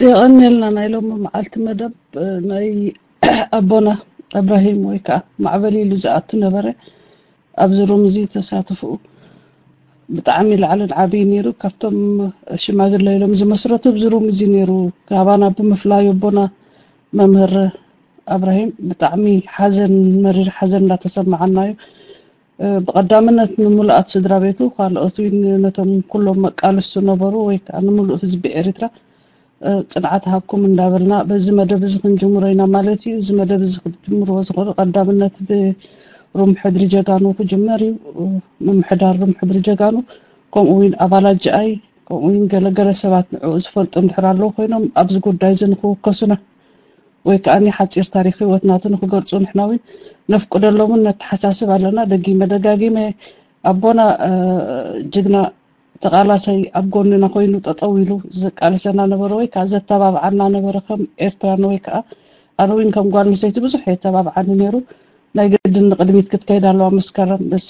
የቐንየልና። ናይ ሎሚ መዓልቲ መደብ ናይ ኣቦና እብራሂም ወይ ከዓ ማዕበል ኢሉ ዝኣቱ ነበረ። ኣብዚ ሩም እዚ ተሳትፍኡ ብጣዕሚ ላዕልን ዓብይ ነይሩ። ካብቶም ሽማግለ ኢሎም ዝመስረቱ ኣብዚ ሩም እዚ ነይሩ። ካባና ብምፍላዩ ኣቦና መምህር እብራሂም ብጣዕሚ ሓዘን፣ መሪር ሓዘን እንዳተሰማዓና እዩ። ብቐዳምነት ንምሉኣት ስድራ ቤቱ፣ ካልኦት እውን ነቶም ኩሎም መቃልሱ ነበሩ ወይ ከዓ ንምሉእ ህዝቢ ኤርትራ ጽንዓት ሃብኩም እንዳበልና በዚ መደብ እዚ ክንጅምሮ ኢና ማለት እዩ። እዚ መደብ እዚ ክጅምርዎ ዝኽእሉ ቀዳምነት ብሩም ሕድሪ ጀጋኑ ክጅመር እዩ። ምምሕዳር ሩም ሕድሪ ጀጋኑ፣ ከምኡ እውን ኣባላት ጅኣይ፣ ከምኡ እውን ገለገለ ሰባት ንዕኡ ዝፈልጡ እንድሕር ኣለዉ ኮይኖም ኣብዚ ጉዳይ እዚ ንክውከሱና ወይ ከዓ ሓፂር ታሪክ ህይወት ናቱ ንክገልፁ ንሕና እውን ነፍቅደሎምን ነተሓሳስብ ኣለና። ደጊመ ደጋጊመ ኣቦና ጅግና ተቓላሳይ ኣብ ጎንና ኮይኑ ጠጠው ኢሉ ዘቃልሰና ነበረ ወይ ከዓ ዘተባብዓና ነበረ። ከም ኤርትራን ወይ ከዓ ኣነ እውን ከም ጓል ኣንስተይቲ ብዙሕ የተባብዓኒ ነይሩ። ናይ ግድን ንቅድሚት ክትከይድ ኣለዋ መስከረም፣ ንሳ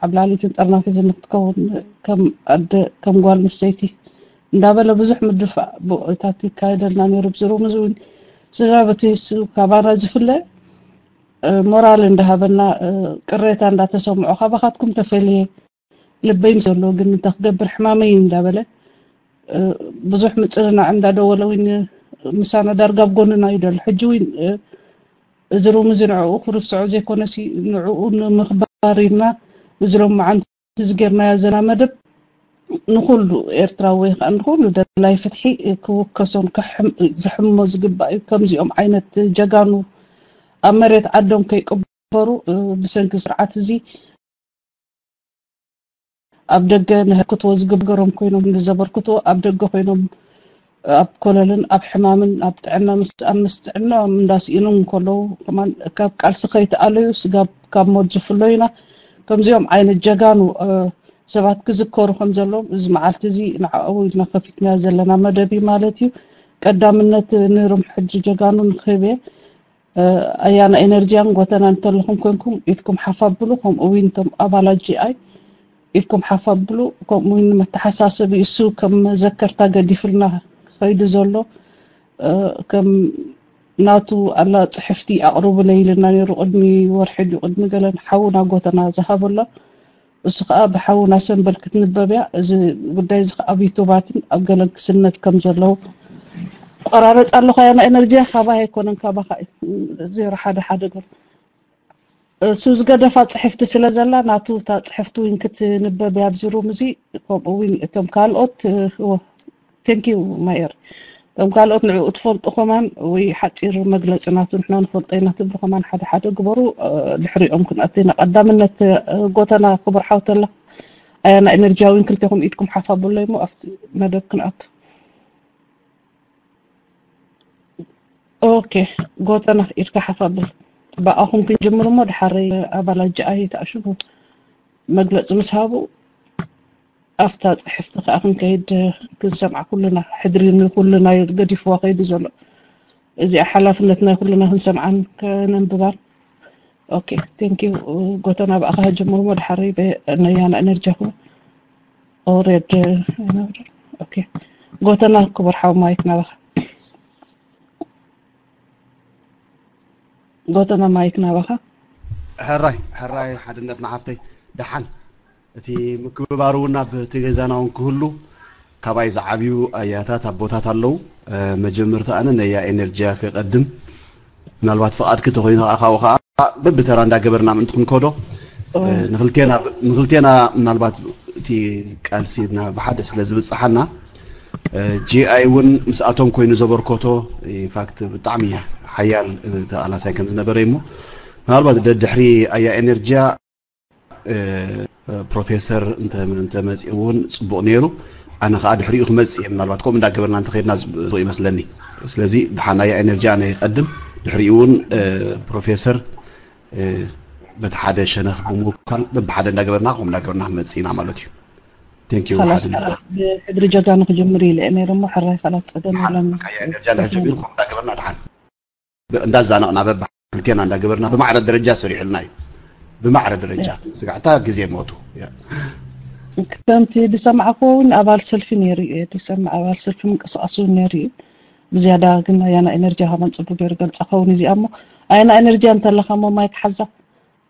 ዓብላሊትን ጠርናፊትን ንክትከውን ከም ኣደ ከም ጓል ኣንስተይቲ እንዳበለ ብዙሕ ምድፋእ ቦታት ይካየደልና ነይሩ። ብዝሩም እዚ እውን ስጋብ እቲ ካባና ዝፍለ ሞራል እንዳሃበና ቅሬታ እንዳተሰምዖ ካባኻትኩም ተፈልየ ልበይ ምስ ዘሎ ግን እንታይ ክገብር ሕማመይ እንዳበለ ብዙሕ ምጽንናዕ እንዳደወለ እውን ምሳና ዳርጋ ኣብ ጎንና እዩ ዘሎ። ሕጂ እውን እዚ ሩም እዚ ንዕኡ ክርስዖ ዘይኮነሲ ንዕኡ ንምኽባር ኢልና እዚ ሎመዓንቲ እዚ ጌርናዮ ዘለና መደብ ንኹሉ ኤርትራዊ ወይ ከዓ ንኹሉ ደላይ ፍትሒ ክውከሶን ዝሕሞ ዝግባእ እዩ። ከምዚኦም ዓይነት ጀጋኑ ኣብ መሬት ዓዶም ከይቅበሩ ብሰንኪ ስርዓት እዚ ኣብ ደገ ንህክትዎ ዝግበሮም ኮይኖም ንዘበርክትዎ ኣብ ደገ ኮይኖም ኣብ ኮለልን ኣብ ሕማምን ኣብ ጥዕና ምስ ኣብ ምስ ጥዕናኦም እንዳስኢኑ እንከለዉ ከማን ካብ ቃልሲ ከይተኣለዩ ስጋብ ካብ ሞት ዝፍለዩና ከምዚኦም ዓይነት ጀጋኑ ሰባት ክዝከሩ ከም ዘለዎም እዚ መዓልቲ እዚ ንዓኡ ኢልና ከፊትና ዘለና መደብ እዩ ማለት እዩ። ቀዳምነት ንሩም ሕድሪ ጀጋኑ ንክህብ እየ። ኣያና ኤነርጂያን ጎተና እንተለኹም ኮንኩም ኢድኩም ሓፍ ኣብሉ። ከምኡ እውን እቶም ኣባላት ጂኣይ ኢድኩም ሓፍ ኣብሉ። ከምኡ እውን መተሓሳሰቢ እሱ ከም መዘከርታ ገዲፍልና ከይዱ ዘሎ ከም ናቱ ኣላ ጽሕፍቲ ኣቕርቡለይ ኢልና ነይሩ። ቅድሚ ወርሒ ድዩ ቅድሚ ገለን ሓውና ጎተና ዝሃበሎ እሱ ከዓ ብሓውና ሰንበል ክትንበብ እያ። እዚ ጉዳይ እዚ ከዓ ኣብ ዩቱባትን ኣብ ገለን ክስነድ ከም ዘለዉ ቆራረፅ ኣለኹ። ኣያና ኤነርጂያ ካባይ ኣይኮነን ካባኻ እዩ። ዜሮ ሓደ ሓደ ገር እሱ ዝገደፋ ፅሕፍቲ ስለ ዘላ ናቱ እታ ፅሕፍቲ እውን ክትንበብ እያ ኣብዚ ሩም እዚ። ከምኡ እውን እቶም ካልኦት ቴንኪዩ ማየር እቶም ካልኦት ንዕኡ ትፈልጡ ከማን ወይ ሓፂር መግለፂ ናቱ ንሕና ንፈልጦ ኢና ትብሉ ከማን ሓደ ሓደ ግበሩ። ድሕሪኦም ክንኣቱ ኢና። ቀዳምነት ጎተና ክቡር ሓውተላ ኣያና ኤነርጂያዊን ክልቴኹም ኢድኩም ሓፍ ኣብሉለይ እሞ ኣብቲ መደብ ክንኣቱ። ኦኬ ጎተና ኢድካ ሓፍ ኣብል። ብኣኹም ክንጅምር እሞ ድሓረይ ኣባላት ጅኣይ ተኣሽሙ መግለፂ ምስ ሃቡ ኣብታ ፅሕፍቲ ከዓ ክንከይድ ክንሰምዓ ኩልና ሕድሪ ንኩልና ገዲፍዋ ከይዱ ዘሎ እዚኣ ሓላፍነት ናይ ኩልና ክንሰምዓን ከነንብባን። ኦኬ ቴንክ ዩ። ጎተና ብኣኻ ጀምሩ እሞ ድሓረይ ነያና ኤነርጂ ኩ ኦሬድ ኦኬ ጎተና ክቡር ሓው ማይክ ናባኻ። ጎተና ማይክ ናባኻ። ሕራይ ሕራይ ሓድነትና ሓፍተይ ደሓን እቲ ምክብባር እውን ኣብ እቲ ገዛና እውን ክህሉ ካባይ ዝዓብዩ ኣያታት ኣቦታት ኣለዉ። መጀመርታ ኣነ ነያ ኤነርጂያ ክቐድም ምናልባት ፍቓድኪ ተኾይኑ ከዓ ካብኡ ከዓ በብተራ እንዳገበርና ምእንቲ ክንከዶ ንክልቴና ምናልባት እቲ ቃልሲ ብሓደ ስለ ዝብፅሓና ጂኣይ እውን ምስኣቶም ኮይኑ ዘበርኮቶ ኢንፋክት ብጣዕሚ ሓያል ተቓላሳይ ከም ዝነበረ እሞ ምናልባት ደድሕሪ ኣያ ኤነርጂያ ፕሮፌሰር እንተመፂኡ እውን ፅቡቕ ነይሩ። ኣነ ከዓ ድሕሪኡ ክመፅእ እየ ምናልባት ከምኡ እንዳገበርና እንተኸድና ፅቡቕ ይመስለኒ። ስለዚ ድሓን ኣያ ኤነርጂ ኣነ ይቐድም ድሕሪኡ እውን ፕሮፌሰር በቲ ሓደ ሸነኽ ብምውካል በብሓደ እንዳገበርና ከምኡ እንዳገበርና ክንመፅእ ኢና ማለት እዩ። ቴንክ ዩ ብሕድሪ ጀጋኑ ክጅምር ኢለ እየ ነይረ እሞ ሕራይ ካላት ፀገም የለን። ጀሚርኩም እንዳገበርና ድሓን እንዳዛነቕና በባ ክልቴና እንዳገበርና ብማዕረ ደረጃ ሰሪሑልና እዩ። ብማዕረ ደረጃ ስጋዕታ ግዜ ሞቱ። ከምቲ ዝሰማዕክዎ እውን ኣባል ሰልፊ ነይሩ እዩ። ዝሰማዕ ኣባል ሰልፊ ምንቅስቃስ እውን ነይሩ እዩ። ብዝያዳ ግን ኣያና ኤነርጂ ከማን ጽቡቅ ገይሩ ገልጻ ኸውን እዚኣ እሞ ኣያና ኤነርጂ እንተለኻ እሞ ማይክ ሓዛ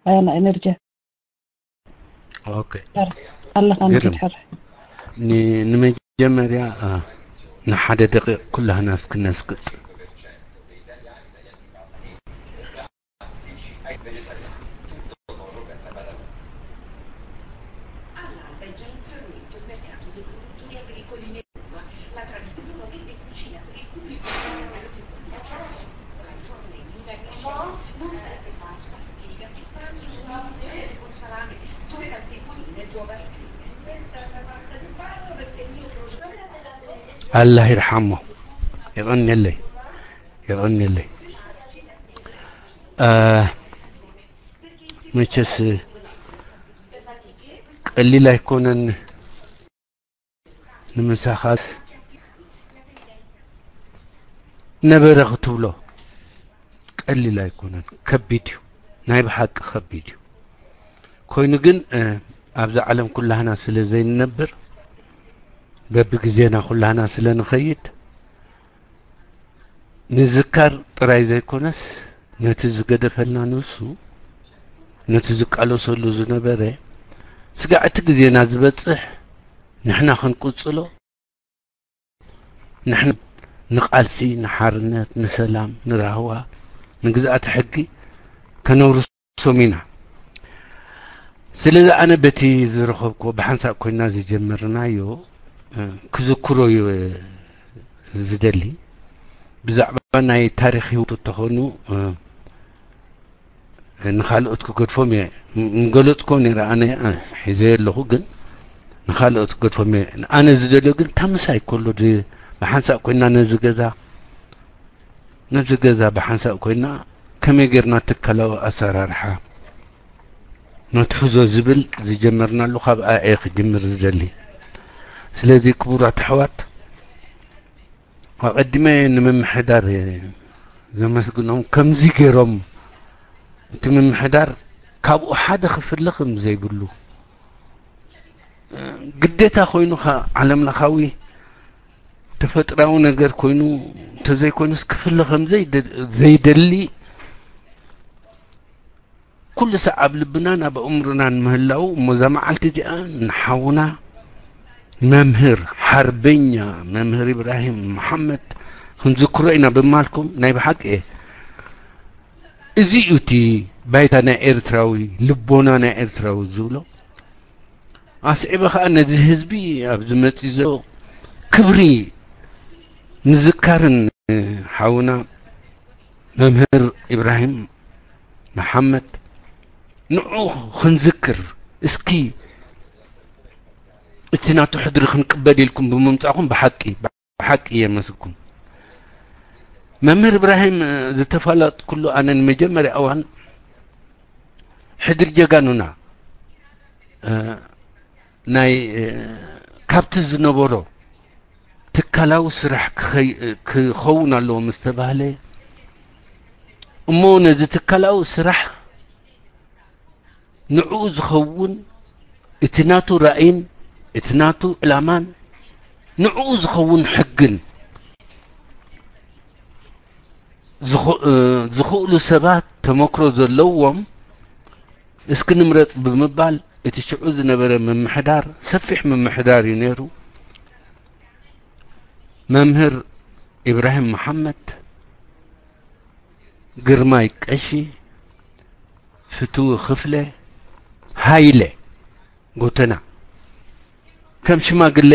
ኣያና ኤነርጂ ኦኬ ኣለኻ ግርም። ንኪድ ሕራይ ን- ንመጀመርያ አ፣ ንሓደ ደቂቕ ኩላህና እስክነስቅጥ ኣላህ ይርሓሞ። የቐንየለይ፣ የቐንየለይ። አ፣ መቸስ ቀሊል ኣይኮነን ንምሳኻስ ነበረ ክትብሎ ቀሊል ኣይኮነን፣ ከቢድ እዩ፣ ናይ ብሓቂ ከቢድ እዩ። ኮይኑ ግን እ፣ ኣብዛ ዓለም ኩላህና ስለ ዘይንነብር በብግዜና ኩላህና ስለ ንኸይድ ንዝካር ጥራይ ዘይኮነስ ነቲ ዝገደፈልና ንሱ ነቲ ዝቃለሰሉ ዝነበረ ስጋዕ እቲ ግዜና ዝበጽሕ ንሕና ክንቅጽሎ ንሕና ንቓልሲ ንሓርነት ንሰላም ንራህዋ ንግዝኣተ ሕጊ ከነውርሶም ኢና። ስለዚ ኣነ በቲ ዝረኸብክዎ ብሓንሳእ ኮይና ዝጀመርናዮ እ፣ ክዝክሮ እዩ እ፣ ዝደሊ ብዛዕባ ናይ ታሪክ ህይወቱ እንተኾኑ እ፣ ንኻልኦት ክገድፎም እየ ምገለፅኮ ነረ ኣነ ሒዘ ኣለኹ ግን ንኻልኦት ክገድፎም እየ ኣነ ዝደልዮ ግን ታምሳይ ከሎ ብሓንሳእ ኮይና ነዚ ገዛ ነዚ ገዛ ብሓንሳእ ኮይና ከመይ ጌርና ትካላዊ ኣሰራርሓ ነትሕዞ ዝብል ዝጀመርናሉ ካብ ኣየ ክጅምር ዝደሊ ስለዚ ክቡራት ኣሕዋት ኣቐዲመ ንምምሕዳር ዘመስግኖም ከምዚ ገይሮም እቲ ምምሕዳር ካብኡ ሓደ ክፍለ ከም ዘይብሉ ግዴታ ኮይኑ ዓለም ለኻዊ ተፈጥራዊ ነገር ኮይኑ እንተዘይኮይኑስ ክፍለ ከም ዘይደሊ ኩሉ ሳዕ ኣብ ልብናን ኣብ ኣእምሮናን ምህላው እሞ እዛ መዓልቲ እዚኣ ንሓውና መምህር ሓርበኛ መምህር ኢብራሂም መሓመድ ክንዝክሮ ኢና ብማልኩም ናይ ብሓቂ እየ እዚ እዩ እቲ ባይታ ናይ ኤርትራዊ ልቦና ናይ ኤርትራዊ ዝብሎ ኣስዒበ ከዓ ነዚ ህዝቢ ኣብዚ መፂ ዘሎ ክብሪ ምዝካርን ሓውና መምህር ኢብራሂም መሓመድ ንዑ ክንዝክር እስኪ እቲ ናቱ ሕድሪ ክንቅበል ኢልኩም ብምምፃእኩም ብሓቂ ብሓቂ የመስግን መምህር ኢብራሂም ዝተፋለጥኩሉ ኣነ ንመጀመርያ እዋን ሕድሪ ጀጋኑና ናይ ካብቲ ዝነበሮ ትካላዊ ስራሕ ክኸውን ኣለዎ ምስ ተባህለ እሞ ነዚ ትካላዊ ስራሕ ንዕኡ ዝኸውን እቲ ናቱ ራእይን እቲ ናቱ ዕላማን ንዕኡ ዝኸውን ሕግን ዝኽእሉ ሰባት ተመክሮ ዘለዎም እስኪ ንምረፅ ብምባል እቲ ሽዑ ዝነበረ ምምሕዳር ሰፊሕ ምምሕዳር እዩ ነይሩ። መምህር ኢብራሂም መሓመድ፣ ግርማይ ቀሺ፣ ፍትዊ ክፍለ፣ ሃይለ ጎተና ከም ሽማግለ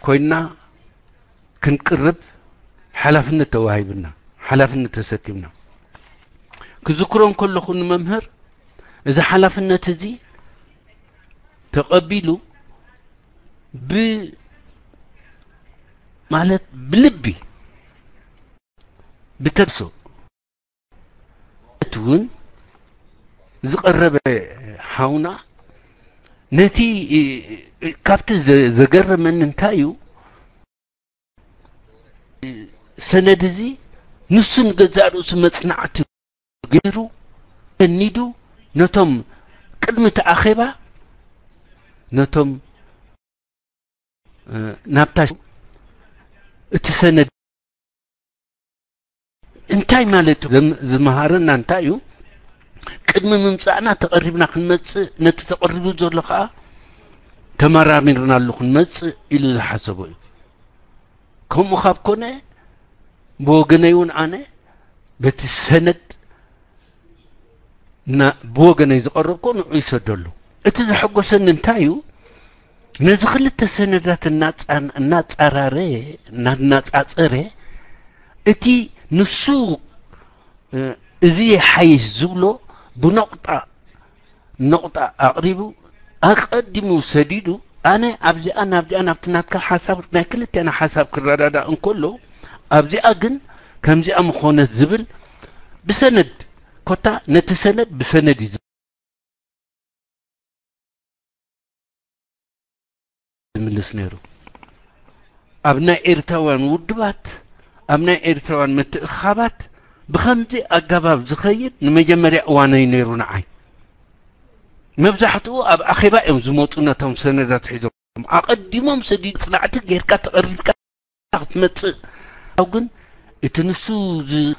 ኮይና ክንቅርብ ሓላፍነት ተዋሂብና ሓላፍነት ተሰኪምና ክዝክሮም ከለኹ ንመምህር እዚ ሓላፍነት እዚ ተቐቢሉ ብ ማለት ብልቢ ብተብሶ እውን ዝቐረበ ሓውና ነቲ ካብቲ ዘገረመኒ እንታይ እዩ ሰነድ እዚ ንሱ ንገዛእ ርእሱ መጽናዕቲ ገይሩ ሰኒዱ ነቶም ቅድሚ እቲ ኣኼባ ነቶም ናብታ እቲ ሰነድ እንታይ ማለት እዩ? ዝመሃረና እንታይ እዩ? ቅድሚ ምምጻእና ተቐሪብና ክንመጽእ፣ ነቲ ተቐሪቡ ዘሎ ኸኣ ተመራሚርናሉ ክንመጽእ ኢሉ ዝሓሰቦ እዩ። ከምኡ ካብ ኮነ፣ ብወገነይ እውን ኣነ በቲ ሰነድ ብወገነይ ዝቐረብኮ ንዑ ይሰደሉ። እቲ ዘሐጎሰኒ እንታይ እዩ? ነዚ ክልተ ሰነዳት እናጻራረ እናናጻጸረ፣ እቲ ንሱ እዚ ይሓይሽ ዝብሎ ብነቑጣ ነቑጣ ኣቕሪቡ፣ ኣቐዲሙ ሰዲዱ፣ ኣነ ኣብዚኣ ናብዚኣ ናብቲ ናትካ ሓሳብ ናይ ክልቴና ሓሳብ ክረዳዳእ እንከሎ፣ ኣብዚኣ ግን ከምዚኣ ምኾነት ዝብል ብሰነድ፣ ኮታ ነቲ ሰነድ ብሰነድ እዩ ዝምልስ ነይሩ። ኣብ ናይ ኤርትራውያን ውድባት፣ ኣብ ናይ ኤርትራውያን ምትእኻባት ብኸምዚ ኣገባብ ዝኸይድ ንመጀመርያ እዋነይ ነይሩ ንዓይ። መብዛሕትኡ ኣብ ኣኼባ እዮም ዝመፁ ነቶም ሰነዳት ሒዞም። ኣቐዲሞም ሰዲድ ፅናዕቲ ጌርካ ተቐሪብካ ክትመፅእ። ኣው ግን እቲ ንሱ ዝ-፣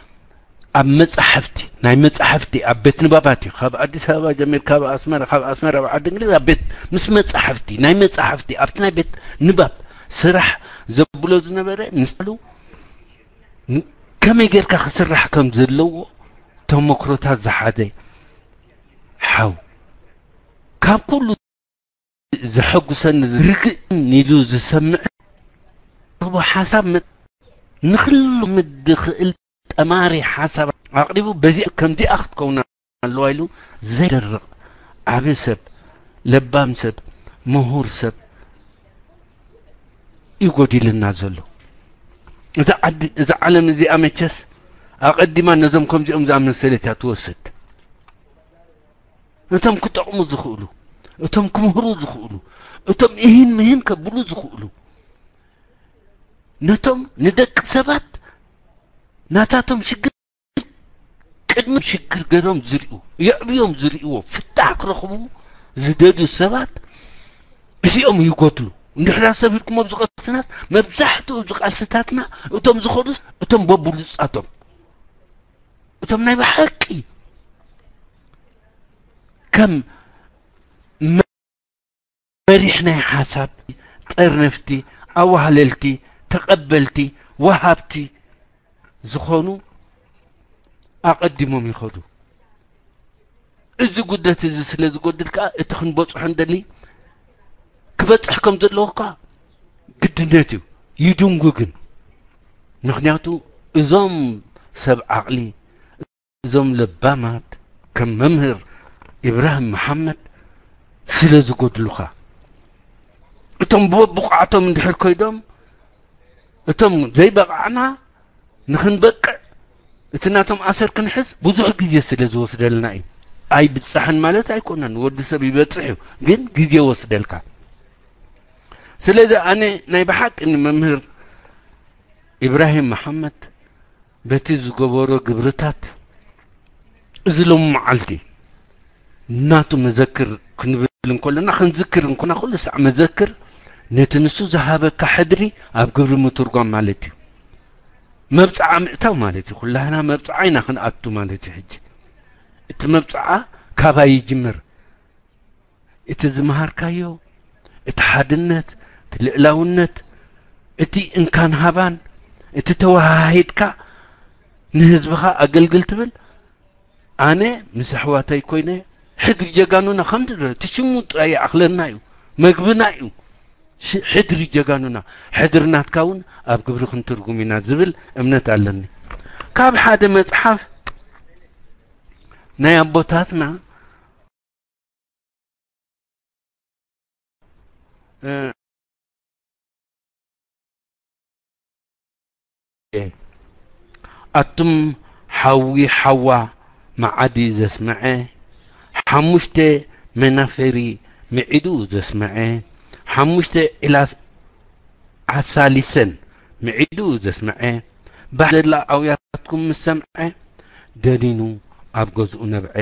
ኣብ መጻሕፍቲ፣ ናይ መጻሕፍቲ ኣብ ቤት ንባባት እዩ። ካብ ኣዲስ ኣበባ ጀሚር፣ ካብ ኣስመራ፣ ካብ ኣስመራ ኣብ ዓዲ እንግሊዝ ኣብ ቤት ምስ መጻሕፍቲ፣ ናይ መጻሕፍቲ ኣብቲ ናይ ቤት ንባብ ስራሕ ዘብሎ ዝነበረ ንስሉ ን-፣ ከመይ ጌርካ ክስራሕ ከም ዘለዎ ተመክሮታት ዝሓዘ ሓው ካብ ኩሉ ዘሐጉሰኒ ርግእ ኢሉ ዝሰምዕ ርቡ ሓሳብ መ-፣ ንኽሉ ምድኽእል ጠማሪ ሓሳብ ኣቕሪቡ በዚ ከምዚኣ ክትከውን ኣለዋ ኢሉ ዘይደርቕ ዓቢ ሰብ፣ ለባም ሰብ፣ ምሁር ሰብ እዩ ጎዲልና ዘሎ። እዛ ዓዲ፣ እዛ ዓለም እዚኣ መቸስ ኣቐዲማ ነዞም ከምዚኦም ዝኣመሰለት እያ ትወስድ። እቶም ክጠቕሙ ዝኽእሉ፣ እቶም ክምህሩ ዝኽእሉ፣ እቶም እሂን ምህን ከብሉ ዝኽእሉ፣ ነቶም ንደቂ ሰባት ናታቶም ሽግር ቅድሚ ሽግር ገይሮም ዝሪኡ፣ የዕብዮም ዝሪእዎ፣ ፍታሕ ክረኽቡ ዝደልዩ ሰባት እዚኦም ይጎድሉ። እንድሕር ኣስተብሂልኩም ኣብዚ ቃልስናስ፣ መብዛሕትኡ ኣብዚ ቃልስታትና እቶም ዝኸዱስ እቶም በብሉጻቶም፣ እቶም ናይ ብሓቂ ከም መሪሕ ናይ ሓሳብ ጠርነፍቲ፣ ኣዋህለልቲ፣ ተቐበልቲ፣ ወሃብቲ ዝኾኑ ኣቐዲሞም ይኸዱ። እዚ ጉድለት እዚ ስለ ዝጎድል ከኣ እቲ ክንበጽሖ እንደሊ ክበጽሕ ከም ዘለዎ እኳ ግድነት እዩ። ይድንጉ ግን። ምኽንያቱ እዞም ሰብ ዓቕሊ፣ እዞም ለባማት ከም መምህር ኢብራሂም መሓመድ ስለ ዝጎድሉኻ፣ እቶም ብብቕዓቶም እንድሕር ኮይዶም፣ እቶም ዘይበቕዕና ንኽንበቅዕ እቲ ናቶም ኣሰር ክንሕዝ ብዙሕ ግዜ ስለ ዝወስደልና እዩ። ኣይብጻሕን ማለት ኣይኮነን፣ ወዲ ሰብ ይበጽሕ እዩ፣ ግን ግዜ ይወስደልካ። ስለዚ ኣነ ናይ ብሓቂ ንመምህር ኢብራሂም መሓመድ በቲ ዝገበሮ ግብርታት፣ እዚ ሎሚ መዓልቲ ናቱ መዘክር ክንብል እንከለና፣ ክንዝክር እንኮና፣ ኩሉ ሳዕ መዘክር ነቲ ንሱ ዝሃበካ ሕድሪ ኣብ ግብሪ ምትርጓም ማለት እዩ። መብጽዓ ምእታው ማለት እዩ። ኩላህና መብጽዓ ኢና ክንኣቱ ማለት እዩ። ሕጂ እቲ መብጽዓ ካባይ ይጅምር። እቲ ዝመሃርካዮ፣ እቲ ሓድነት፣ እቲ ልዕላውነት፣ እቲ እንካን ሃባን፣ እቲ ተወሃሂድካ ንህዝብኻ ኣገልግል ትብል፣ ኣነ ምስ ኣሕዋተይ ኮይነ ሕድሪ ጀጋኑና ከምቲ ደ-፣ እቲ ሽሙ ጥራይ ይኣኽለና እዩ፣ መግብና እዩ። ሽ-፣ ሕድሪ ጀጋኑና፣ ሕድሪ ናትካ እውን ኣብ ግብሪ ክንትርጉም ኢና ዝብል እምነት ኣለኒ። ካብ ሓደ መጽሓፍ ናይ ኣቦታትና፣ እ፣ ኣቱም ሓዊ ሓዋ መዓዲ ዘስምዐ፣ ሓሙሽተ መናፈሪ ምዒዱ ዘስምዐ፣ ሓሙሽተ ዒላስ ዓሳሊሰን ምዒዱ ዘስምዐ፣ ባህ ዘላ ኣውያትኩም ምስ ሰምዐ፣ ደኒኑ ኣብ ገዝኡ ነብዐ።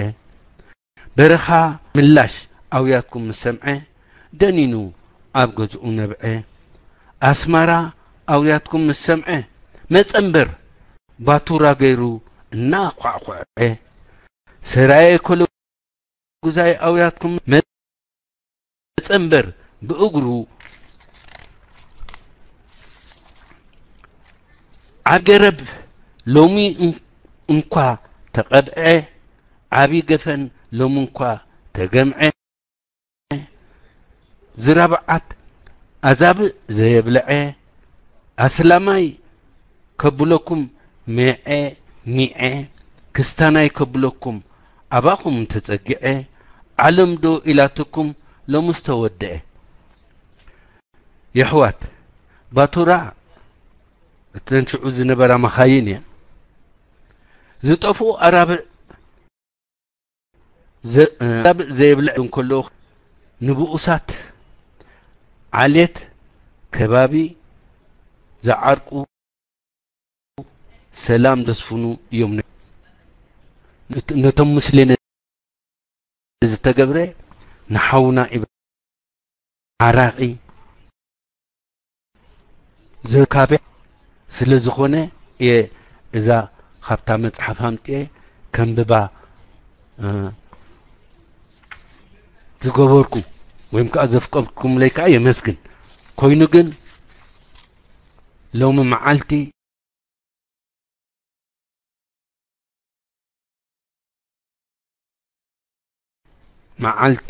በረኻ ምላሽ ኣውያትኩም ምስ ሰምዐ፣ ደኒኑ ኣብ ገዝኡ ነብዐ። ኣስመራ ኣውያትኩም ምስ ሰምዐ፣ መጸ እምበር ባቱራ ገይሩ እናኳዕኩዐ፣ ሰራየ ኮለጉዛይ ኣውያትኩም መጸ እምበር ብእግሩ ዓቢ ገረብ ሎሚ እን-፣ እንኳ ተቐብዐ፣ ዓቢ ገፈን ሎሚ እንኳ ተገምዐ፣ ዝራብዓት ኣዛብእ ዘየብልዐ፣ ኣስላማይ ከብለኩም ሜዐ ሚዐ፣ ክስታናይ ከብለኩም ኣባኹም ተጸጊዐ፣ ዓለም ዶ ኢላትኩም ሎምስ ተወድአ። የሕዋት፣ ባቱራ እተን ሽዑ ዝነበራ መኻይን እየን። ዝጠፍኡ ኣራብዕ ዘ-፣ ኣራብዕ ዘየብልዕ እንከሎ፣ ንብኡሳት ዓሌት ከባቢ ዝዓርቁ፣ ሰላም ዘስፍኑ እዮም። ነት-፣ ነቶም ሙስሊም ዝተገብረ ንሓውና ኢብራሂም ዓራቒ ዘካብዕ ስለ ዝኾነ እየ እዛ ካብታ መጽሓፍ ኣምጥኤ ከንብባ፣ እ፣ ዝገበርኩ ወይም ከኣ ዘፍቀድኩምለይ ከኣ የመስግን። ኮይኑ ግን ሎሚ መዓልቲ መዓልቲ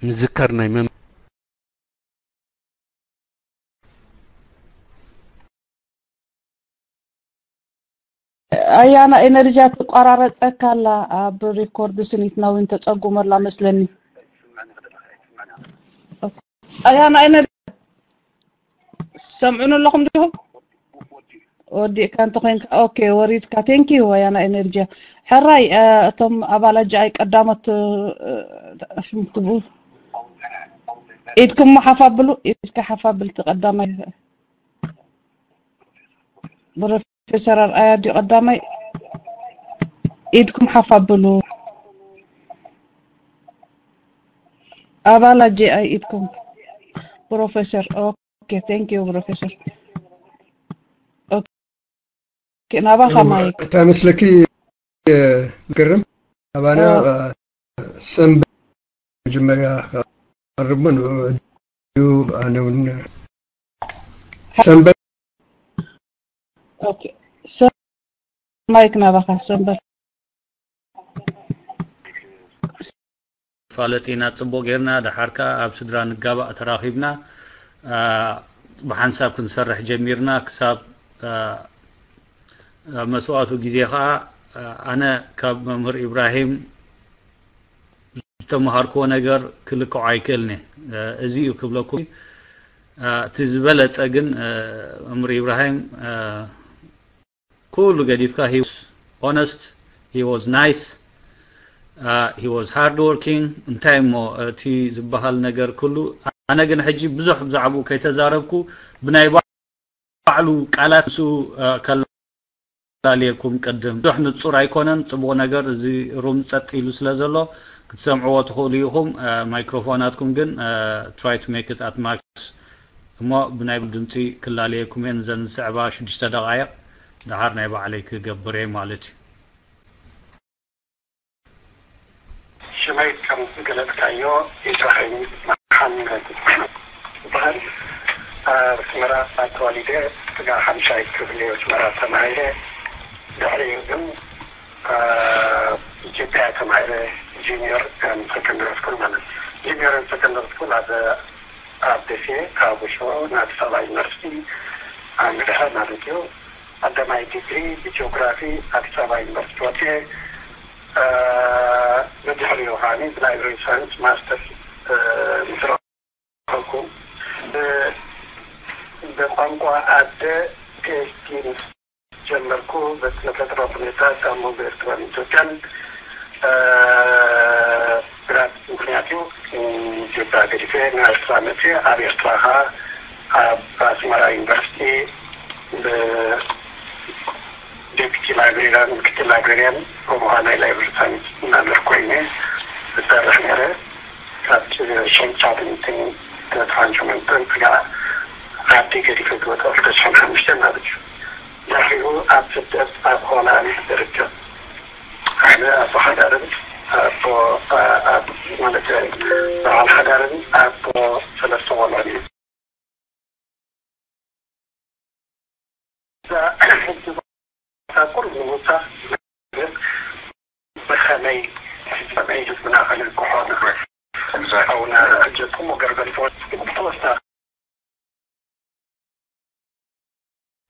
ምዝካር ናይ መም-፣ ኣያና ኤነርጂያ ትቆራረጸካ ኣላ፣ ኣብ ሪኮርድ ስኒትና እውን ተጸጉመላ መስለኒ። ኣያና ኤነርጂ ሰምዑን ኣለኹም ዲኹም? ወዲእካ እንተኾይንካ፣ ኦኬ፣ ወሪድካ። ቴንክ ዩ ኣያና ኤነርጂያ። ሕራይ፣ እ፣ እቶም ኣባላጃ ኣይ ቀዳሞት፣ እ፣ ሽም ትብኡ። ኢድኩም ሓፍ ኣብሉ፣ ኢድካ ሓፍ ኣብልቲ ቀዳማይ። ፕሮፌሰር ኣርኣያ ድዩ ቀዳማይ? ኢድኩም ሓፍ ኣብሉ። ኣባላ ጄኣይ ኢድኩም። ፕሮፌሰር፣ ኦኬ፣ ቴንክ ዩ ፕሮፌሰር። ኦኬ፣ ናባኻ ማይክ። እንታይ መስለኪ፣ እ፣ ዝገርም ኣባና፣ ኣዎ። እ፣ ሰንበት መጀመርያ ቀርቦ ንዕኡ እዩ። ኣነ እውን ሰንበት። ኦኬ። ሰ-፣ ማይክ ናባኻ ሰንበት። ፋለጥ ኢና ጽቡቕ ጌርና፣ ደሓር ከኣ ኣብ ስድራ ንጋባእ ተራኺብና፣ ኣ፣ ብሓንሳብ ክንሰርሕ ጀሚርና ክሳብ፣ ኣ፣ ኣብ መስዋእቱ ግዜ ከኣ፣ ኣ፣ ኣነ ካብ መምህር ኢብራሂም ዝተመሃርክዎ ነገር ክልክዖ ኣይክእልን እየ። እ፣ እዚ እዩ ክብለኩም። እ፣ እቲ ዝበለጸ ግን፣ እ፣ መምህር ኢብራሂም፣ እ፣ ኩሉ ገዲፍካ፣ he was honest, he was nice, እ፣ he was hard working። እንታይ እሞ እቲ ዝበሃል ነገር ኩሉ፣ ኣነ ግን ሕጂ ብዙሕ ብዛዕባኡ ከይተዛረብኩ ብናይ ባዕሉ ቃላት ምስኡ፣ እ፣ ከላልየኩም ቅድም። ብዙሕ ንጹር ኣይኮነን፣ ጽቡቕ ነገር፣ እዚ ሩም ጸጥ ኢሉ ስለ ዘሎ ክትሰምዕዎ ትኽእሉ ኢኹም። እ፣ ማይክሮፎናትኩም ግን፣ እ፣ try to make it at max እሞ ብናይ ድምጺ ክላልየኩም እየ። ንዘን ዝስዕባ ሽዱሽተ ደቓይቕ ደሓር ናይ ባዕለይ ክገብር እየ ማለት እዩ። ሽመይ ከም ዝገለጽካዮ ኢብራሂም መሓመድ ይበሃል። ኣብ ኣስመራ ተወሊደ፣ ስጋ ሓምሻይ ክፍሊ ኣስመራ ተማሂረ። ድሕሪኡ ግን ኣብ ኢትዮጵያ ተማሂረ፣ ጁኒየር ሰከንደሪ ስኩል ማለት። ጁኒየር ሰከንደሪ ስኩል ኣብ፣ ኣብ ደሴ፣ ኣብ ውሾ፣ ንኣዲስ ኣበባ ዩኒቨርሲቲ ኣምርሐ ማለት እዩ። ቀዳማይ ዲግሪ ብጂኦግራፊ ኣዲስ ኣበባ ዩኒቨርሲቲ ወፅኤ፣ እ፣ ብድሕሪኡ ከዓኒ ብላይብረሪ ሳይንስ ማስተርስ፣ እ፣ ምስ ረኸብኩ፣ ብ-፣ ብቋንቋ ኣደ ፒ ኤች ዲ ምስ ጀመርኩ፣ ብስነ ተፈጥሮ ኩነታት ኣብ መንጎ ኤርትራን ኢትዮጵያን፣ እ፣ ግራት ምኽንያት እዩ። ኢትዮጵያ ገዲፈ ናብ ኤርትራ መፅየ። ኣብ ኤርትራ ኸዓ ኣብ ኣስመራ ዩኒቨርሲቲ ብ-፣ ዴፒቲ ላይብሬሪያን፣ ምክትል ላይብሬሪያን፣ ከምኡ ኸዓ ናይ ላይብሬሪ ሳይንስ መምህር ኮይነ እሰርሕ ነይረ። ሽሕን ትሽዓተ ሚእትን ተስዓን ሸሞንተን ስጋዕ ዓዲ ገዲፈ ዝወፀ ክልተ ሽሕን ሓሙሽተን ማለት እዩ። ድሕሪኡ ኣብ ስደት ኣብ ሆላንድ ዝርከብ ኣነ ኣቦ ሓዳርን ኣቦ ኣብ ማለት በዓል ሓዳርን ኣቦ ሰለስተ ቆልዑን እዩ። እዛ ሕጂ ቁሩብ ንምውሳኽ ብኸመይ ብኸመይ ህዝብና ከነንቅሖ ንኽእል? ሓውና ኣጀኩም ወገርበልፎት ግን ብተወሳኺ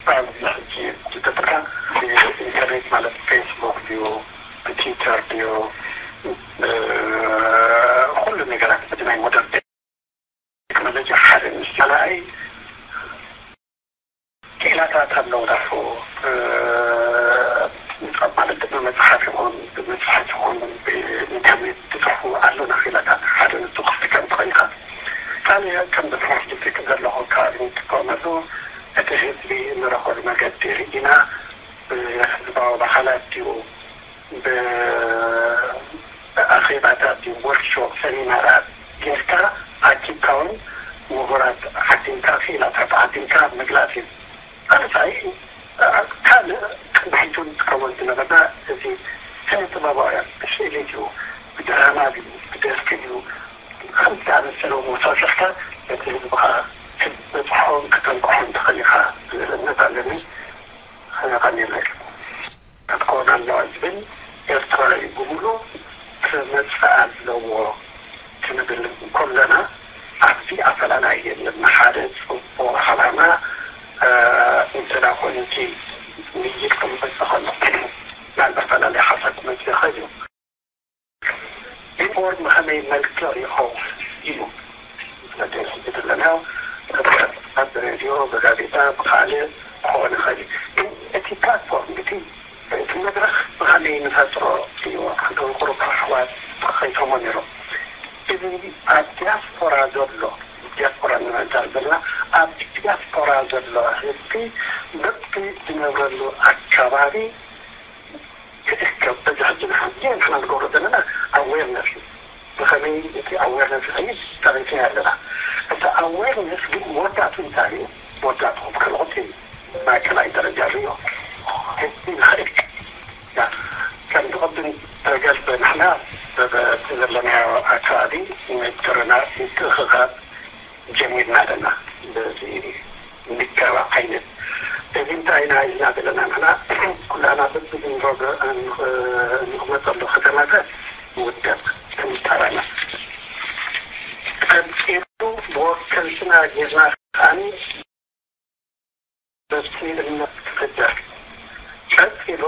ኣብዚ ሕጂ ዝጠጥካ ኢንተርኔት ማለት ፌስቡክ ድዩ፣ ትዊተር ድዩ፣ ኩሉ ነገራት እቲ ናይ ሞደርን ቴክኖሎጂ ሓደ ምስ ካልኣይ ክኢላታት ኣለዉ። ዳፎ ማለት ብመፅሓፍ ይኹን ብመፅሓፍ ይኹን ብኢንተርኔት ዝፅሕፉ ኣለዉ። ክኢላታት ሓደ ንሱ ክፍትከም ትኽእል ኢኻ። ካልእ ከም ብትምህርቲ ዘለኹ ከባቢ ንጥቀመሉ እቲ ህዝቢ ንረኸሉ መገዲ ርኢና ብህዝባዊ ባህላት ድዩ ብኣኼባታት ድዩ ወርክሾፕ ሰሚናራት ጌርካ ኣኪብካ እውን ምሁራት ዓዲምካ ክኢላታት ዓዲምካ ምግላፅ እዩ። ሳልሳይ ካልእ ቅድሚሒቱ ንጥቀመሉ ዝነበርና እዚ ስነ ጥበባውያን ብስእሊ ድዩ ብድራማ ድዩ ብደርፊ ድዩ ከምዚ ዝኣመሰለ መሳርሕታት ነቲ ህዝብኻ ክትበፅሖን ክተንቅሖን ትኽእል ኢኻ ዝብል እምነት ኣለኒ። የቐንየለይ። ክትከውን ኣለዋ ዝብል ኤርትራዊ ብምሉ ክመፅእ ኣለዎ ክንብል እንከለና ኣብዚ ኣፈላላይ የለን። ንሓደ ፅቡቕ ዓላማ እንተዳ ኮይኑ እቲ ምይይጥ ክመፅእ ከሎ ናብ ኣፈላላይ ሓሳብ ክመፅእ ይኽእል እዩ። ሪፎርም ብኸመይ መልክዕ ይኸውን እዩ? ስለዚ ሕጂ ዘለናዮ ኣብ ሬድዮ፣ ብጋዜጣ፣ ብኻልእ ክኸውን ይኽእል እዩ። ግን እቲ ፕላትፎርም፣ እቲ እቲ መድረኽ ብኸመይ ንፈጥሮ እዩ? ሓንቲ ቁሩብ ኣሕዋት ተኸይቶሞ ነይሮም። እዚ ኣብ ዲያስፖራ ዘሎ፣ ዲያስፖራ ንመንታር ዘለና፣ ኣብ ዲያስፖራ ዘሎ ህዝቢ በቢ ዝነብረሉ ኣካባቢ ክእከብ በዚ ሕጂ ንሓ ንሕና ንገብሮ ዘለና ኣዌርነስ እዩ። ብኸመይ እቲ ኣዌርነስ ይኸይድ ተሪፍና ኣለና። እቲ ኣዌርነስ ግን መወዳእቱ እንታይ እዩ? መወዳእቱ ብክልኦት እዩ። ማእከላይ ደረጃ ሪኦ ህዝቢ ንኽእል ከም ዝቕድም ተገልጸ ንሕና በቲ ዘለናዮ ኣካባቢ ንጥርና ምትእኽኻብ ጀሚርና ኣለና። በዚ ንጋባ ዓይነት እዚ እንታይ ኢና ኢልና ዘለና ንሕና ኩላና በብዝንሮ ንኽመፀሉ ከተማታት ውደብ ክንጠራና ቀፂሉ ብወከልትና ጌርና ከዓኒ በቲ እምነት ክፍደር ቀፂሉ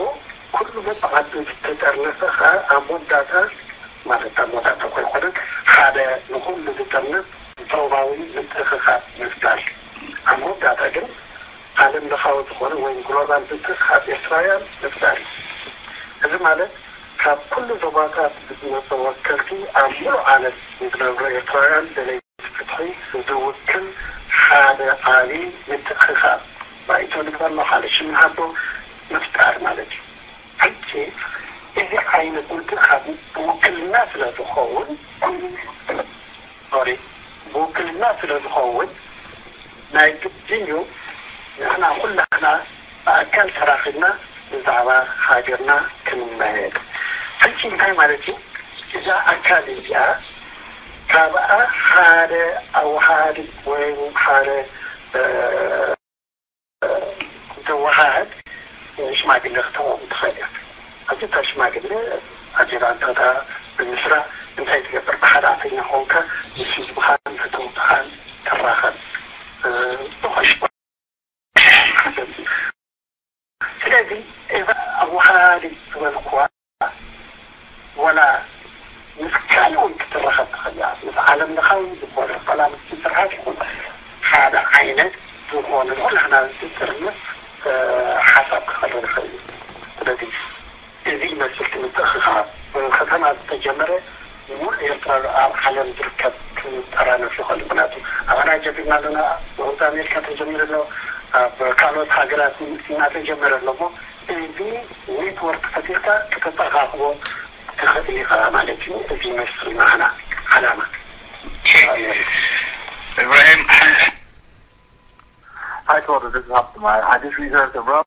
ኩሉ መፅዓዱ ዝተጠርነፈ ከዓ ኣብ መወዳእታ ማለት ኣብ መወዳእታ ኮይኮነ ሓደ ንኩሉ ዝጠርነፍ ዞባዊ ምትእኽኻብ ምፍጣር ኣብ መወዳእታ ግን ዓለም ለኻዊ ዝኾነ ወይም ግሎባል ምትእኽኻብ ኤርትራውያን ምፍጣር እዩ። እዚ ማለት ካብ ኩሉ ዞባታት ዝመፀ ወከልቲ ኣብ ሙሉእ ዓለም ንዝነብሩ ኤርትራውያን ደለይቲ ፍትሒ ዝውክል ሓደ ዓቢ ምትእኽኻብ ባይቶ ንግበር ኣሎ፣ ሓደ ሽም ንሃቦ ምፍጣር ማለት እዩ። ሕጂ እዚ ዓይነት ምትእኽኻብ ብውክልና ስለ ዝኸውን ሶሪ ብውክልና ስለ ዝኸውን ናይ ግድን እዩ ንሕና ኩላህና ብኣካል ተራኺብና ብዛዕባ ሃገርና ክንመየጥ። ሕጂ እንታይ ማለት እዩ? እዛ ኣካል እዚኣ ካብኣ ሓደ ኣወሃሃዲ ወይ ሓደ ዘወሃህድ ሽማግለ ክትኸውን ትኽእል እያ። ኣብዚ እታ ሽማግለ ኣጀንዳታታ ብምስራ እንታይ ትገብር? ብሓደ ኣፈኛ ኮንካ ምስ ህዝብኻን ፈተውትኻን ትራኸብ ዝኾሽ ስለዚ እዛ ኣወሃሃዲ ዝበልኩዋ ወላ ምስ ካልእ እውን ክትራኸብ ትኽእል እያ። ምስ ዓለም ለኻዊ ዝኾነ ዋላ ምስቲ ስርዓት ይኹን ሓደ ዓይነት ዝኾነ ንኩላህና ዝጥርንፍ ሓሳብ ክቐርብ ይኽእል እዩ። ስለዚ እዚ ይመስል እቲ ምትእኽኻብ ከተማ ዝተጀመረ ሙሉእ ኤርትራ ኣብ ዓለም ዝርከብ ክጠራነፍ ይኽእል። ምክንያቱ ኣባና ጀሚርና ኣለና፣ ብወንዝ ኣሜሪካ ተጀሚሩ ኣሎ፣ ኣብ ካልኦት ሃገራት እናተጀመረ ኣሎ። እሞ እዚ ኔትወርክ ፈጢርካ ክተጠኻኽቦ ትኽእል ኢኻ ማለት እዩ። እዚ ይመስል ንዓና ዓላማ። Ibrahim. Hi, Claude. This is Optima. I just reserved a room.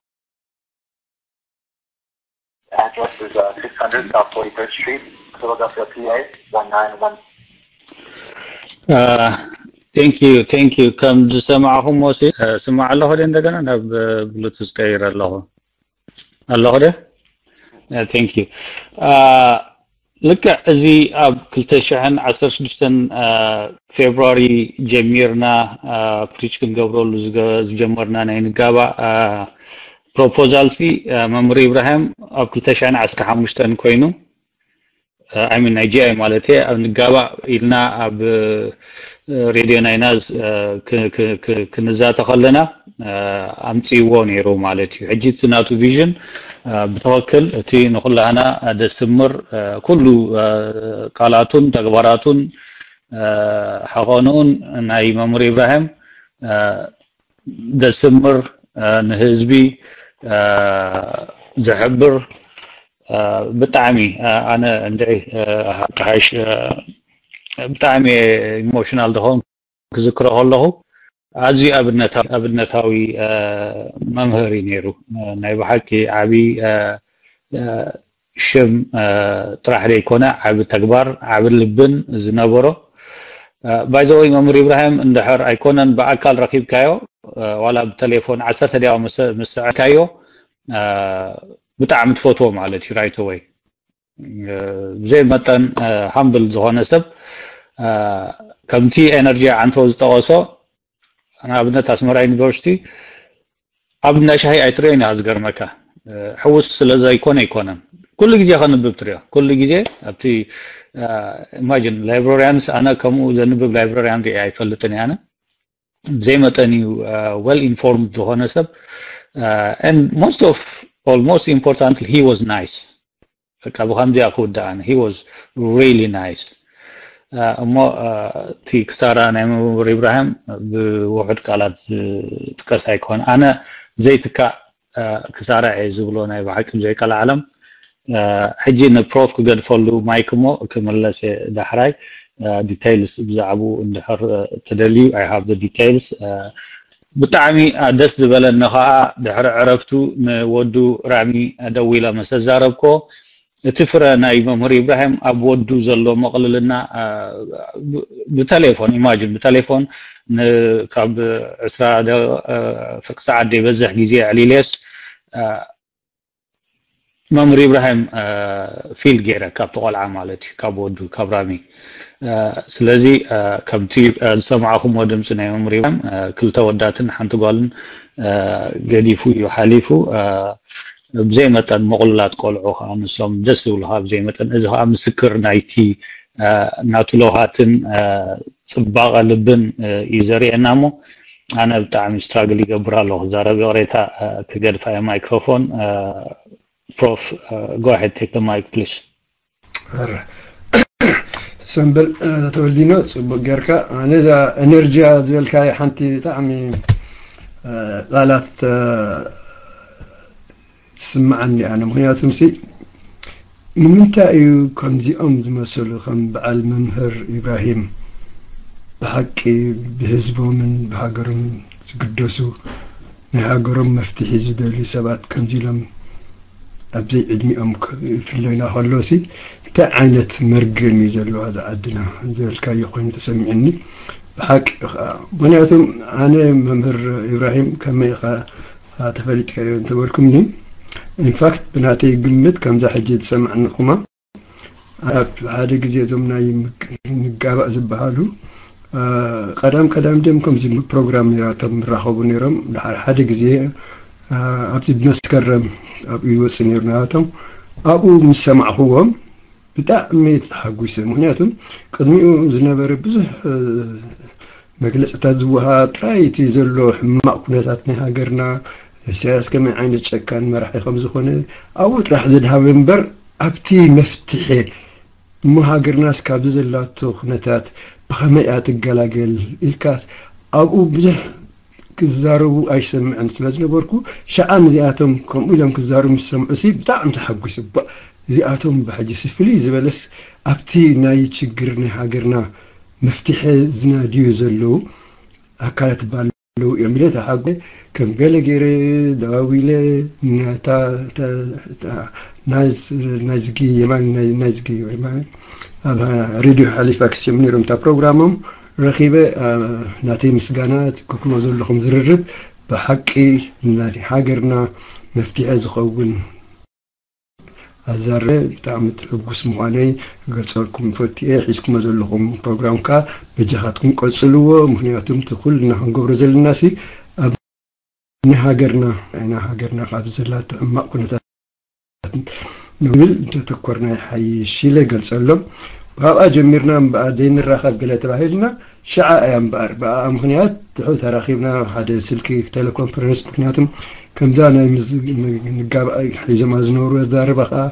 Address is uh, six hundred South forty-third Street, Philadelphia, P A, one nine one. Thank you, thank you. ከም ዝሰማዕኹም ሲ ስማዕ ኣለኹ ደ እንደገና ናብ ብሉቱዝ ቀይር ኣለኹ ኣለኹ ደ thank you ልክዕ እዚ ኣብ ክልተ ሽሕን ዓሰርተ ሽዱሽተን ፌብሩዋሪ ጀሚርና ፕሪች ክንገብረሉ ዝጀመርና ናይ ንጋባእ ፕሮፖዛል ሲ መምህር ኢብራሂም ኣብ ክልተ ሽሕን ዓሰርተ ሓሙሽተን ኮይኑ I mean ናይ ጂ ኣይ ማለት እየ ኣብ ንጋባእ ኢልና ኣብ ሬድዮ ናይና ክንዛተ ከለና ኣምፅእዎ ነይሩ ማለት እዩ። ሕጂ እቲ ናቱ ቪዥን ብትኽክል እቲ ንኩላህና ደስትምር ኩሉ ቃላቱን ተግባራቱን ሓቐንኡን ናይ መምህር ኢብራሂም ደስትምር ንህዝቢ ዘሕብር ብጣዕሚ ኣነ እንድዒ ክሓይሽ ብጣዕሚ ኢሞሽናል ዝኾን ክዝክሮ ከለኹ ኣዝዩ ኣብነታዊ መምህር እዩ ነይሩ። ናይ ብሓቂ ዓብዪ ሽም ጥራሕ ዘይኮነ ዓቢ ተግባር ዓቢ ልብን ዝነበሮ ባይዘወይ መምህር ኢብራሂም እንድሕር ኣይኮነን ብኣካል ረኺብካዮ ዋላ ብተሌፎን ዓሰርተ ደቂቃ ምስ ሰዓካዮ ብጣዕሚ ትፈትዎ ማለት እዩ right away ብዘይ መጠን ሃምብል ዝኾነ ሰብ ከምቲ ኤነርጂ ዓንቶ ዝጠቐሶ ንኣብነት ኣስመራ ዩኒቨርሲቲ ኣብ ናይ ሻሂ ኣይትሪኦን ኢኻ ዝገርመካ ሕውስ ስለ ዘይኮነ ኣይኮነን ኩሉ ግዜ ከንብብ ትሪኦ ኩሉ ግዜ ኣብቲ ኢማጂን ላይብራሪያንስ ኣነ ከምኡ ዘንብብ ላይብራሪያን ሪአ ኣይፈልጥን እየ ኣነ ብዘይ መጠን እዩ well informed ዝኾነ ሰብ and most of all most importantly he was nice በቃ ብከምዚኣ ክውዳእ ኣነ he was really nice እሞ እቲ ክሳራ ናይ መምህር ኢብራሂም ብውሑድ ቃላት ዝጥቀስ ኣይኮን ኣነ ዘይትካእ ክሳራ እየ ዝብሎ ናይ ብሓቂ ብዘይቀልዓለም ሕጂ ንፕሮፍ ክገድፈሉ ማይክ እሞ ክምለስ እየ ዳሕራይ details ብዛዕባኡ እንድሕር ተደልዩ I have the details ብጣዕሚ ደስ ዝበለኒ ከዓ ድሕሪ ዕረፍቱ ንወዱ ራሚ ደዊለ መሰ ዛረብኮ እቲ ፍረ ናይ መምህር ኢብራሂም ኣብ ወዱ ዘሎ መቕልልና ብተሌፎን ኢማጂን ብተሌፎን ካብ ዕስራ ፍርቂ ሰዓት ዘይበዝሕ ግዜ ኣዕሊለስ መምህር ኢብራሂም ፊል ገይረ ካብቲ ቆልዓ ማለት እዩ ካብ ወዱ ካብ ራሚ ስለዚ ከምቲ ዝሰማዕኹምዎ ድምፂ ናይ መምህር ኢብራሂም ክልተ ወዳትን ሓንቲ ጓልን ገዲፉ እዩ ሓሊፉ ብዘይ መጠን ምቕሉላት ቆልዑ ከዓ ንሶም ደስ ዝብሉ ከዓ ብዘይ መጠን እዚ ከዓ ምስክር ናይቲ ናቱ ለውሃትን ፅባቐ ልብን እዩ ዘርእየና እሞ ኣነ ብጣዕሚ ስትራግል ይገብር ኣለኹ ክዛረብ ይቕሬታ ክገድፋ እየ ማይክሮፎን ፕሮፍ go ahead take the mic please ሰምበል ተወልዲኖ ፅቡቅ ጌርካ ኣነ እዛ ኤነርጂያ ዝበልካ ሓንቲ ብጣዕሚ ቃላት ትስምዓኒ ኣነ ምክንያቱ ሲ ንምንታይ እዩ ከምዚኦም ዝመሰሉ ከም በዓል መምህር ኢብራሂም ብሓቂ ብህዝቦምን ብሃገሮም ዝግደሱ ናይ ሃገሮም መፍትሒ ዝደልዩ ሰባት ከምዚ ኢሎም ኣብዘይ ዕድሚኦም ክፍለዩና ከሎ ሲ እንታይ ዓይነት መርገም እዩ ዘለዋ እዛ ዓድና ዝበልካዮ ኮይኑ ተሰሚዕኒ ብሓቂ ከዓ ምክንያቱም ኣነ መምህር ኢብራሂም ከመይ ኢኻ ተፈሊጥካዮ እንተበልኩምኒ ኢንፋክት ብናተይ ግምት ከምዛ ሕጂ ዝሰማዕንኹማ ኣብ ሓደ ግዜ እዞም ናይ ንጋባእ ዝበሃሉ ቀዳም ቀዳም ድም ከምዚ ፕሮግራም ነራቶም ይራኸቡ ነሮም ድሓር ሓደ ግዜ ኣብዚ መስከረም ኣብኡ ይወፅእ ነሩ ናቶም ኣብኡ ምስ ሰማዕኽዎም ብጣዕሚ ተሓጒሰ ምክንያቱም ቅድሚኡ ዝነበረ ብዙሕ መግለፅታት ዝወሃብ ጥራይ እቲ ዘሎ ሕማቕ ኩነታት ናይ ሃገርና ኢሳያስ ከመይ ዓይነት ጨካን መራሒ ከም ዝኾነ ኣብኡ ጥራሕ ዘድሃበ እምበር ኣብቲ መፍትሒ እሞ ሃገርናስ ካብዚ ዘላቶ ኩነታት ብኸመይ እያ ትገላገል ኢልካስ ኣብኡ ብዙሕ ክዛረቡ ኣይሰምዕን ስለ ዝነበርኩ ሸዓ ንዚኣቶም ከምኡ ኢሎም ክዛረቡ ምስ ሰምዑ ሲ ብጣዕሚ ተሓጒሱ እባ እዚኣቶም ብሕጂ ሲ ፍልይ ዝበለስ ኣብቲ ናይ ችግር ናይ ሃገርና መፍትሒ ዝናድዩ ዘለዉ ኣካላት ባለው እዮም ኢለ ተሓጎ ከም ገለ ገይረ ደዋዊለ ናዝጊ የማን ናዝጊ ማለት ኣብ ሬድዮ ሓሊፋክስ እዮም ነይሮም እታ ፕሮግራሞም ረኺበ ናተይ ምስጋና ትክክሎ ዘለኹም ዝርርብ ብሓቂ ናይ ሃገርና መፍትሒ ዝኸውን ኣዛረ ብጣዕሚ ትሕጉስ ምዃነይ ክገልጸልኩም ፈትየ ሒዝኩሞ ዘለኹም ፕሮግራም ከዓ በጃኻትኩም ቀጽልዎ ምክንያቱም እቲ ኩልና ክንገብሮ ዘለናሲ ኣብ ናይ ሃገርና ናይ ሃገርና ካብ ዘላቶ ሕማቕ ኩነታት ንብል እንተተኮርና ይሓይሽ ኢለ ገልጸሎም ካብኣ ጀሚርና እምበኣር ዘይንራኸብ ገለ ተባሂልና ሽዓ እያ እምበኣር ብኣ ምክንያት ትሑ ተራኺብና ሓደ ስልኪ ቴሌኮንፈረንስ ምክንያቱም ከምዛ ናይ ንጋባእ ሒዞማ ዝነበሩ ኣዛርባ ከዓ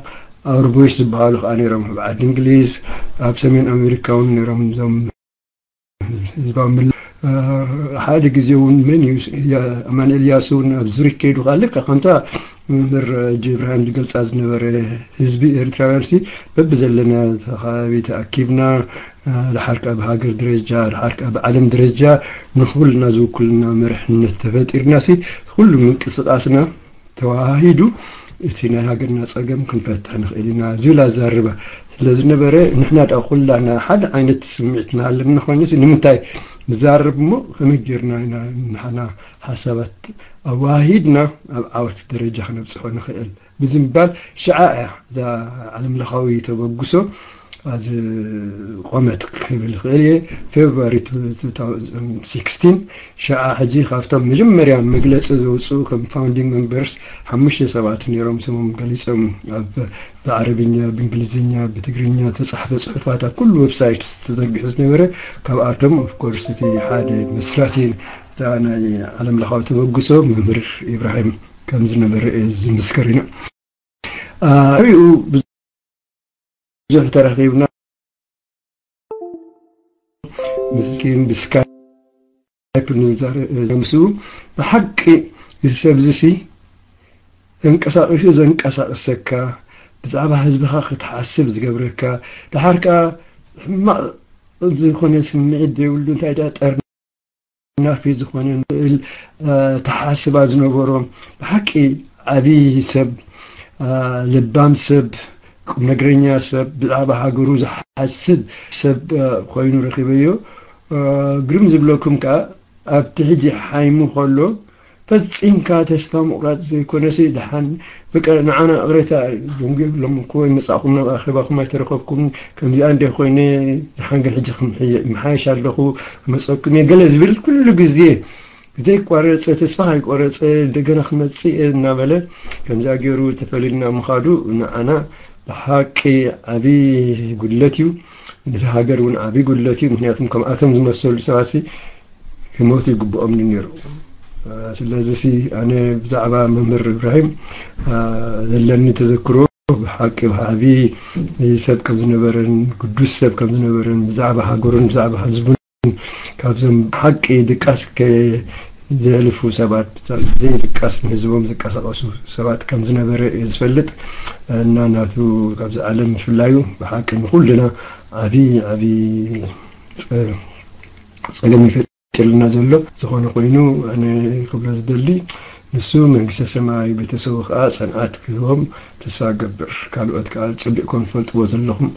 ኣውርቦይስ ዝበሃሉ ከዓ ነይሮም ኣብ ዓዲ እንግሊዝ ኣብ ሰሜን ኣሜሪካ እውን ነይሮም እዞም ህዝባዊ ምል ሓደ ግዜ እውን መን እዩ ኣማን ኤልያስ እውን ኣብ ዙሪክ ከይዱ ከዓ ልካ ከምታ መምህር ጅብራሂም ዝገልፃ ዝነበረ ህዝቢ ኤርትራውያን ሲ በብዘለና ከባቢ ተኣኪብና ድሓር ከኣ ብሃገር ደረጃ ድሓር ከኣ ብዓለም ደረጃ ንኹልና ዝውክልና መርሕነት ተፈጢርና ሲ ኩሉ ምንቅስቃስና ተዋሃሂዱ እቲ ናይ ሃገርና ጸገም ክንፈትሕ ንኽእል ኢና ዝብል ኣዛርባ ስለ ዝነበረ ንሕና ዳ ኩላና ሓደ ዓይነት ስምዒት እናሃለና ኮይኑ ሲ ንምንታይ ንዛረብ እሞ ከመይ ጌርና ኢና ንሓና ሓሳባት ኣዋሂድና ኣብ ዓወት ደረጃ ክነብጽሖ ንኽእል ብዝምባል ሽዓ እያ እዛ ዓለም ለኻዊ ተበግሶ ዝቆመት ክብል ይኽእል እየ ፌብሪ ሽዓ ሕጂ ካብቶም መጀመርያ መግለፂ ዘውፅኡ ከም ፋውንዲንግ መንበርስ ሓሙሽተ ሰባት ነይሮም ስሞም ገሊፆም ኣብ ብዓረብኛ ብእንግሊዝኛ ብትግርኛ ተፃሕፈ ፅሑፋት ኣብ ኩሉ ዌብሳይት ተዘርጊሑ ዝነበረ ካብኣቶም ኦፍኮርስ እቲ ሓደ መስራቲ እታ ናይ ዓለም ለኻዊ ተበግሶ መምህር ኢብራሂም ከም ዝነበረ ዝምስከር ኢና ኣብኡ ብዙሕ ተራኺብና ምስኪን ብስካይፕ ምስኡ ብሓቂ እዚ ሰብ እዚ ተንቀሳቂሱ ዘንቀሳቅሰካ ብዛዕባ ህዝብኻ ክትሓስብ ዝገብረካ ድሓር ከዓ ሕማቅ ዝኾነ ስምዒት ዘይብሉ እንታይ ጠር ናፊ ዝኾነ ንኽእል ተሓስባ ዝነበሮ ብሓቂ ዓብዪ ሰብ ልባም ሰብ ቁም ነገረኛ ሰብ ብዛዕባ ሃገሩ ዝሓስብ ሰብ ኮይኑ ረኺበዮ ግርም ዝብለኩም ከዓ ኣብቲ ሕጂ ሓይሙ ከሎ ፈጺምካ ተስፋ ምቑራጽ ዘይኮነሲ ደሓን በቃ ንዓና ቅሬታ ደንጉዮም ሎም እኮ ይመጻእኹም ናብ ኣኼባኹም ኣይተረኸብኩም ከምዚኣ እንደ ኮይነ ደሓን ግን ሕጂ ምሓየሽ ኣለኹ ክመጸኩም እየ ገለ ዝብል ኩሉ ግዜ ዘይቋረጸ ተስፋ ከይቆረጸ እንደገና ክመጽእ እየ እናበለ ከምዚኣ ገይሩ ተፈሊልና ምኻዱ ንዓና ብሓቂ ዓብዪ ጉድለት እዩ። ነቲ ሃገር እውን ዓብዪ ጉድለት እዩ። ምክንያቱም ከምኣቶም ዝመሰሉ ሰባትሲ ክሞቱ ይግብኦም ነይሩ። ስለዚ ኣነ ብዛዕባ መምህር እብራሂም ዘለኒ ተዘክሮ ብሓቂ ዓብዪ ሰብ ከም ዝነበረን ግዱስ ሰብ ከም ዝነበረን ብዛዕባ ሃገሩን ብዛዕባ ህዝቡን ካብዞም ብሓቂ ድቃስ ከ ዘሕልፉ ሰባት ዘይድቃስ ንህዝቦም ዝቀሳቀሱ ሰባት ከም ዝነበረ እየ ዝፈልጥ እና ናቱ ካብዚ ዓለም ምፍላዩ ብሓቂ ንኩልና ዓብዪ ዓብዪ ፀገም ይፈጥርልና ዘሎ። ዝኾነ ኮይኑ ኣነ ክብሎ ዝደሊ ንሱ መንግስተ ሰማይ ቤተሰቡ ከዓ ፅንዓት ክህቦም ተስፋ እገብር። ካልኦት ከዓ ፅቡቅኩም ትፈልጥዎ ዘለኹም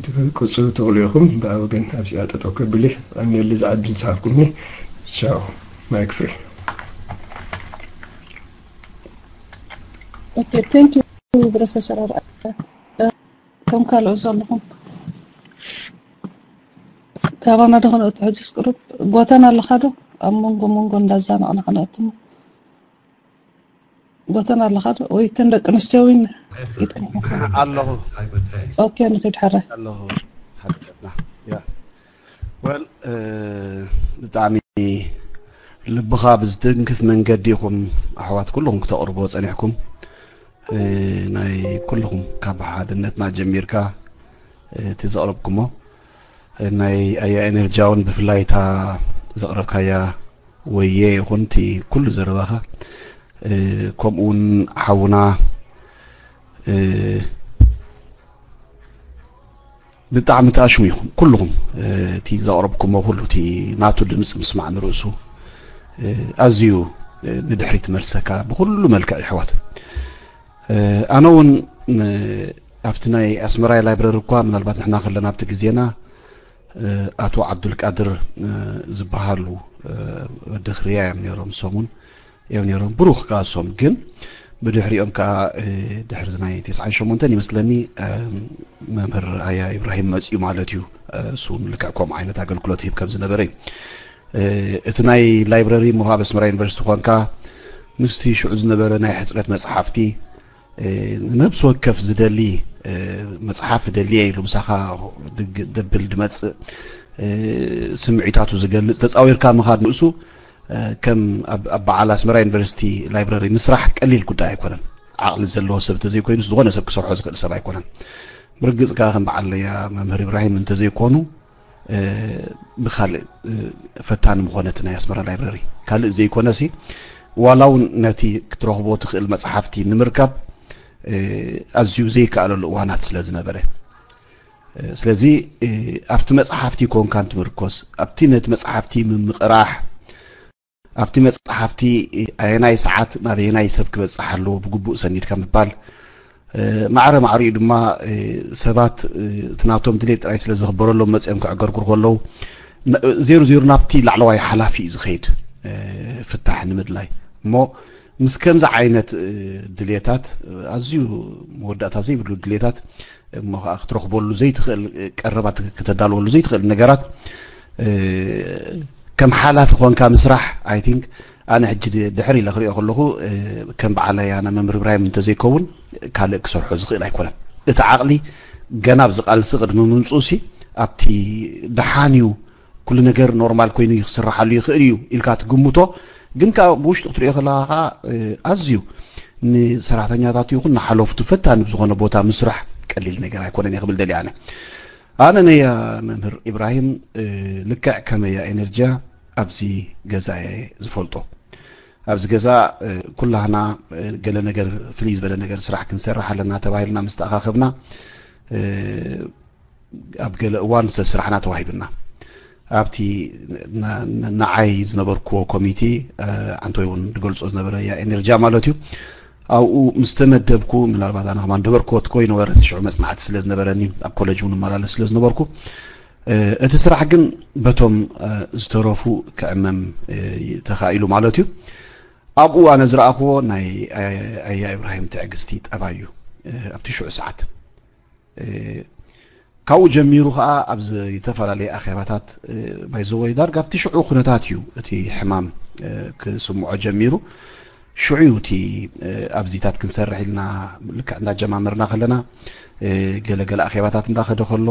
ክትቅፅሉ ትኽእሉ ኢኹም። ብኣ ወገን ኣብዚኣ ጠጠው ከብል እየ። ኣሜሊ ዝዓድል ዝሃብኩምኒ። ቻው። ማይክ ፍሪ። Okay, thank you, Professor ኣርኣያ። እቶም ካልኦት ዘለኹም ካባና ዶ ክነእቱ ሕጅስ ቅሩብ ጎተና ኣለኻ ዶ ኣብ መንጎ መንጎ እንዳዛናቕና ክነእትሞ ጎተና ኣለኻ ዶ ወይ እተን ደቂ ኣንስትዮ እውን ኢድኩም ኣለኹ። ኦኬ፣ ንኺድ ሕራይ ኣለኹ። ሓደትና ያ ወል ብጣዕሚ ልብኻ ብዝትንክፍ መንገዲ ኢኹም ኣሕዋት ኩልኹም ክተቕርቦ ጸኒሕኩም። ናይ ኩልኹም ካብ ሓድነትና ጀሚርካ እቲ ዘቕረብኩሞ ናይ ኣያ ኤነርጂ እውን ብፍላይ እታ ዘቕረብካያ ወየ ይኹን እቲ ኩሉ ዘረባኻ ከምኡ እውን ሓውና ብጣዕሚ ተኣሽሙ ኢኹም ኩልኹም። እቲ ዘቕረብኩሞ ኩሉ፣ እቲ ናቱ ድምፂ ምስማዕ ንርእሱ ኣዝዩ ንድሕሪት መልሰካ ብኩሉ መልክዕ ይሕዋት። ኣነ እውን ኣብቲ ናይ ኣስመራይ ላይብረሪ እኳ ምናልባት ንሕና ከለና ኣብቲ ግዜና ኣቶ ዓብዱልቃድር ዝበሃሉ ወዲ ክርያ እዮም ነይሮም። ሰሙን እዮም ነይሮም፣ ብሩኽ ከኣ ሶም። ግን ብድሕሪኦም ከኣ ድሕሪ ናይ ተስዓን ሸሞንተን ይመስለኒ መምህር ኣያ ኢብራሂም መፅኡ ማለት እዩ። እሱ ልክዕ ከምኡ ዓይነት ኣገልግሎት ይህብ ከም ዝነበረ እዩ። እቲ ናይ ላይብረሪ ምዃ ኣብ ኣስመራ ዩኒቨርሲቲ ኮንካ ምስቲ ሽዑ ዝነበረ ናይ ሕፅረት መፅሓፍቲ ነብሲ ወከፍ ዝደሊ መፅሓፍ ደልየ ኢሉ ምሳኻ ደብል ድመፅእ ስምዒታቱ ዝገልፅ ተፃዊርካ ምኻድ ንእሱ ከም ኣብ በዓል ኣስመራ ዩኒቨርሲቲ ላይብረሪ ምስራሕ ቀሊል ጉዳይ ኣይኮነን። ዓቕሊ ዘለዎ ሰብ እንተዘይኮይኑስ ዝኾነ ሰብ ክሰርሖ ዝኽእል ሰብ ኣይኮነን። ብርግፅ ከኣ ከም በዓል ለያ መምህር ኢብራሂም እንተዘይኮኑ ብካልእ ፈታኒ ምኾነ እቲ ናይ ኣስመራ ላይብረሪ። ካልእ ዘይኮነሲ ዋላ እውን ነቲ ክትረኽቦ ትኽእል መፅሓፍቲ ንምርካብ ኣዝዩ ዘይከኣለሉ እዋናት ስለ ዝነበረ፣ ስለዚ ኣብቲ መፅሓፍቲ ኮንካ እንትምርኮስ ኣብቲ ነቲ መፅሓፍቲ ምምቕራሕ ኣብቲ መፅሓፍቲ ኣየናይ ሰዓት ናብ ኣየናይ ሰብ ክበፅሕ ኣለዎ ብግቡእ ሰኒድካ ምባል፣ ማዕረ ማዕሪኡ ድማ ሰባት እቲ ናቶም ድሌት ጥራይ ስለ ዝኽበረሎም መፅኦም ክዕገርግሩ ከለዉ ዜሩ ዜሩ ናብቲ ላዕለዋይ ሓላፊ እዩ ዝኸይድ ፍታሕ ንምድላይ። እሞ ምስ ከምዚ ዓይነት ድሌታት ኣዝዩ መወዳእታ ዘይብሉ ድሌታት እሞ ከዓ ክትረኽበሉ ዘይትኽእል ቀረባት ክተዳልወሉ ዘይትኽእል ነገራት ከም ሓላፊ ኮንካ ምስራሕ ኣይ ቲንክ ኣነ ሕጂ ድሕር ኢለ ክሪኦ ከለኹ ከም በዓለይ ኣነ መምህር ኢብራሂም እንተዘይከውን ካልእ ክሰርሖ ዝኽእል ኣይኮነን። እቲ ዓቕሊ ገና ኣብዚ ቃልሲ ቅድሚ ምምፅኡ ሲ ኣብቲ ደሓን እዩ ኩሉ ነገር ኖርማል ኮይኑ ክስርሓሉ ይኽእል እዩ ኢልካ ትግምቶ ግን ከዓ ብውሽጡ ክትሪኦ ከለካ ከዓ ኣዝዩ ንሰራሕተኛታት ይኹን ንሓለፍቱ ፈታኒ ብዝኾነ ቦታ ምስራሕ ቀሊል ነገር ኣይኮነን እየ ክብል ደልየ ኣነ። ኣነ ነያ መምህር ኢብራሂም ልክዕ ከመያ ኤነርጂያ ኣብዚ ገዛ እየ ዝፈልጦ። ኣብዚ ገዛ ኩላህና ገለ ነገር ፍልይ ዝበለ ነገር ስራሕ ክንሰርሕ ኣለና ተባሂልና ምስ ተኣኻኸብና ኣብ ገለ እዋን ስራሕና ተዋሂብና ኣብቲ ንዓይ ዝነበርክዎ ኮሚቴ ዓንቶይ እውን ዝገልፆ ዝነበረ ያ ኤነርጂያ ማለት እዩ። ኣብኡ ምስ ተመደብኩ ምናልባት ኣነ ከማን ደበርክዎ ትኮይ ነበረ እቲ ሽዑ መፅናዕቲ ስለ ዝነበረኒ ኣብ ኮለጅ እውን እመላለስ ስለ ዝነበርኩ እቲ ስራሕ ግን በቶም ዝተረፉ ክዕመም ተኻኢሉ ማለት እዩ። ኣብኡ ኣነ ዝረኣኽዎ ናይ ኣያ ኢብራሂም ትዕግስቲ ጠባይ እዩ። ኣብቲ ሽዑ ሰዓት ካብኡ ጀሚሩ ከዓ ኣብ ዝተፈላለየ ኣኼባታት ባይዘወይ ዳርጋ ኣብቲ ሽዑ ኩነታት እዩ እቲ ሕማም ክስምዖ ጀሚሩ። ሽዑ እዩ እቲ ኣብዚታት ክንሰርሕ ኢልና ልክዕ እንዳጀማመርና ከለና ገለገለ ኣኼባታት እንዳኸደ ከሎ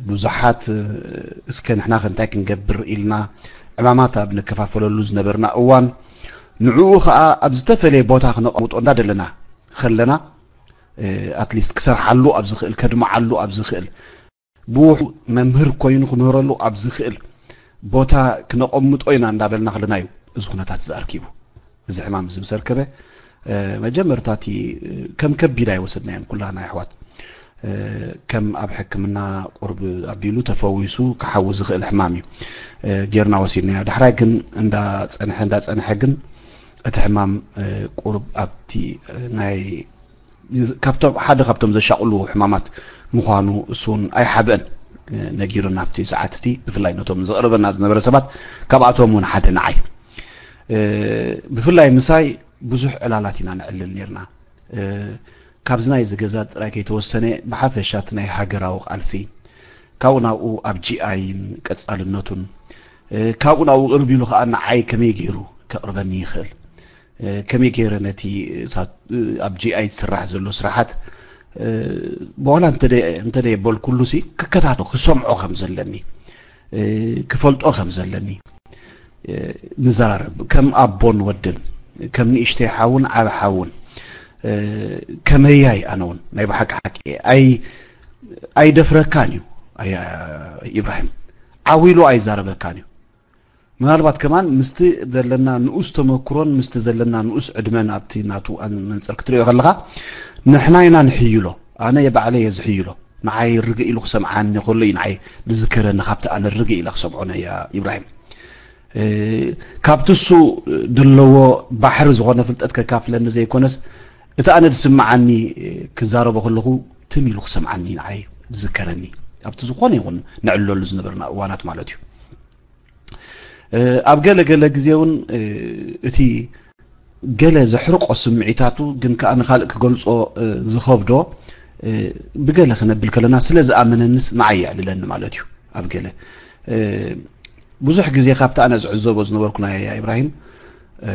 ብዙሓት እስከ ንሕና ከ እንታይ ክንገብር ኢልና ዕማማት ኣብ ንከፋፈለሉ ዝነበርና እዋን ንዕኡ ከዓ ኣብ ዝተፈለየ ቦታ ክነቐምጦ እንዳደለና ከለና ኣትሊስት ክሰርሓሉ ኣብ ዝኽእል ከድምዓሉ ኣብ ዝኽእል ብውሑ መምህር ኮይኑ ክምህረሉ ኣብ ዝኽእል ቦታ ክነቐምጦ ኢና እንዳበልና ከለና እዩ እዚ ኩነታት እዚ ኣርኪቡ። እዚ ሕማም እዚ ምስ ኣርከበ መጀመርታ እቲ ከም ከቢድ ኣይወሰድናዮን ኩላና ኣሕዋት። ከም ኣብ ሕክምና ቁርብ ኣቢሉ ተፈዊሱ ክሓዊ ዝኽእል ሕማም እዩ ጌርና ወሲድናዮ። ዳሕራይ ግን እንዳፀንሐ እንዳፀንሐ ግን እቲ ሕማም ቁርብ ኣብቲ ናይ ካብቶም ሓደ ካብቶም ዘሻቕሉ ሕማማት ምዃኑ እሱን ኣይሓብአን ነጊሩና ኣብቲ ሰዓት እቲ ብፍላይ ነቶም ዘቕርበና ዝነበረ ሰባት ካብኣቶም እውን ሓደ ንዓይ ብፍላይ ምሳይ ብዙሕ ዕላላት ኢና ንዕልል ነርና። ካብዚ ናይ ዝገዛ ጥራይ ከይተወሰነ ብሓፈሻ እቲ ናይ ሃገራዊ ቃልሲ ካብኡ ናብኡ ኣብ ጂኣይን ቀጻልነቱን ካብኡ ናብኡ ቅርብ ኢሉ ከዓ ንዓይ ከመይ ገይሩ ከቕርበኒ ይኽእል ከመይ ገይረ ነቲ ኣብ ጂኣይ ዝስራሕ ዘሎ ስራሓት ብዋላ እንተደ የበልኩሉሲ ክከታቶ ክሰምዖ ከም ዘለኒ ክፈልጦ ከም ዘለኒ ንዘራረብ ከም ኣቦን ወድን ከም ንእሽተይ ሓውን ዓብ ሓውን ከመያይ ኣነ እውን ናይ ብሓቂ ሓቂ ኣይደፍረካን እዩ። ኣያ ኢብራሂም ዓው ኢሉ ኣይዛረበካን እዩ። ምናልባት ከማን ምስቲ ዘለና ንኡስ ተመክሮን ምስቲ ዘለና ንኡስ ዕድመን ኣብቲ ናቱ መንፅር ክትሪኦ ከለካ ንሕና ኢና ንሕይሎ። ኣነ የባዕለ እየ ዝሕይሎ። ንዓይ ርግእ ኢሉ ክሰምዓኒ ከሎ እዩ ንዓይ ዝዝከረኒ፣ ካብቲ ኣነ ርግእ ኢለ ክሰምዖ ነያ ኢብራሂም። እ፣ ካብቲ እሱ ድለዎ ባሕሪ ዝኾነ ፍልጠት ከካፍለኒ ዘይኮነስ፣ እቲ ኣነ ዝስምዓኒ ክዛረቦ ከለኹ ትም ኢሉ ክሰምዓኒ ንዓይ ዝዝከረኒ፣ ኣብቲ ዝኾነ ይኹን ንዕለሉ ዝነበርና እዋናት ማለት እዩ። እ፣ ኣብ ገለ ገለ ግዜ እውን፣ እ፣ እቲ ገለ ዘሕርቆ ስምዒታቱ ግን ከኣ ንኻልእ ክገልጾ፣ እ፣ ዝኸብዶ፣ እ፣ ብገለ ክነብል ከለና ስለ ዝኣመነንስ ንዓይ የዕልለኒ ማለት እዩ። ኣብ ገለ፣ እ፣ ብዙሕ ግዜ ካብቲ ኣነ ዝዕዘቦ ዝነበርኩ ናይ ኢብራሂም፣ እ፣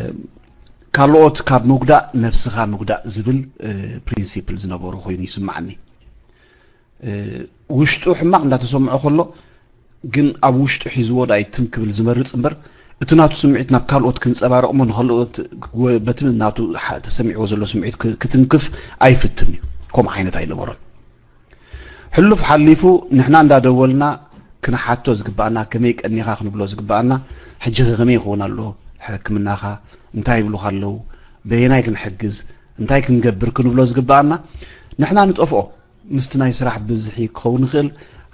ካልኦት ካብ ምጉዳእ ነብስኻ ምጉዳእ ዝብል፣ እ፣ ፕሪንሲፕል ዝነበሮ ኮይኑ ይስምዓኒ። እ፣ ውሽጡ ሕማቕ እንዳተሰምዖ ከሎ ግን ኣብ ውሽጡ ሒዝዎ ዳይ ትም ክብል ዝመርጽ እምበር፣ እቲ ናቱ ስምዒት ናብ ካልኦት ክንጸባረቕ እሞ ንኻልኦት ወ-፣ በቲ ናቱ ሓ-፣ ተሰሚዕዎ ዘሎ ስምዒት ክ-፣ ክትንክፍ ኣይፍትን እዩ። ከምኡ ዓይነት ኣይነበሮን። ሕሉፍ ሓሊፉ ንሕና እንዳደወልና ክንሓቶ ዝግባኣና፣ ከመይ ቀኒኻ ክንብሎ ዝግባኣና፣ ሕጂ ከ ከመይ ይኸውን ኣሎ ሕክምናኻ፣ እንታይ ይብሉኻ ኣለዉ፣ በየናይ ክንሕግዝ፣ እንታይ ክንገብር ክንብሎ ዝግባኣና፣ ንሕና ንጠፍኦ። ምስቲ ናይ ስራሕ ብዝሒ ክኸውን ይኽእል።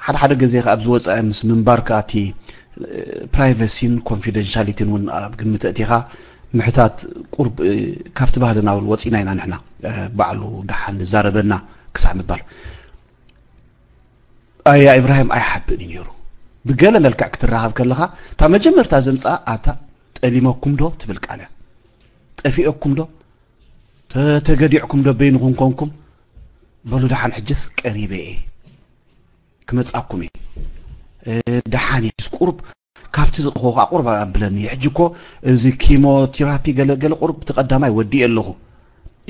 ሓደ ሓደ ግዜ ከኣ ኣብዚ ወጻኢ ምስ ምንባር ከኣ እቲ፣ እ፣ ፕራይቨሲን ኮንፊደንሻሊቲን እውን ኣብ ግምት ኣእቲኻ ምሕታት ቁርብ፣ እ፣ ካብቲ ባህሊ ናብ ወጺና ኢና ንሕና፣ እ፣ ባዕሉ ደሓን ዝዛረበና ክሳዕ ምባል። ኣያ ኢብራሂም ኣይሓብእን እዩ ነይሩ። ብገለ መልክዕ ክትራኸብ ከለኻ እታ መጀመርታ ዘምጽኣ ኣታ ጠሊመኩም ዶ ትብል ቃል እያ። ጠፊኦኩም ዶ? ተ-፣ ተገዲዕኩም ዶ በይንኹም ኮንኩም? በሉ ደሓን ሕጅስ ቀሪበ እየ። ክመጻኩም እየ። እ፣ ደሓን እየ። ቁሩብ ካብቲ ዝቕኾ ከዓ ቁሩብ ኣብለኒ። ሕጂ እኮ እዚ ኪሞቴራፒ ገለ ገለ ቁሩብ እቲ ቀዳማይ ወዲኤ ኣለኹ።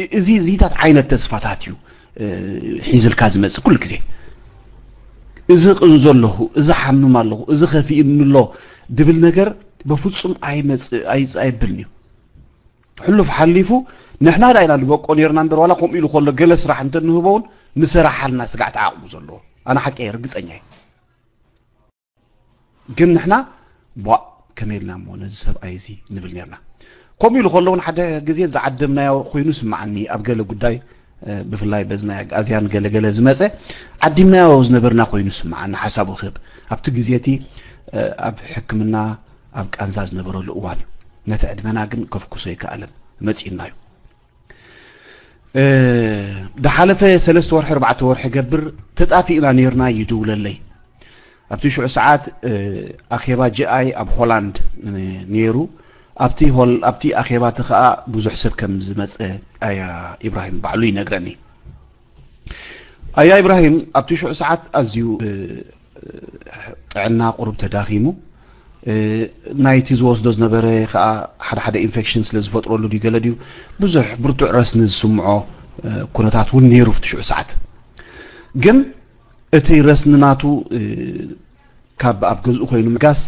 እ-፣ እዚ፣ እዚታት ዓይነት ተስፋታት እዩ፣ እ፣ ሒዝልካ ዝመጽእ ኩሉ ግዜ። እዚ ቅንዞ ኣለኹ፣ እዚ ሓምም ኣለኹ፣ እዚ ከፊእኒ ኣሎ ድብል ነገር በፍጹም ኣይመጽእ፣ ኣይጽ-፣ ኣይብልን እዩ። ሕሉፍ ሓሊፉ ንሕና ዳ ኢና ንበቆ ነርና እምበር፣ ዋላ ከምኡ ኢሉ ከሎ ገለ ስራሕ እንተንህቦ እውን ንሰራሓልና ስጋዕ ተዓቕቡ ዘለዎ። ኣነ ሓቂ እየ፣ ርግጸኛ እየ። ግን ንሕና ቧእ ከመይ ኢልና እሞ ነዚ ሰብኣይ እዚ ንብል ነርና። ከምኡ ኢሉ ከሎ እውን ሓደ ግዜ ዝዓደምናዮ ኮይኑ ስምዓኒ፣ ኣብ ገለ ጉዳይ፣ እ፣ ብፍላይ በዚ ናይ ኣግኣዝያን ገለ ገለ ዝመጸ ዓዲምናዮ ዝነበርና ኮይኑ ስምዓኒ፣ ሓሳቡ ክህብ። ኣብቲ ግዜ እቲ፣ እ፣ ኣብ ሕክምና ኣብ ቃንዛ ዝነበረሉ እዋን እዩ። ነቲ ዕድመና ግን ከፍኩሶ ኣይከኣለን፣ መጺኡና እዩ። እ፣ ዝሓለፈ ሰለስተ ወርሒ፣ ኣርባዕተ ወርሒ ገብር ተጣፊእና ነርና፣ ይድውለለይ። ኣብቲ ሽዑ ሰዓት፣ እ፣ ኣኼባ ጂ ኣይ ኣብ ሆላንድ፣ እ፣ ነይሩ። ኣብቲ ሆል-፣ ኣብቲ ኣኼባ እቲ ኸኣ ብዙሕ ሰብ ከም ዝመጸ ኣያ ኢብራሂም ባዕሉ ይነግረኒ። ኣያ ኢብራሂም ኣብቲ ሽዑ ሰዓት ኣዝዩ፣ እ፣ ጥዕና ቁሩብ ተዳኺሙ፣ እ፣ ናይቲ ዝወስዶ ዝነበረ ኸኣ ሓደ ሓደ ኢንፌክሽን ስለ ዝፈጥረሉ ድዩ ገለ ድዩ ብዙሕ ብርቱዕ ረስኒ ዝስምዖ፣ እ፣ ኩነታት እውን ነይሩ ኣብቲ ሽዑ ሰዓት። ግን እቲ ረስኒ ናቱ፣ እ፣ ካብ ኣብ ገዝኡ ኮይኑ ምጋስ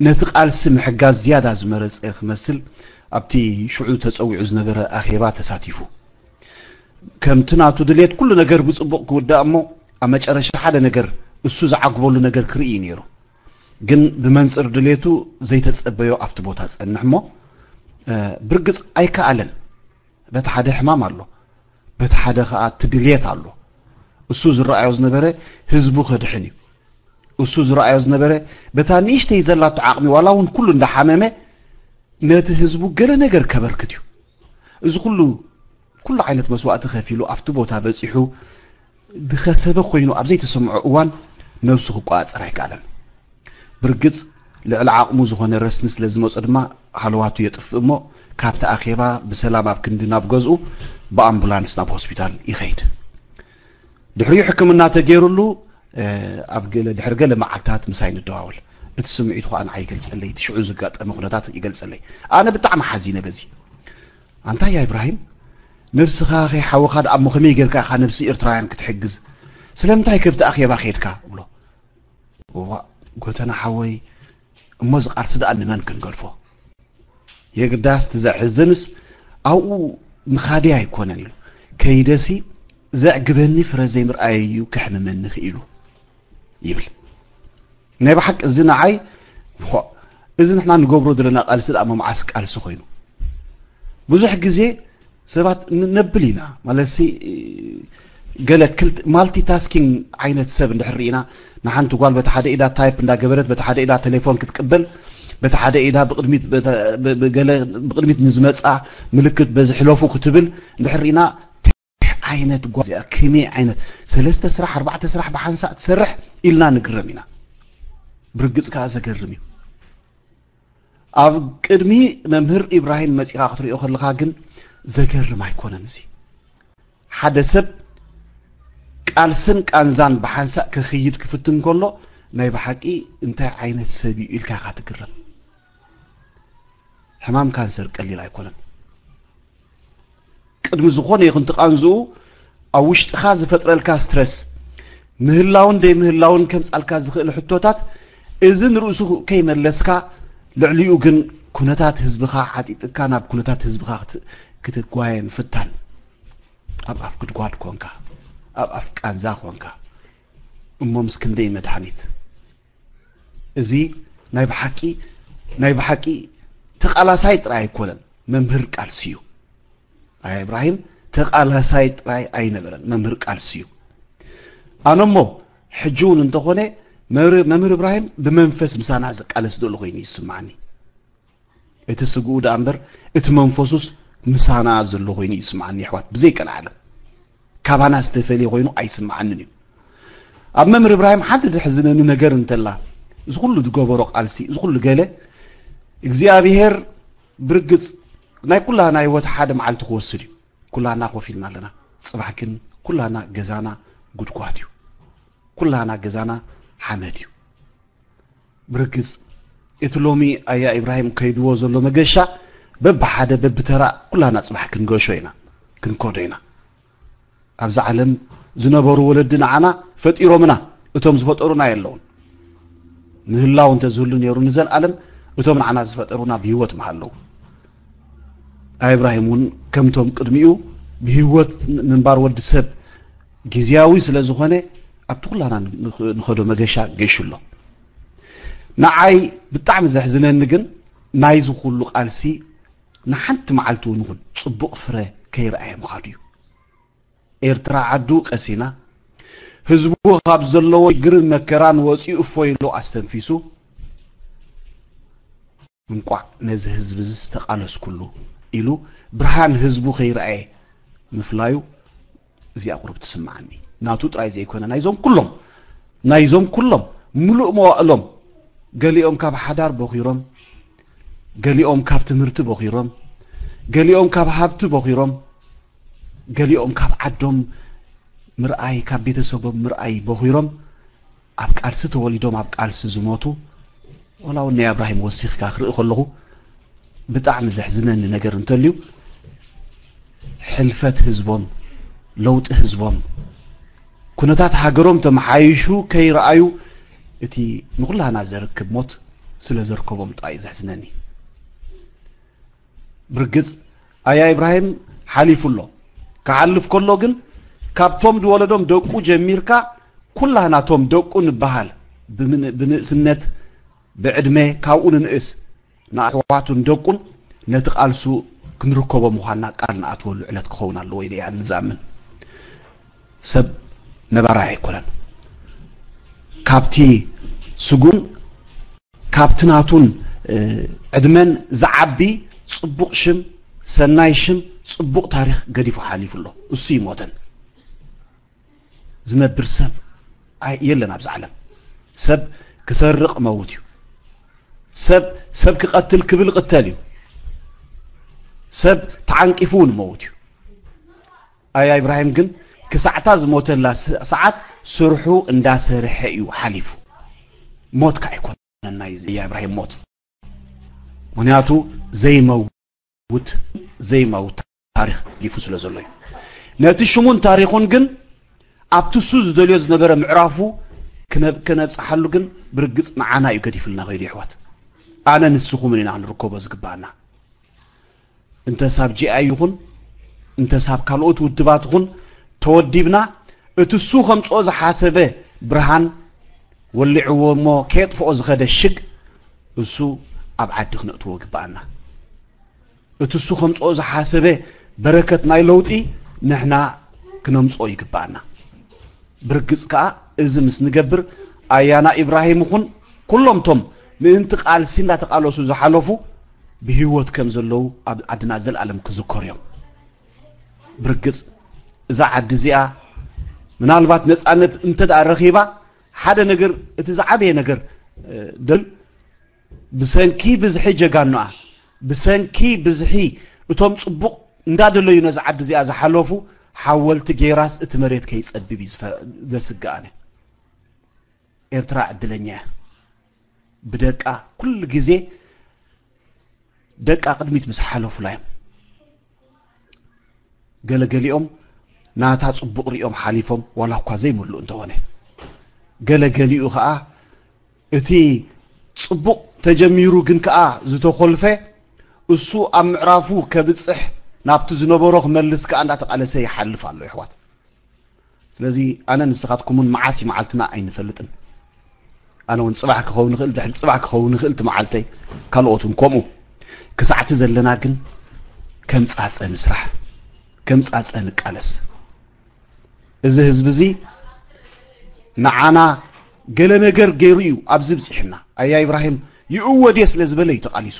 ነቲ ቃልሲ ምሕጋዝ ዝያዳ ዝመረጸ ክመስል ኣብቲ ሽዑ ተጸዊዑ ዝነበረ ኣኼባ ተሳቲፉ። ከምቲ ናቱ ድሌት ኩሉ ነገር ብጽቡቕ ክውዳእ እሞ ኣብ መጨረሻ ሓደ ነገር እሱ ዝዓግበሉ ነገር ክርኢ እዩ ነይሩ። ግን ብመንጽር ድሌቱ ዘይተጸበዮ ኣብቲ ቦታ ጸንሕ እሞ፣ እ፣ ብርግጽ ኣይከኣለን። በቲ ሓደ ሕማም ኣሎ፣ በቲ ሓደ ከኣ እቲ ድሌት ኣሎ። እሱ ዝረኣዮ ዝነበረ ህዝቡ ከድሕን እዩ። እሱ ዝረኣዮ ዝነበረ በታ ንእሽተይ ዘላቶ ዓቕሚ ዋላ እውን ኩሉ እንዳሓመመ ነቲ ህዝቡ ገለ ነገር ከበርክት እዩ። እዚ ኩሉ፣ ኩሉ ዓይነት መስዋእቲ ከፊሉ ኣብቲ ቦታ በጺሑ ዝኸሰበ ኮይኑ ኣብ ዘይተሰምዖ እዋን ነብሱ ክቆጻጸር ኣይከኣለን። ብርግጽ ልዕሊ ዓቕሙ ዝኾነ ረስኒ ስለ ዝመጾ ድማ ሃለዋቱ የጥፍእ እሞ ካብቲ ኣኼባ ብሰላም ኣብ ክንዲ ናብ ገዝኡ ብኣምቡላንስ ናብ ሆስፒታል ይኸይድ። ድሕሪኡ ሕክምና ተገይሩሉ፣ እ፣ ኣብ ገለ፣ ድሕሪ ገለ መዓልታት ምሳይ ንደዋወል። እቲ ስምዒቱ ኸኣ ንዓይ ይገልጸለይ፣ እቲ ሽዑ ዘጋጠመ ኩነታት ይገልጸለይ። ኣነ ብጣዕሚ ሓዚነ በዚ። ኣንታ ያ ኢብራሂም፣ ነብስኻ ከይሓወኻ ደኣ እሞ ከመይ ጌርካ ኢኻ ነብሲ ኤርትራውያን ክትሕግዝ? ስለምንታይ ከብቲ ኣኼባ ኸድካ? እብሎ። እዋእ፣ ጎተና ሓወይ፣ እሞ እዚ ቃልሲ ደኣ ንመን ክንገድፎ? የግዳስ እቲ ዘሕዝንስ ኣብኡ ምኻደይ ኣይኮነን ኢሉ። ከይደሲ ዘዕግበኒ ፍረ ዘይምርኣየይ እዩ ከሕምመኒ ክኢሉ ይብል። ናይ ብሓቂ እዚ ንዓይ፣ ሆ፣ እዚ ንሕና ንገብሮ ዘለና ቃልሲ ደኣ መዓስ ቃልሲ ኮይኑ? ብዙሕ ግዜ ሰባት ን-፣ ነብል ኢና፣ ማለትሲ፣ ገለ ክልት-፣ ማልቲታስኪንግ ዓይነት ሰብ እንድሕር ርኢና፣ ንሓንቲ ጓል በቲ ሓደ ኢዳ ታይፕ እንዳገበረት፣ በቲ ሓደ ኢዳ ቴሌፎን ክትቅበል፣ በቲ ሓደ ኢዳ ብቕድሚት፣ በተ-፣ ብ-፣ ብገለ ብቕድሚት ንዝመጻ ምልክት በዚ ሕለፉ ክትብል እንድሕር ርኢና፣ እንታይ ዓይነት ጓል እዚኣ፣ ከመይ ዓይነት ሰለስተ ስራሕ፣ ኣርባዕተ ስራሕ ብሓንሳእ ትሰርሕ ኢልና ንግረም ኢና። ብርግጽ ከኣ ዘገርም እዩ። ኣብ ቅድሚ መምህር ኢብራሂም መጺኻ ክትሪኦ ከለኻ ግን ዘገርም ኣይኮነን። እዚ ሓደ ሰብ ቃልስን ቃንዛን ብሓንሳእ ክኽይድ ክፍትን ከሎ ናይ ብሓቂ እንታይ ዓይነት ሰብ እዩ ኢልካ ኢኻ ትግረም። ሕማም ካንሰር ቀሊል ኣይኮነን። ቅድሚ ዝኾነ ይኹን ትቃንዝኡ ኣብ ውሽጥኻ ዝፈጥረልካ ስትረስ፣ ምህላውን ደይምህላውን ከምጻልካ ዝኽእል ሕቶታት፣ እዚ ንርእሱ ከይመለስካ፣ ልዕሊኡ ግን ኩነታት ህዝብኻ ዓጢጥካ ናብ ኩነታት ህዝብኻ ክት-፣ ክትጓየ ምፍታን። ኣብ ኣፍ ጉድጓድ ኮንካ፣ ኣብ ኣፍ ቃንዛ ኮንካ፣ እሞ ምስ ክንደይ መድሓኒት? እዚ ናይ ብሓቂ፣ ናይ ብሓቂ ተቓላሳይ ጥራይ ኣይኮነን፣ መምህር ቃልሲ እዩ። ኣያ ኢብራሂም ተቓላሳይ ጥራይ ኣይነበረን፣ መምህር ቃልሲ እዩ። ኣነ እሞ ሕጂ እውን እንተኾነ መምህር፣ መምህር ኢብራሂም ብመንፈስ ምሳና ዝቃለስ ዘሎ ኮይኑ ይስምዓኒ። እቲ ስግኡ ደኣ እምበር እቲ መንፈሱስ ምሳና ዘሎ ኮይኑ ይስምዓኒ፣ ኣሕዋት፣ ብዘይቀልዓለም። ካባና ዝተፈልየ ኮይኑ ኣይስምዓንን እዩ። ኣብ መምህር ኢብራሂም ሓንቲ ድሕዝነኒ ነገር እንተላ፣ እዚ ኩሉ ዝገበሮ ቃልሲ፣ እዚ ኩሉ ገለ፣ እግዚኣብሄር ብርግጽ ናይ ኩላና ህይወት ሓደ መዓልቲ ክወስድ እዩ። ኩላና ኮፍ ኢልና ኣለና። ጽባሕ ግን ኩላና ገዛና ጉድጓድ እዩ። ኩላና ገዛና ሓመድ እዩ። ብርግጽ እቲ ሎሚ ኣያ ኢብራሂም ከይድዎ ዘሎ መገሻ በብሓደ በብተራ ኩላና ጽባሕ ክንገሾ ኢና፣ ክንከዶ ኢና። ኣብዛ ዓለም ዝነበሩ ወለዲ ንዓና ፈጢሮምና፣ እቶም ዝፈጠሩና የለውን። ምህላው እንተዝህሉ ነይሩ ንዘለኣለም እቶም ንዓና ዝፈጠሩና ብህይወት ምሃለዉ። ኣያ ኢብራሂም እውን ከምቶም ቅድሚኡ ብህይወት ምንባር ወዲ ሰብ ግዝያዊ ስለ ዝኾነ ኣብቲ ኩላና ንኽ-፣ ንኸዶ መገሻ ገይሹ ኣሎ። ንዓይ ብጣዕሚ ዘሕዝነኒ ግን ናይዚ ኩሉ ቃልሲ ንሓንቲ መዓልቲ እውን ይኹን ጽቡቕ ፍረ ከይረኣየ ምኻዱ እዩ። ኤርትራ ዓዱ ቀሲና፣ ህዝቡ ካብ ዘለዎ ሽግርን መከራን ወጺኡ እፎይ ኢሉ ኣስተንፊሱ፣ እንቋዕ ነዚ ህዝቢ እዚ ዝተቓለስኩሉ ኢሉ ብርሃን ህዝቡ ከይረኣየ ምፍላዩ እዚኣ ቁሩብ ትስምዓኒ። ናቱ ጥራይ ዘይኮነ ናይዞም ኩሎም፣ ናይዞም ኩሎም ምሉእ መዋእሎም ገሊኦም ካብ ሓዳር ቦኺሮም፣ ገሊኦም ካብ ትምህርቲ ቦኺሮም፣ ገሊኦም ካብ ሃብቲ ቦኺሮም፣ ገሊኦም ካብ ዓዶም ምርኣይ፣ ካብ ቤተሰቦም ምርኣይ ቦኺሮም ኣብ ቃልሲ ተወሊዶም ኣብ ቃልሲ ዝሞቱ፣ ዋላ እውን ናይ ኣብራሂም ወሲኽካ ክርኢ ከለኹ ብጣዕሚ ዘሕዝነኒ ነገር እንተልዩ፣ ሕልፈት ህዝቦም፣ ለውጢ ህዝቦም፣ ኩነታት ሃገሮም ተመሓይሹ ከይረኣዩ እቲ ንኹላና ዘርክብ ሞት ስለ ዘርከቦም ጥራይ እዩ ዘሕዝነኒ። ብርግጽ ኣያ ኢብራሂም ሓሊፉ ኣሎ። ክሓልፍ ከሎ ግን ካብቶም ዝወለዶም ደቁ ጀሚርካ ኩላህና ቶም ደቁ ንበሃል ብምን-፣ ብንእስነት ብዕድመ ካብኡ ንንእስ ንኣሕዋቱን ደቁን ነቲ ቃልሱ ክንርከቦ ምዃንና ቃል ንኣትወሉ ዕለት ክኸውን ኣለዎ ኢለ እየ ንዝኣምን። ሰብ ነባራይ ኣይኮነን። ካብቲ ስጉን ካብቲ ናቱን፣ እ፣ ዕድመን ዝዓቢ ጽቡቕ ሽም፣ ሰናይ ሽም፣ ጽቡቕ ታሪኽ ገዲፉ ሓሊፉ ኣሎ። እሱ ይሞተን። ዝነብር ሰብ ኣይ-፣ የለን ኣብዚ ዓለም። ሰብ ክሰርቕ መውት እዩ። ሰብ፣ ሰብ ክቐትል ክብል ቅተል እዩ። ሰብ ተዓንቂፉ እውን መውት እዩ። ኣያ ኢብራሂም ግን ክሳዕታ ዝሞተላ ስ-፣ ሰዓት ስርሑ እንዳሰርሐ እዩ ሓሊፉ። ሞት ከኣ ኣይኮነን ናይ ኣያ ኢብራሂም ሞት። ምኽንያቱ ዘይመውት፣ ዘይመውት ታሪኽ ገዲፉ ስለ ዘሎ እዩ። ነቲ ሽሙን ታሪኹን ግን ኣብቲ እሱ ዝደልዮ ዝነበረ ምዕራፉ ክነ-፣ ከነብጽሓሉ ግን ብርግጽ ንዓና እዩ ገዲፍልና ከይዱ፣ የሕዋት። ኣነ ንስኹምን ኢና ክንርከቦ ዝግባኣና። እንተ ሳብ ጂ ኣይ ይኹን፣ እንተ ሳብ ካልኦት ውድባት ይኹን፣ ተወዲብና፣ እቲ እሱ ከምጽኦ ዝሓሰበ ብርሃን ወሊዕዎ እሞ ከየጥፍኦ ዝኸደ ሽግ፣ እሱ ኣብ ዓዲ ክነእትዎ ይግባኣና። እቲ እሱ ከምጽኦ ዝሓሰበ በረከት ናይ ለውጢ ንሕና ክነምፅኦ ይግባኣና። ብርግፅ ከዓ እዚ ምስ ንገብር ኣያና ኢብራሂም ይኹን ኩሎም ቶም ምእንቲ ቃልሲ እንዳተቃለሱ ዝሓለፉ ብህይወት ከም ዘለዉ ኣብ ዓድና ዘልኣለም ክዝከሩ እዮም። ብርግፅ እዛ ዓዲ እዚኣ ምናልባት ነፃነት እንተ ደኣ ረኺባ ሓደ ነገር እቲ ዝዓበየ ነገር ደል ብሰንኪ ብዝሒ ጀጋኑኣ ብሰንኪ ብዝሒ እቶም ፅቡቕ እንዳደለዩ ነዚ ዓዲ እዚኣ ዝሓለፉ ሓወልቲ ገይራስ እቲ መሬት ከይፀብብ እዩ ዘስግኣነ። ኤርትራ ዕድለኛ እያ። ብደቃ ኩሉ ግዜ ደቃ ቅድሚት ምስ ሓለፉላ እዮም። ገለገሊኦም ናታ ጽቡቕ ሪኦም ሓሊፎም ዋላ እኳ ዘይምሉእ እንተኾነ፣ ገለገሊኡ ኸኣ እቲ ጽቡቕ ተጀሚሩ ግን ከኣ ዝተኾልፈ እሱ ኣብ ምዕራፉ ከብጽሕ ናብቲ ዝነበሮ ክመልስ ከኣ እንዳተቓለሰ ይሓልፍ ኣሎ የሕዋት። ስለዚ ኣነ ንስኻትኩምን መዓስ መዓልትና ኣይንፈልጥን። ኣነ እውን ጽባሕ ክኸውን ይኽእል፣ ድሕሪ ጽባሕ ክኸውን ይኽእል እቲ መዓልተይ፣ ካልኦት እውን ከምኡ። ክሳዕቲ ዘለና ግን ከም ጻጸ ንስራሕ፣ ከም ጻጸ ንቃለስ። እዚ ህዝቢ እዚ ንዓና ገለ ነገር ገይሩ እዩ ኣብዚ ብጺሕና። ኣያ ኢብራሂም ይእወድ እየ ስለ ዝበለ እዩ ተቓሊሱ።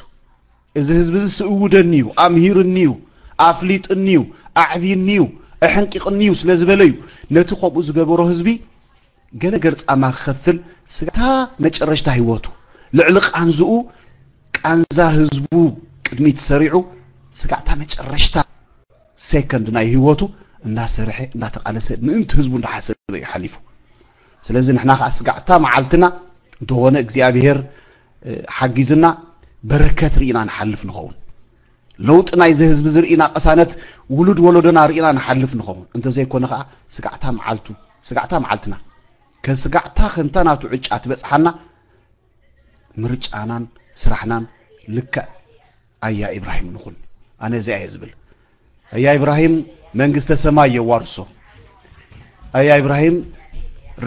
እዚ ህዝቢ እዚ ስእውደኒ እዩ፣ ኣምሂርኒ እዩ፣ ኣፍሊጥኒ እዩ፣ ኣዕብይኒ እዩ፣ ኣሐንቂቕኒ እዩ ስለ ዝበለ እዩ ነቲ ከምኡ ዝገበሮ ህዝቢ ገለ ገርጻማ ክኸፍል ስጋታ መጨረሽታ ህይወቱ ልዕሊ ቃንዝኡ ቃንዛ ህዝቡ ቅድሚት ሰሪዑ ስጋዕታ መጨረሽታ ሴከንድ ናይ ህይወቱ እናሰርሐ እናተቃለሰ ምእንቲ ህዝቡ እንዳሓሰበ እዩ ሓሊፉ። ስለዚ ንሕና ከዓ ስጋዕታ መዓልትና እንተኾነ እግዚኣብሔር ሓጊዝና በረከት ርኢና ንሓልፍ ንኸውን። ለውጢ ናይዚ ህዝቢ ዝርኢና ቅሳነት ውሉድ ወለዶና ርኢና ንሓልፍ ንኸውን። እንተዘይኮነ ከዓ ስጋዕታ መዓልቱ ስጋዕታ መዓልትና ከስጋዕታ ከምታ ናቱ ዕጫ ትበፅሓና ምርጫናን ስራሕናን ልክዕ ኣያ ኢብራሂም ንኹን። ኣነ እዚኣ እየ ዝብል። ኣያ ኢብራሂም መንግስተ ሰማይ የዋርሶ። ኣያ ኢብራሂም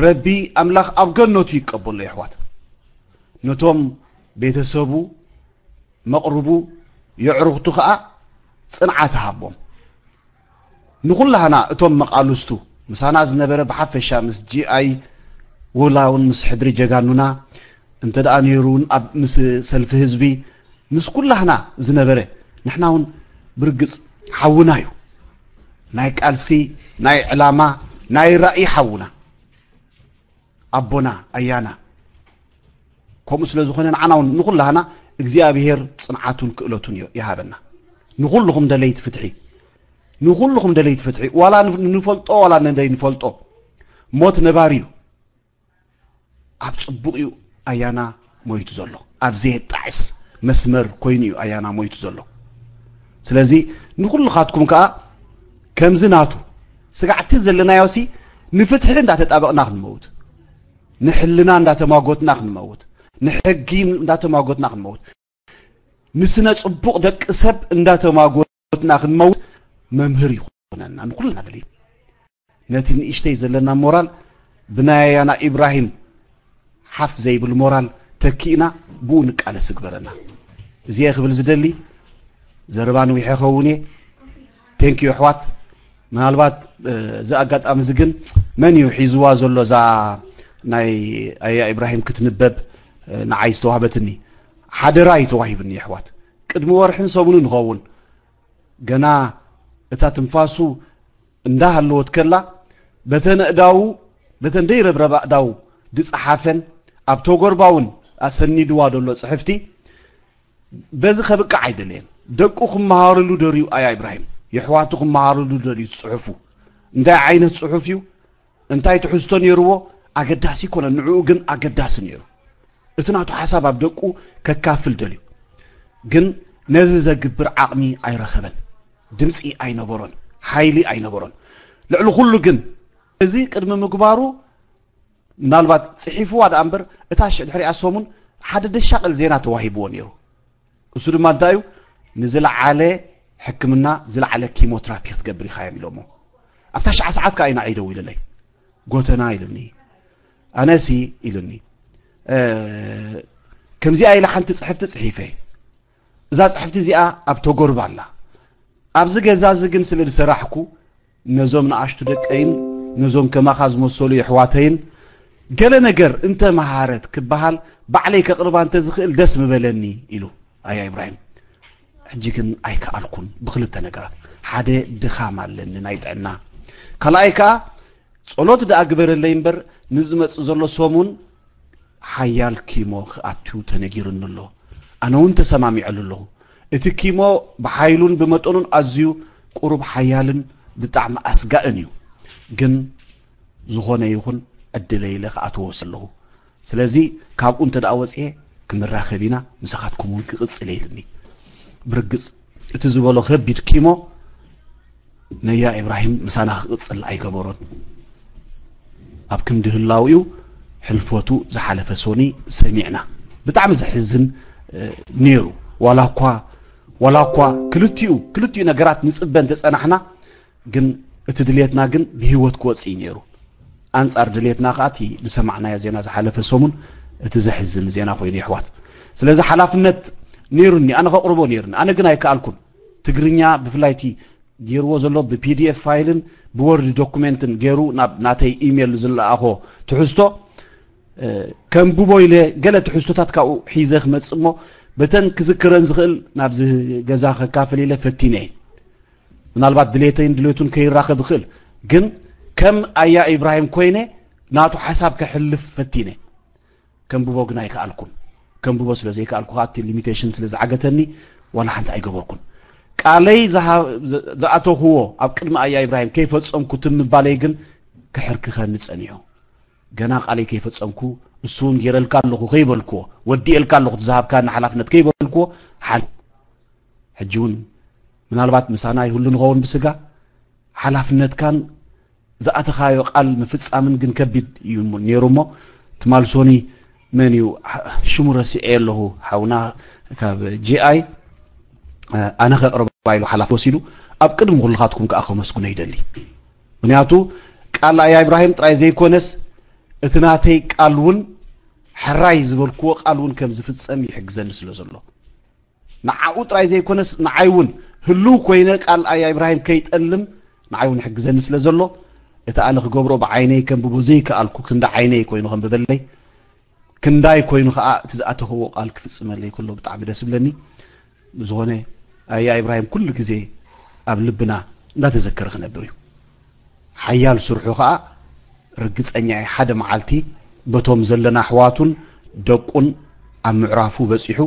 ረቢ ኣምላኽ ኣብ ገነቱ ይቀበሎ የሕዋት። ነቶም ቤተሰቡ መቕርቡ የዕሩኽቱ ኸኣ ጽንዓት ሃቦም። ንኹላህና እቶም መቓልስቱ ምሳና ዝነበረ ብሓፈሻ ምስ ጂ ኣይ ወላ እውን ምስ ሕድሪ ጀጋኑና እንተ ደኣ ነይሩ እውን ኣብ ምስ ሰልፊ ህዝቢ ምስ ኩላህና ዝነበረ ንሕና እውን ብርግጽ ሓውና እዩ። ናይ ቃልሲ ናይ ዕላማ ናይ ራእይ ሓውና ኣቦና ኣያና ከምኡ ስለ ዝኾነ ንዓና እውን ንኹላህና እግዚኣብሔር ጽንዓቱን ክእለቱን ይሃበና። ንኹልኹም ደለይቲ ፍትሒ ንኹልኹም ደለይቲ ፍትሒ ዋላ ንፈልጦ ዋላ ንደይ ንፈልጦ ሞት ነባሪ እዩ። ኣብ ጽቡቕ እዩ ኣያና ሞይቱ ዘሎ። ኣብ ዘየጣዕስ መስመር ኮይኑ እዩ ኣያና ሞይቱ ዘሎ። ስለዚ ንኹልኻትኩም ከኣ ከምዚ ናቱ ስጋዕቲ ዘለናዮ ሲ ንፍትሒ እንዳተጣበቕና ክንመውት ንሕልና እንዳተማጎትና ክንመውት ንሕጊ እንዳተማጎትና ክንመውት ንስነ ጽቡቕ ደቂ ሰብ እንዳተማጎትና ክንመውት መምህር ይኹነና ንኹልና ደለይቲ። ነቲ ንእሽተይ ዘለና ሞራል ብናይ ኣያና ኢብራሂም ሓፍ ዘይብል ሞራል ተኪእና ብኡ ንቃለስ ይግበረና። እዚየ ክብል ዝደሊ ዘረባ ንዊሐ ኸውን እየ። ቴንኪዩ ኣሕዋት። ምናልባት እዚ ኣጋጣሚ እዚ ግን መን እዩ ሒዝዋ ዘሎ እዛ ናይ ኣያ ኢብራሂም ክትንበብ ንዓይ ዝተዋህበትኒ ሓደራ እዩ ተዋሂብኒ ኣሕዋት። ቅድሚ ወርሕን ሰሙንን ይኸውን ገና እታ ትንፋሱ እንዳሃለወት ከላ በተን እዳዉ በተን ደይረብረባ እዳዉ ድጸሓፈን ኣብ ተጎርባውን ኣሰኒድዋ ደሎ ጽሕፍቲ በዚ ከብቅዕ ኣይደለየን። ደቁ ክመሃርሉ ደርዩ ኣያ ኢብራሂም የሕዋቱ ክመሃርሉ ደርዩ ጽሑፉ እንታይ ዓይነት ጽሑፍ እዩ እንታይ ትሕዝቶ ነይርዎ ኣገዳሲ ይኮነ ንዕኡ ግን ኣገዳሲ ነይሩ። እቲ ናቱ ሓሳብ ኣብ ደቁ ከካፍል ደልዩ ግን ነዚ ዘግብር ዓቕሚ ኣይረኸበን። ድምፂ ኣይነበሮን፣ ሓይሊ ኣይነበሮን። ልዕሊ ኩሉ ግን እዚ ቅድሚ ምግባሩ ምናልባት ፅሒፍዋ ደኣ እምበር እታ ሽዕ ድሕሪኣ ሰሙን ሓደ ደሻቕል ዜና ተዋሂብዎ ነይሩ። እሱ ድማ እንታይ እዩ? ንዝለዓለ ሕክምና ዝለዓለ ኪሞትራፒ ክትገብር ኢኻ እዮም ኢሎሞ። ኣብታ ሸዓ ሰዓት ከዓ ኢና ዒደው ኢለለይ ጎተና ኢልኒ። ኣነሲ ኢልኒ ከምዚኣ ኢለ ሓንቲ ፅሕፍቲ ፅሒፈ እዛ ጽሕፍቲ እዚኣ ኣብ ተጎርባ ኣላ። ኣብዚ ገዛ እዚ ግን ስለ ዝሰራሕኩ ነዞም ንኣሽቱ ደቀይን ነዞም ከማኻ ዝመሰሉ የሕዋተይን ገለ ነገር እንተ መሃረት ክበሃል ባዕለይ ከቕርባ እንተ ዝኽእል ደስ ምበለኒ ኢሉ ኣያ ኢብራሂም። ሕጂ ግን ኣይከኣልኩን ብክልተ ነገራት። ሓደ ድኻም ኣለኒ ናይ ጥዕና፣ ካልኣይ ከኣ ጸሎት ደኣ ግበረለይ እምበር ንዝመጽእ ዘሎ ሰሙን ሓያል ኪሞ ክኣቱ ተነጊሩኒ ኣሎ። ኣነ እውን ተሰማሚዐሉ ኣለኹ። እቲ ኪሞ ብሓይሉን ብመጠኑን ኣዝዩ ቁሩብ ሓያልን ብጣዕሚ ኣስጋእን እዩ። ግን ዝኾነ ይኹን ዕድለይ ኢለ ክኣትዎ ኣለኹ። ስለዚ ካብኡ እንተ ደኣ ወጺኤ ክንራኸብ ኢና፣ ምሳኻትኩም እውን ክቕጽል እየ ኢልኒ። ብርግጽ እቲ ዝበሎ ከቢድ ኪሞ ነያ ኢብራሂም ምሳና ክቕጽል ኣይገበሮን። ኣብ ክንዲ ህላውኡ ሕልፈቱ ዝሓለፈ ሶኒ ሰሚዕና። ብጣዕሚ ዘሕዝን ነይሩ። ዋላ እኳ ዋላ እኳ ክልቲኡ ክልቲኡ ነገራት ንጽበ እንተጸናሕና፣ ግን እቲ ድሌትና ግን ብህይወት ክወጽእ እዩ ነይሩ። ኣንጻር ድሌትና ከኣ እቲ ዝሰማዕናዮ ዜና ዝሓለፈ ሰሙን እቲ ዘሕዝን ዜና ኮይኑ የሕዋት። ስለዚ ሓላፍነት ነይሩኒ፣ ኣነ ከቕርቦ ነይሩኒ። ኣነ ግን ኣይከኣልኩን። ትግርኛ ብፍላይ እቲ ገይርዎ ዘሎ ብፒዲኤፍ ፋይልን ብወርድ ዶኩሜንትን ገይሩ ናብ ናተይ ኢሜል ዝለኣኾ ትሕዝቶ ከንብቦ ኢለ ገለ ትሕዝቶታት ካብኡ ሒዘ ክመጽእ እሞ በተን ክዝክረን ዝኽእል ናብዚ ገዛ ከካፍል ኢለ ፈቲነ እየ። ምናልባት ድሌተይን ድሌቱን ከይራኸብ ይኽእል፣ ግን ከም ኣያ ኢብራሂም ኮይነ ናቱ ሓሳብ ከሕልፍ ፈቲነ። ከንብቦ ግን ኣይከኣልኩን። ከንብቦ ስለ ዘይከኣልኩ ከኣ እቲ ሊሚቴሽን ስለ ዝዓገተኒ ዋላ ሓንቲ ኣይገበርኩን። ቃለይ ዝኣተኹዎ ኣብ ቅድሚ ኣያ ኢብራሂም ከይፈጸምኩ ትም ምባለይ ግን ከሕርክኸኒ ጸኒሑ። ገና ቃለይ ከይፈጸምኩ እሱ እውን ገይረልካ ኣለኹ ከይበልክዎ፣ ወዲኤልካ ኣለኹ እቲ ዝሃብካኒ ሓላፍነት ከይበልክዎ ሓሊፉ። ሕጂ እውን ምናልባት ምሳና ይህሉ ንኸውን ብስጋ፣ ሓላፍነትካን ዝኣተኻዮ ቃል ምፍጻምን ግን ከቢድ እዩ ነይሩ። እሞ ትማል ሶኒ መን እዩ ሽሙ ረሲዐ ኣለኹ፣ ሓውና ካብ ጂኣይ ኣነ ከቕርባ ኢሉ ሓላፍ ወሲዱ ኣብ ቅድሚ ኩልኻትኩም ከዓ ከመስግኖ ይደሊ። ምክንያቱ ቃል ኣያ ኢብራሂም ጥራይ ዘይኮነስ እቲ ናተይ ቃል እውን ሕራይ ዝበልክዎ ቃል እውን ከም ዝፍጸም ይሕግዘኒ ስለ ዘሎ ንዓኡ ጥራይ ዘይኮነስ ንዓይ እውን ህልው ኮይነ ቃል ኣያ ኢብራሂም ከይጠልም ንዓይ እውን ይሕግዘኒ ስለ ዘሎ እቲ ኣነ ክገብሮ ብዓይነይ ከንብቦ ዘይከኣልኩ ክንዲ ዓይነይ ኮይኑ ከንብበለይ ክንዳይ ኮይኑ ከዓ እቲ ዝኣተኸዎ ቃል ክፍፅመለይ ከሎ ብጣዕሚ ደስ ብለኒ። ብዝኾነ ኣያ ኢብራሂም ኩሉ ግዜ ኣብ ልብና እንዳተዘከረ ክነብር እዩ። ሓያል ስርሑ ከዓ ርግፀኛ እየ ሓደ መዓልቲ በቶም ዘለና ኣሕዋቱን ደቁን ኣብ ምዕራፉ በፂሑ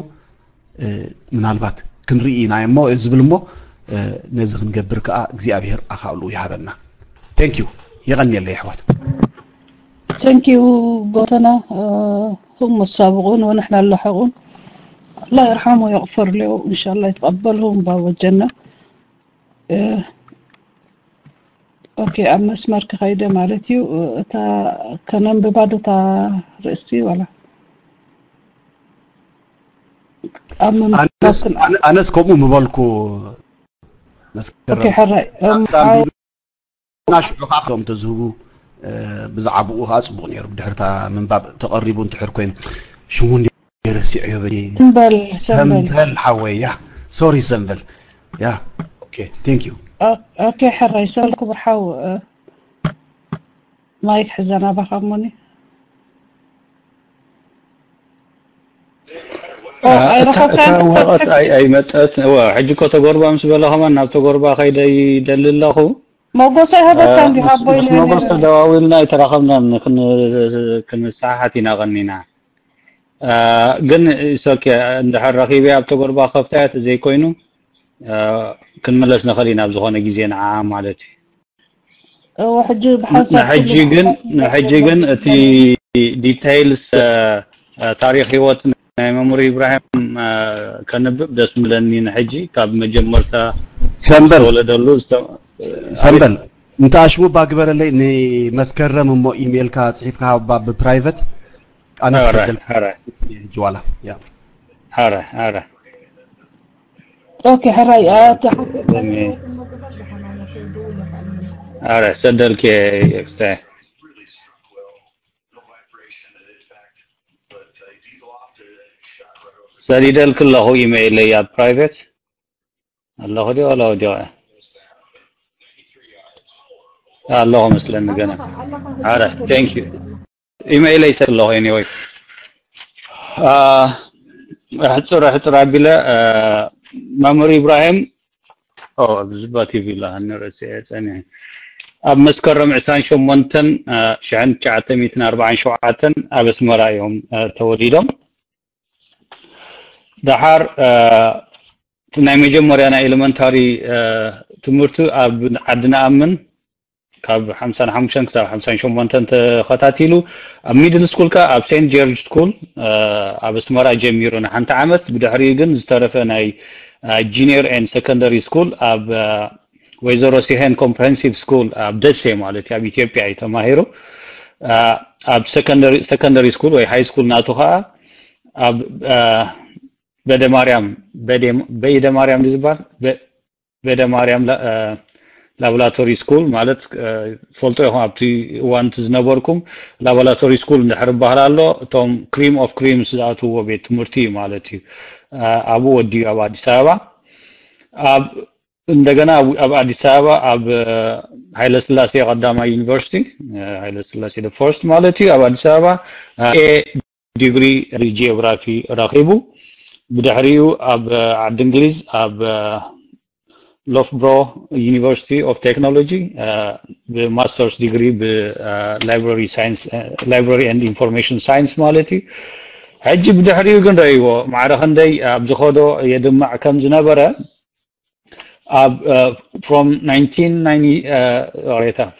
ምናልባት ክንርኢ ኢና እሞ ዝብል እሞ ነዚ ክንገብር ከዓ እግዚኣብሔር ኣኻእሉ ይሃበና። Thank you። የቐንየለይ ኣሕዋት። Thank you ጎተና። هم السابقون ونحن اللاحقون. الله يرحمه ويغفر له إن شاء الله يتقبلهم باب الجنة. ኦኬ ኣብ መስመር ክኸይደ ማለት እዩ። እታ ከነንብባ ዶ እታ ርእስቲ ዋላ ኣብ ምንባብ ኣነስ ከምኡ ምበልኩ መስከረም ኦኬ ሕራይ ሽዑ ከዓ ከም ተዝህቡ ብዛዕባኡ ከዓ ፅቡቅ ነይሩ። ብድሕርታ ምንባብ ተቐሪቡ እንትሕር ኮይኑ ሽሙ ረሲዐዮ በል ሰንበል ሰንበል ሰንበል ሓወይ ያ ሶሪ ሰንበል ያ okay thank you okay ሕራይ ሰንበል ክቡር ሓው ማይክ ሕዘና ባኻ እሞኒ እታ ወቐት ኣይመፀት ሕጂ እኮ ተጎርባ ምስ በለ ከማን ናብ ተጎርባ ከይደ ይደሊ ኣለኹ መጎሰ ይሃበካ እንዲ ሃቦ ኢለ መጎሰ ደዋዊልና ኣይተራኸብናን ክንሰሓሓት ኢና ቀኒና ግን ኢሶኬ እንድሕር ረኺበ ኣብ ተጎርባ ከፍታያ ተዘይኮይኑ ክንምለስ ንኽእል ኢና ኣብ ዝኾነ ግዜ ንዓ ማለት እዩ እወ ሕጂ ብሓንሳብ ንሕጂ ግን ንሕጂ ግን እቲ ዲቴይልስ ታሪክ ህይወት ናይ መምህር ኢብራሂም ከንብብ ደስ ምለኒ ንሕጂ ካብ መጀመርታ ሰንበል ዝተወለደሉ ሰንበል እንተ ኣሽሙባ ግበረለይ ንመስከረም እሞ ኢሜልካ ፅሒፍካ ሃባ ብፕራይቨት ኣነ ክሰደል ሕጂ ዋላ ያ ሕረ ሕረ ኦኬ ሕራይ ሕረ ሰደልክ ክስታይ ሰዲደልክ ኣለኹ ኢሜይለይ ኣብ ፕራይቬት ኣለኹ ዲ ኣለኹ ዲ ኣለኹ መስለኒ ገና። ኣረ፣ thank you። ኢመይለይ ይሰድ ኣለኹ። Anyway፣ ሕፅር ሕፅር ኣቢለ፣ መምህር ኢብራሂም ኣብዚ ባ ቲቪ ላ ንርእሲ ጸኒሐ፣ ኣብ መስከረም ዕስራን ሸሞንተን ሽሕን ትሽዓተ ሚእትን ኣርባዓን ሸውዓተን ኣብ ኣስመራ እዮም ተወሊዶም። ደሓር ናይ መጀመርያ ናይ ኤሌመንታሪ ትምህርቱ ኣብ ዓዲ ነኣምን ካብ ሓምሳን ሓሙሽተን ክሳብ ሓምሳን ሸሞንተን ተኸታቲሉ፣ ኣብ ሚድል ስኩል ከኣ ኣብ ሴንት ጀርጅ ስኩል ኣብ ኣስመራ ጀሚሩ ንሓንቲ ዓመት። ብድሕሪኡ ግን ዝተረፈ ናይ ጁኒየር ኤንድ ሰከንደሪ ስኩል ኣብ ወይዘሮ ሲሄን ኮምፕረሄንሲቭ ስኩል ኣብ ደሴ ማለት እዩ፣ ኣብ ኢትዮጵያ እዩ ተማሂሩ። ኣብ ሰከንደሪ ስኩል ወይ ሃይ ስኩል ናቱ ከዓ ኣብ በደ ማርያም በደ ማርያም ዝበሃል በደ ማርያም ላቦራቶሪ ስኩል ማለት ፈልጦ ኢኹም፣ ኣብቲ እዋን እቲ ዝነበርኩም ላቦራቶሪ ስኩል እንድሕር ይበሃል ኣሎ፣ እቶም ክሪም ኦፍ ክሪምስ ዝኣትውዎ ቤት ትምህርቲ እዩ ማለት እዩ። ኣብኡ ወዲኡ ኣብ ኣዲስ ኣበባ ኣብ እንደገና ኣብ ኣዲስ ኣበባ ኣብ ሃይለስላሴ ቀዳማይ ዩኒቨርሲቲ፣ ሃይለስላሴ ፈርስት ማለት እዩ፣ ኣብ ኣዲስ ኣበባ ኤ ዲግሪ ጂኦግራፊ ረኺቡ። ብድሕሪኡ ኣብ ዓዲ እንግሊዝ ኣብ ሎፍብሮ ዩኒቨርሲቲ ኦፍ ቴክኖሎጂ ብማስተርስ ዲግሪ ብላይብራሪ ሳይንስ፣ ላይብራሪ ኤንድ ኢንፎርሜሽን ሳይንስ ማለት እዩ። ሕጂ ብድሕሪኡ ግን ረእይዎ ማዕረ ክንደይ ኣብ ዝኸዶ የድምዕ ከም ዝነበረ ኣብ from nineteen ninety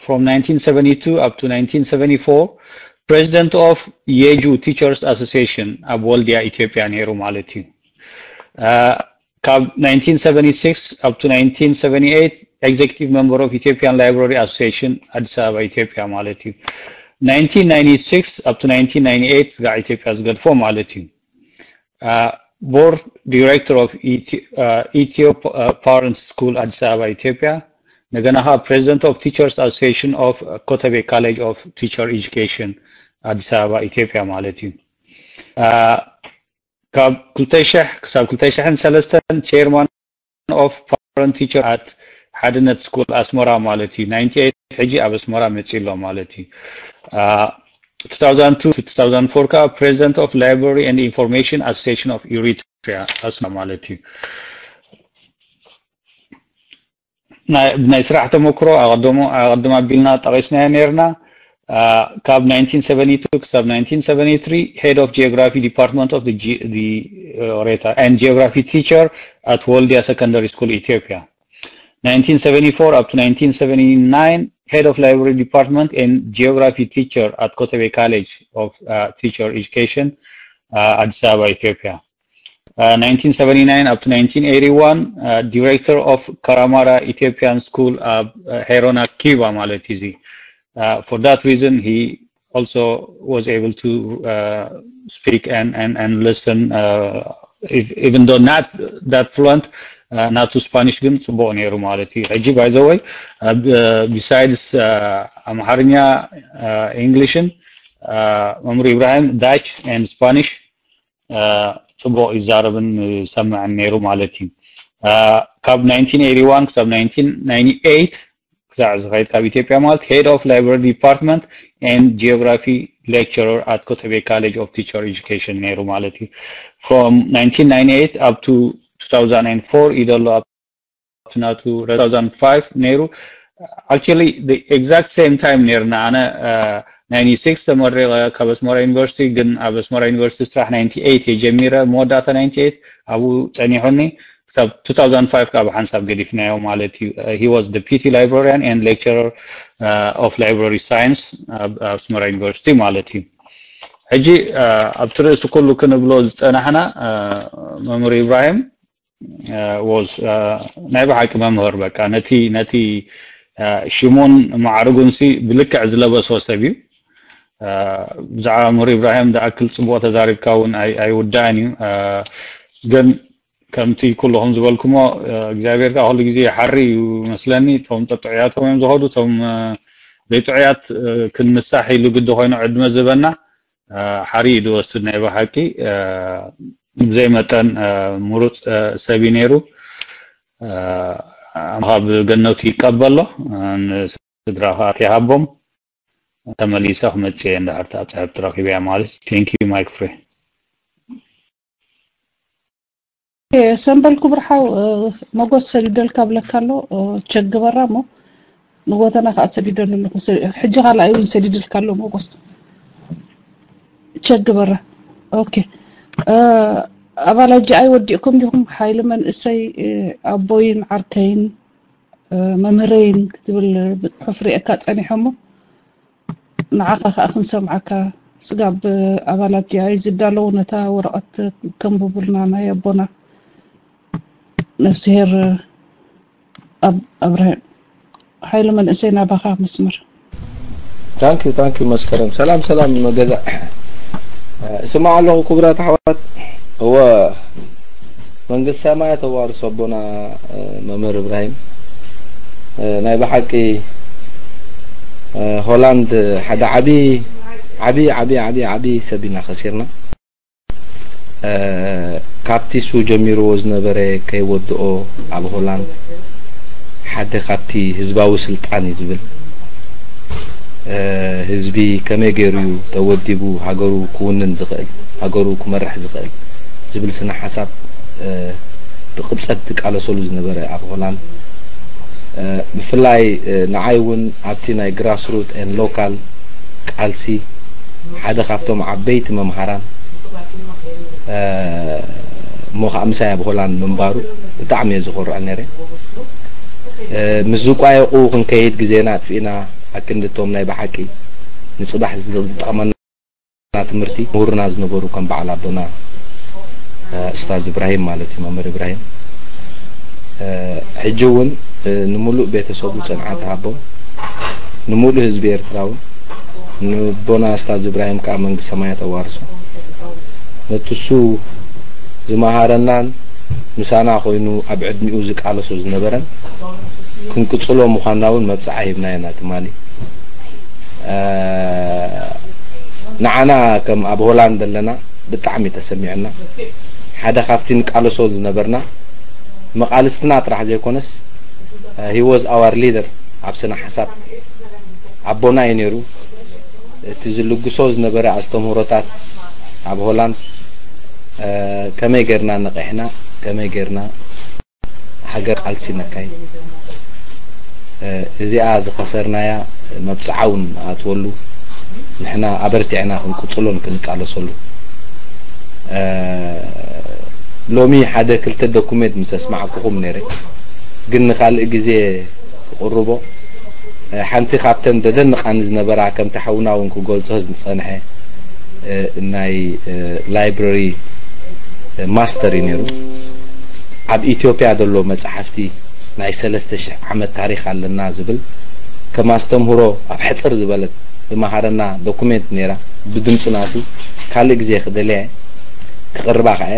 from nineteen seventy-two up to nineteen seventy-four president of Yeju Teachers Association ኣብ ወልዲያ ኢትዮጵያ ነይሩ ማለት እዩ። ካብ nineteen seventy-six up to nineteen seventy-eight executive member of Ethiopian Library Association ኣዲስ ኣበባ ኢትዮጵያ ማለት እዩ። nineteen ninety-six up to nineteen ninety-eight ጋዕ ኢትዮጵያ ዝገድፎ ማለት እዩ። Board Director of Ethio Parent School ኣዲስ ኣበባ ኢትዮጵያ፣ እንደገና ከዓ President of Teachers Association of ኮተቤ College of Teacher Education ኣዲስ ኣበባ ኢትዮጵያ ማለት እዩ። ካብ ክልተ ሺሕ ክሳብ ክልተ ሺሕን ሰለስተን Chairman of Parent Teacher at ሓድነት ስኩል ኣስመራ ማለት እዩ። ninety-eight ሕጂ ኣብ ኣስመራ መፂ ኣሎ ማለት እዩ። two thousand two to two thousand four ከዓ President of Library and Information Association of Eritrea ኣስመራ ማለት እዩ። ናይ ስራሕ ተመክሮ ኣቐድም ኣቢልና ጠቒስናዮ ነርና። ካብ nineteen seventy-two ክሳብ nineteen seventy-three head of geography department of the, the uh, and geography teacher at Woldia Secondary School Ethiopia. nineteen seventy-four up to nineteen seventy-nine head of library department and geography teacher at Kotebe College of uh, Teacher Education, uh, Addis Ababa, Ethiopia. Uh, nineteen seventy-nine up to nineteen eighty-one, uh, director of Karamara Ethiopian School, uh, uh, Herona Kiba ማለት እዩ። Uh, for that reason, he also was able to uh, speak and, and, and listen, uh, if, even though not that fluent, uh, ናቱ ስፓኒሽ ግን ጽቡቕ ነይሩ ማለት እዩ። ሕጂ by the way, uh, uh, besides uh, ኣምሓርኛ፣ uh, ኢንግሊሽን፣ uh, መምህር ኢብራሂም Dutch and Spanish ጽቡቕ ይዛረብን ይሰምዕን ነይሩ ማለት እዩ። ካብ nineteen eighty-one ክሳብ nineteen ninety-eight ክሳዕ ዝኸይድ ካብ ኢትዮጵያ ማለት head of library department and geography lecturer at Kotebe College of Teacher Education ነይሩ ማለት እዩ። From nineteen ninety-eight up to two thousand four እዩ ዘሎ ናቱ two thousand five ነይሩ። Actually the exact same time ነይርና። ኣነ ninety-six ተመሪቐ ካብ ኣስመራ ዩኒቨርሲቲ፣ ግን ኣብ ኣስመራ ዩኒቨርሲቲ ስራሕ ninety-eight እየ ጀሚረ፣ መወዳእታ ninety-eight ኣብኡ ጸኒሑኒ ክሳብ two thousand five ካብ ሓንሳብ ገዲፍናዮ ማለት እዩ። He was deputy librarian and lecturer of library science ኣብ ኣስመራ ዩኒቨርሲቲ ማለት እዩ። ሕጂ ኣብቲ ርእሲ ኩሉ ክንብሎ ዝጸናሕና መምህር ኢብራሂም was ናይ ብሓቂ መምህር፣ በቃ ነቲ ነቲ ሽሙን ማዕርጉን ሲ ብልክዕ ዝለበሶ ሰብ እዩ። ብዛዕባ መምህር ኢብራሂም ዝኣክል ጽቡቕ ተዛሪብካ እውን ኣይውዳእን እዩ። ግን ከምቲ ኩልኹም ዝበልኩሞ እግዚኣብሔር ከዓ ኩሉ ግዜ ሓሪ እዩ መስለኒ። እቶም ጥዑያቶም እዮም ዝኸዱ፣ እቶም ዘይጥዑያት ክንሳሕ ኢሉ ግዲ ኮይኑ ዕድመ ዝበና ሓሪ እዩ ዝወስድ። ናይ ብሓቂ ብዘይ መጠን ምሩፅ ሰብ እዩ ነይሩ። ኣምላኽ ኣብ ገነቱ ይቀበሎ። ስድራኻ ከይሃቦም ተመሊሰ ክመጽእ እየ እንድሕር እታ ጽሕፍቲ ረኺበያ ማለት እዩ። Thank you Mike Free። ሰምበል ክቡር ሓው፣ መጎስ ሰዲደልካ ብለካ ኣሎ። ቸክ ግበራ እሞ ንጎተና ከዓ ሰዲደሉ ኣለኹ። ሕጂ ካልኣይ እውን ሰዲደልካ ኣሎ መጎስ። ቸክ ግበራ። ኦኬ። ኣባላጂ ኣይወዲእኩም ዲኹም? ሓይሊ መንእሰይ ኣቦይን ዓርከይን መምህረይን ክትብል ብፅሑፍ ሪእካ ፀኒሖሞ። ንዓኻ ከዓ ክንሰምዓካ። ስጋብ ኣባላት ጂኣይ ዝዳለዉ ነታ ወረቐት ከንብቡልና ናይ ኣቦና ነፍስሄር ኣብርሃም ሓይሉ መንእሰይ ናባኻ መስመር። Thank you thank you መስከረም። ሰላም ሰላም መገዛ። እስማዕ ኣለኹ ክቡራት ኣሕዋት። እወ መንግስቲ ሰማያት ተዋርሶ ኣቦና መምህር እብራሂም። ናይ ብሓቂ ሆላንድ ሓደ ዓቢ ዓቢ ዓቢ ዓቢ ዓቢ ሰብ ኢና ከሲርና። ካብቲ እሱ ጀሚርዎ ዝነበረ ከይወድኦ ኣብ ሆላንድ ሓደ ካብቲ ህዝባዊ ስልጣን እዩ ዝብል ህዝቢ ከመይ ገይሩ እዩ ተወዲቡ ሃገሩ ክውንን ዝኽእል ሃገሩ ክመርሕ ዝኽእል ዝብል ስነ ሓሳብ ብቅብፀት ዝቃለሰሉ ዝነበረ ኣብ ሆላንድ ብፍላይ ንዓይ እውን ኣብቲ ናይ grassroot and local ቃልሲ ሓደ ካብቶም ዓበይቲ መምሃራን እሞ ከዓ ምሳይ ኣብ ሆላንድ ምንባሩ ብጣዕሚ እየ ዝኮርዕ ነይረ። ምስ ዝቋየቁ ክንከይድ ግዜና ኣጥፊእና ኣክንዲ እቶም ናይ ብሓቂ ንፅባሕ ዝጠቅመና ትምህርቲ ምሁርና ዝነበሩ ከም በዓል ኣቦና ኡስታዝ እብራሂም ማለት እዩ መምህር እብራሂም ሕጂ እውን ንምሉእ ቤተሰቡ ፅንዓት ሃቦም ንምሉእ ህዝቢ ኤርትራ እውን ንቦና ስታዝ እብራሂም ከዓ መንግስት ሰማያት ኣዋርሶ ነትሱ ዝመሃረናን ምሳና ኮይኑ ኣብ ዕድሚኡ ዝቃለሶ ዝነበረን ክንቅፅሎ ምዃንና እውን መብፅዓ ሂብናዮ ኢና ትማሊ ንዓና ከም ኣብ ሆላንድ ዘለና ብጣዕሚ ተሰሚዑና ሓደ ካብቲ ንቃለሶ ዝነበርና መቃልስትና ጥራሕ ዘይኮነስ he was our leader ኣብ ስነ ሓሳብ ኣቦና እዩ ነይሩ እቲ ዝልግሶ ዝነበረ ኣስተምህሮታት ኣብ ሆላንድ ከመይ ጌርና ነቂሕና ከመይ ጌርና ሃገር ቃልሲ ነካይድ እዚኣ ዝኸሰርናያ መብፅዓ እውን ኣትወሉ ንሕና ኣበርቲዕና ክንቅፅሎን ክንቃለሰሉ ሎሚ ሓደ ክልተ ዶኩሜንት ምስ ኣስማዕኩኹም ነይረ ግን ንካልእ ግዜ ክቕርቦ ሓንቲ ካብተን ደደንቓኒ ዝነበራ ከምቲ ሓውና እውን ክገልፆ ዝፀንሐ ናይ ላይብረሪ ማስተር እዩ ነይሩ ኣብ ኢትዮጵያ ዘሎ መፅሓፍቲ ናይ ሰለስተ ሽሕ ዓመት ታሪክ ኣለና ዝብል ከም ኣስተምህሮ ኣብ ሕፅር ዝበለት ዝመሃረና ዶኩሜንት ነይራ ብድምፂ ናቱ ካልእ ግዜ ክደልያ ክቕርባ ከኣ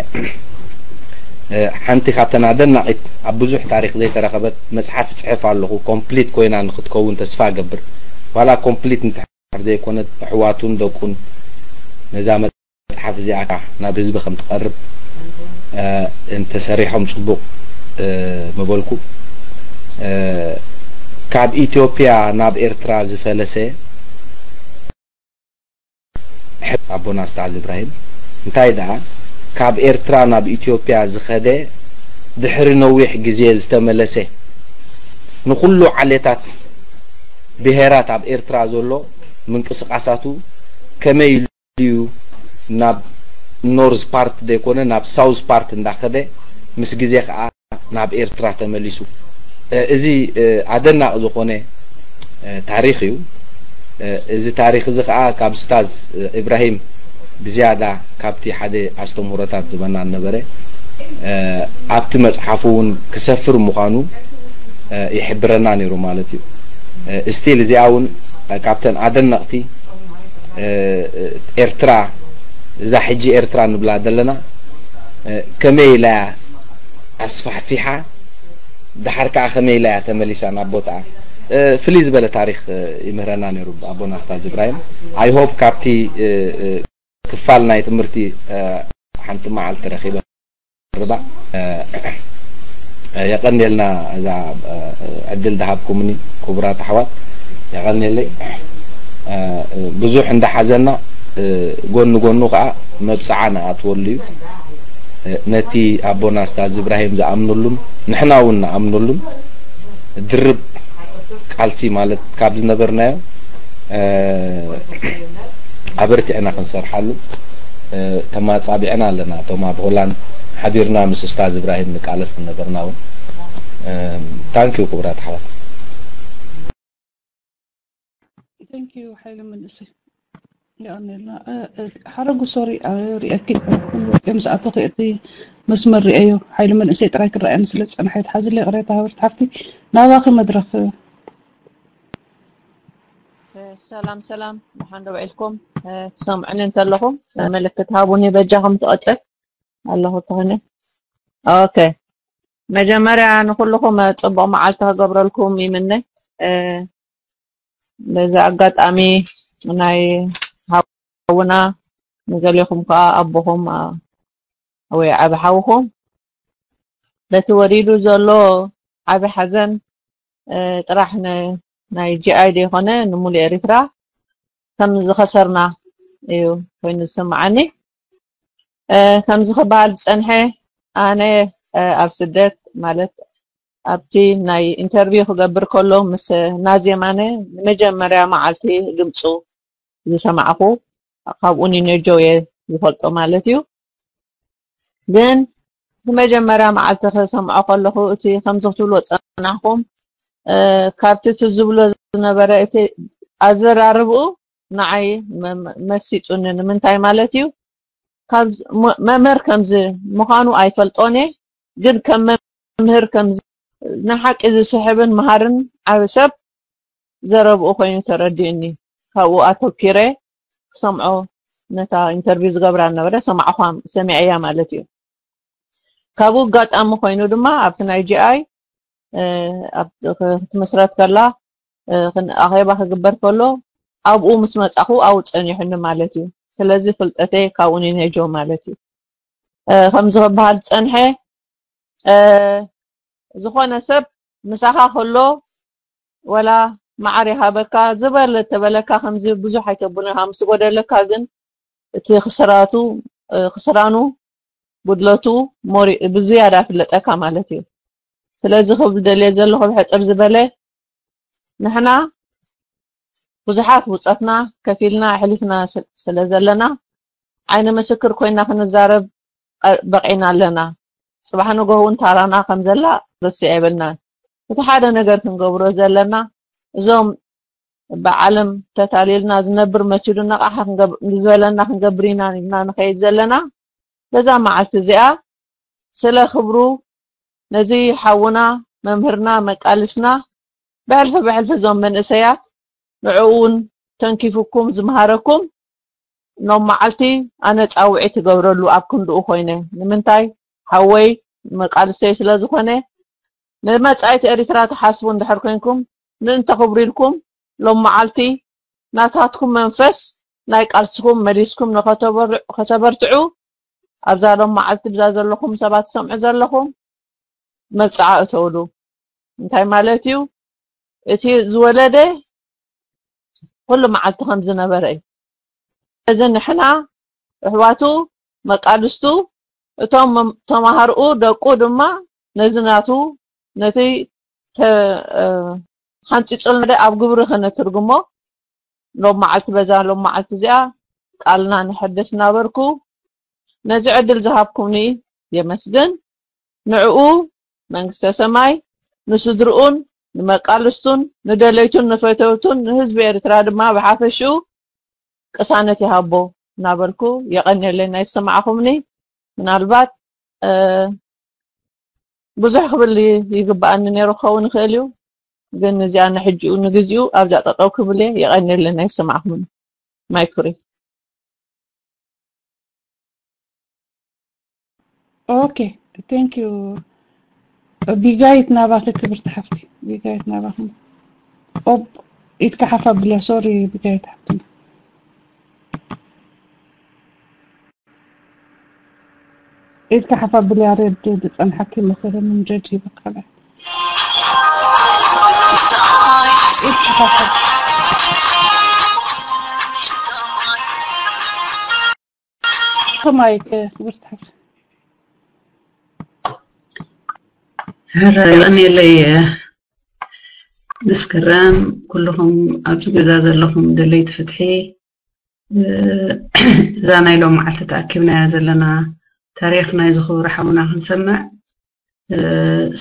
ሓንቲ ካብተን ኣደናቂት ኣብ ብዙሕ ታሪክ ዘይተረኸበት መፅሓፍ ይፅሕፍ ኣለኹ ኮምፕሊት ኮይና ንክትከውን ተስፋ እገብር ዋላ ኮምፕሊት እንተሕር ዘይኮነት ኣሕዋቱን ደቁን ነዛ መፅሓፍ እዚኣ ከዓ ናብ ህዝቢ ከም ትቐርብ እንተሰሪሖም ፅቡቕ ምበልኩ ካብ ኢትዮጵያ ናብ ኤርትራ ዝፈለሰ ኣቦና ስታዝ እብራሂም እንታይ ደኣ ካብ ኤርትራ ናብ ኢትዮጵያ ዝኸደ ድሕሪ ነዊሕ ግዜ ዝተመለሰ ንኩሉ ዓሌታት ብሄራት ኣብ ኤርትራ ዘሎ ምንቅስቃሳቱ ከመይ ኢሉ እዩ ናብ ኖርዝ ፓርት ዘይኮነ ናብ ሳውዝ ፓርት እንዳኸደ ምስ ግዜ ከዓ ናብ ኤርትራ ተመሊሱ እዚ ኣደናቂ ዝኾነ ታሪኽ እዩ እዚ ታሪኽ እዚ ከዓ ካብ ስታዝ ኢብራሂም ብዝያዳ ካብቲ ሓደ ኣስተምህሮታት ዝበና ነበረ ኣብቲ መፅሓፉ እውን ክሰፍር ምዃኑ ይሕብረና ነይሩ ማለት እዩ ስቲል እዚኣ እውን ካብተን ኣደነቕቲ ኤርትራ እዛ ሕጂ ኤርትራ ንብላ ዘለና ከመይ ኢላ ኣስፋሕፊሓ ድሓር ከዓ ከመይ ኢላ እያ ተመሊሳ ናብ ቦታኣ ፍልይ ዝበለ ታሪክ ይምህረና ነይሩ ኣቦና ስታዝ እብራሂም ኣይሆፕ ካብቲ ክፋል ናይ ትምህርቲ ሓንቲ መዓልቲ ረኪበ ርባ የቀንየልና እዛ ዕድል ዝሃብኩምኒ ክቡራት ኣሕዋት የቐንየለይ። ብዙሕ እንዳሓዘና ጎኒ ጎኑ ከዓ መብፅዓ ንኣትወሉ እዩ። ነቲ ኣቦና ስታዝ እብራሂም ዝኣምኑሉን ንሕና እውን ንኣምኑሉን ድርብ ቃልሲ ማለት ካብ ዝነበርናዮ ኣበርቲዕና ክንሰርሓሉ ተማፃቢዕና ኣለና። እቶም ኣብ ሆላንድ ሓቢርና ምስ ስታዝ እብራሂም ንቃለስ ዝነበርና እውን ታንኪዩ ክቡራት ኣሕዋት። Thank you ሓይለ መንእሰይ። የቐንየልና። ሓረጉ ሶሪ ሪአኪ ፀኒሕኩም ወፂኦም ዝኣተኹ እቲ መስመር ሪአዮ። ሓይለ መንእሰይ ጥራይ ክረኣየኒ ስለ ዝፀንሐ ይትሓዝለይ ቅሬታ ሃብርቲ ሓፍቲ ናባኺ መድረኽ። ሰላም ሰላም፣ ደሓን ዶ ውዒልኩም? ትሰምዑኒ እንተለኹም ምልክት ሃቡኒ በጃኹም። ትቐፅል ኣለኹ ተኾነ። ኦኬ፣ መጀመርያ ንኩልኹም ፅቡቕ መዓልቲ ክገብረልኩም ይምነ። በዚ ኣጋጣሚ ናይ ሓውና ንገሌኹም ከዓ ኣቦኹም ወይ ዓቢ ሓውኹም በቲ ወሪዱ ዘሎ ዓቢ ሓዘን ጥራሕ ናይ ጂኣይ ዘይኮነ ንሙሉእ ኤሪትራ ከም ዝኸሰርና እዩ ኮይኑ ዝስምዓኒ። ከምዚ ክበሃል ዝፀንሐ ኣነ ኣብ ስደት ማለት ኣብቲ ናይ ኢንተርቪው ክገብር ከሎ ምስ ናዚ የማነ ንመጀመርያ መዓልቲ ድምፁ ዝሰማዕኹ ካብኡ ኒኖጆ እየ ዝፈልጦ ማለት እዩ። ግን እቲ መጀመርያ መዓልቲ ክሰምዖ ከለኹ እቲ ከምዚ ክትብልዎ ዝፀናሕኩም ካብቲ እቲ ዝብሎ ዝነበረ እቲ ኣዘራርብኡ ንዓይ መሲጡኒ። ንምንታይ ማለት እዩ ካብ መምህር ከምዚ ምዃኑ ኣይፈልጦን እየ፣ ግን ከም መምህር ከምዚ ንሓቂ ዝስሕብን መሃርን ዓቢ ሰብ ዘረብኡ ኮይኑ ተረዲኡኒ። ካብኡ ኣተኪረ ክሰምዖ ነታ ኢንተርቪው ዝገብራ ነበረ ሰማዕኳ ሰሚዐያ ማለት እዩ። ካብኡ ኣጋጣሚ ኮይኑ ድማ ኣብቲ ናይ ጂኣይ ክትምስረት ከላ ኣኼባ ክግበር ከሎ ኣብኡ ምስ መጻኹ ኣብኡ ጸኒሑኒ ማለት እዩ። ስለዚ ፍልጠተይ ካብኡ ኒነጆ ማለት እዩ። ከምዚ ክበሃል ዝጸንሐ ዝኾነ ሰብ ምሳኻ ከሎ ወላ መዓር ይሃበካ ዝበለ ተበለካ ከምዚ ብዙሕ ኣይተብሉን ኢኻ ምስ ጎደለካ ግን እቲ ክስራቱ ክስራኑ ጉድለቱ ሞሪ ብዝያዳ ፍለጠካ ማለት እዩ። ስለዚ ክብል ደልየ ዘለኹ ብሕፅር ዝበለ ንሕና ብዙሓት ውፀትና ከፊልና ኣሕሊፍና ስለ ዘለና ዓይኒ ምስክር ኮይና ክንዛረብ በቂና ኣለና። ፅባሕ ንጎህ እውን ታራና ከም ዘላ ርስዕ የብልናን። እቲ ሓደ ነገር ክንገብሮ ዘለና እዞም ብዓለም ተታሊልና ዝነብር መሲሉና ቃሕ ዝበለና ክንገብር ኢና ኢልና ንኸይድ ዘለና በዛ መዓልቲ እዚኣ ስለ ክብሩ ነዚ ሓውና መምህርና መቃልስና ብሕልፊ ብሕልፊ እዞም መንእሰያት ንዕኡ እውን ተንኪፉኩም ዝመሃረኩም ሎም መዓልቲ ኣነ ፃውዒት ትገብረሉ ኣብ ክንድኡ ኮይነ ንምንታይ ሓወይ መቃልሰይ ስለ ዝኾነ ንመጻኢት ኤሪትራ ትሓስቡ እንድሕር ኮንኩም ምእንተ ክብሩ ኢልኩም ሎም መዓልቲ ናታትኩም መንፈስ ናይ ቃልስኹም መሊስኩም ንኸተበርትዑ ኣብዛ ሎም መዓልቲ ብዛ ዘለኹም ሰባት ትሰምዑ ዘለኹም መብፅዓ እተውሉ እንታይ ማለት እዩ እቲ ዝወለደ ኩሉ መዓልቲ ከም ዝነበረ እዩ እዚ ንሕና ኣሕዋቱ መቃልስቱ እቶም ተማሃርኡ ደቁ ድማ ነዚ ናቱ ነቲ ሓንፂፁልና ኣብ ግብሪ ከነትርጉሞ ሎም መዓልቲ በዛ ሎም መዓልቲ እዚኣ ቃልና ንሐድስ እናበርኩ ነዚ ዕድል ዝሃብኩምኒ የመስግን ንዕኡ መንግስተ ሰማይ ንስድርኡን ንመቃልስቱን ንደለይቱን ንፈተውቱን ንህዝቢ ኤርትራ ድማ ብሓፈሽኡ ቅሳነት ይሃቦ እናበልኩ የቐንየለይ ናይ ዝሰማዕኹምኒ ምናልባት ብዙሕ ክብል ይግበኣኒ ነይሩ ክኸውን ይኽእል እዩ ግን እዚኣ ንሕጂኡ ንግዚኡ ኣብዚኣ ጠጠው ክብል እየ የቐንየለይ ናይ ዝሰማዕኹምኒ ማይክ ፍሪ ኦኬ thank you ቢጋይት ናባኺ ክብርቲ ሓፍቲ ቢጋይት ናባኺ ኦብ ኢድካ ሓፍ ኣብልያ ሶሪ ቢጋይት ሓፍትና ኢድካ ሓፍ ኣብልያ ሬድ ዝፀንሓኪ መሰለኒ ጀጅ ይበካለ ኢድካ ሓፍ ማይክ ክብርቲ ሓፍቲ። ሕራይ የቐንየለይ መስከረም፣ ኩልኹም ኣብዚ ገዛ ዘለኹም ደለይቲ ፍትሒ፣ እዛ ናይ ሎም መዓልቲ ተኣኪብናያ ዘለና ታሪኽ ናይዚ ክቡር ሓውና ክንሰምዕ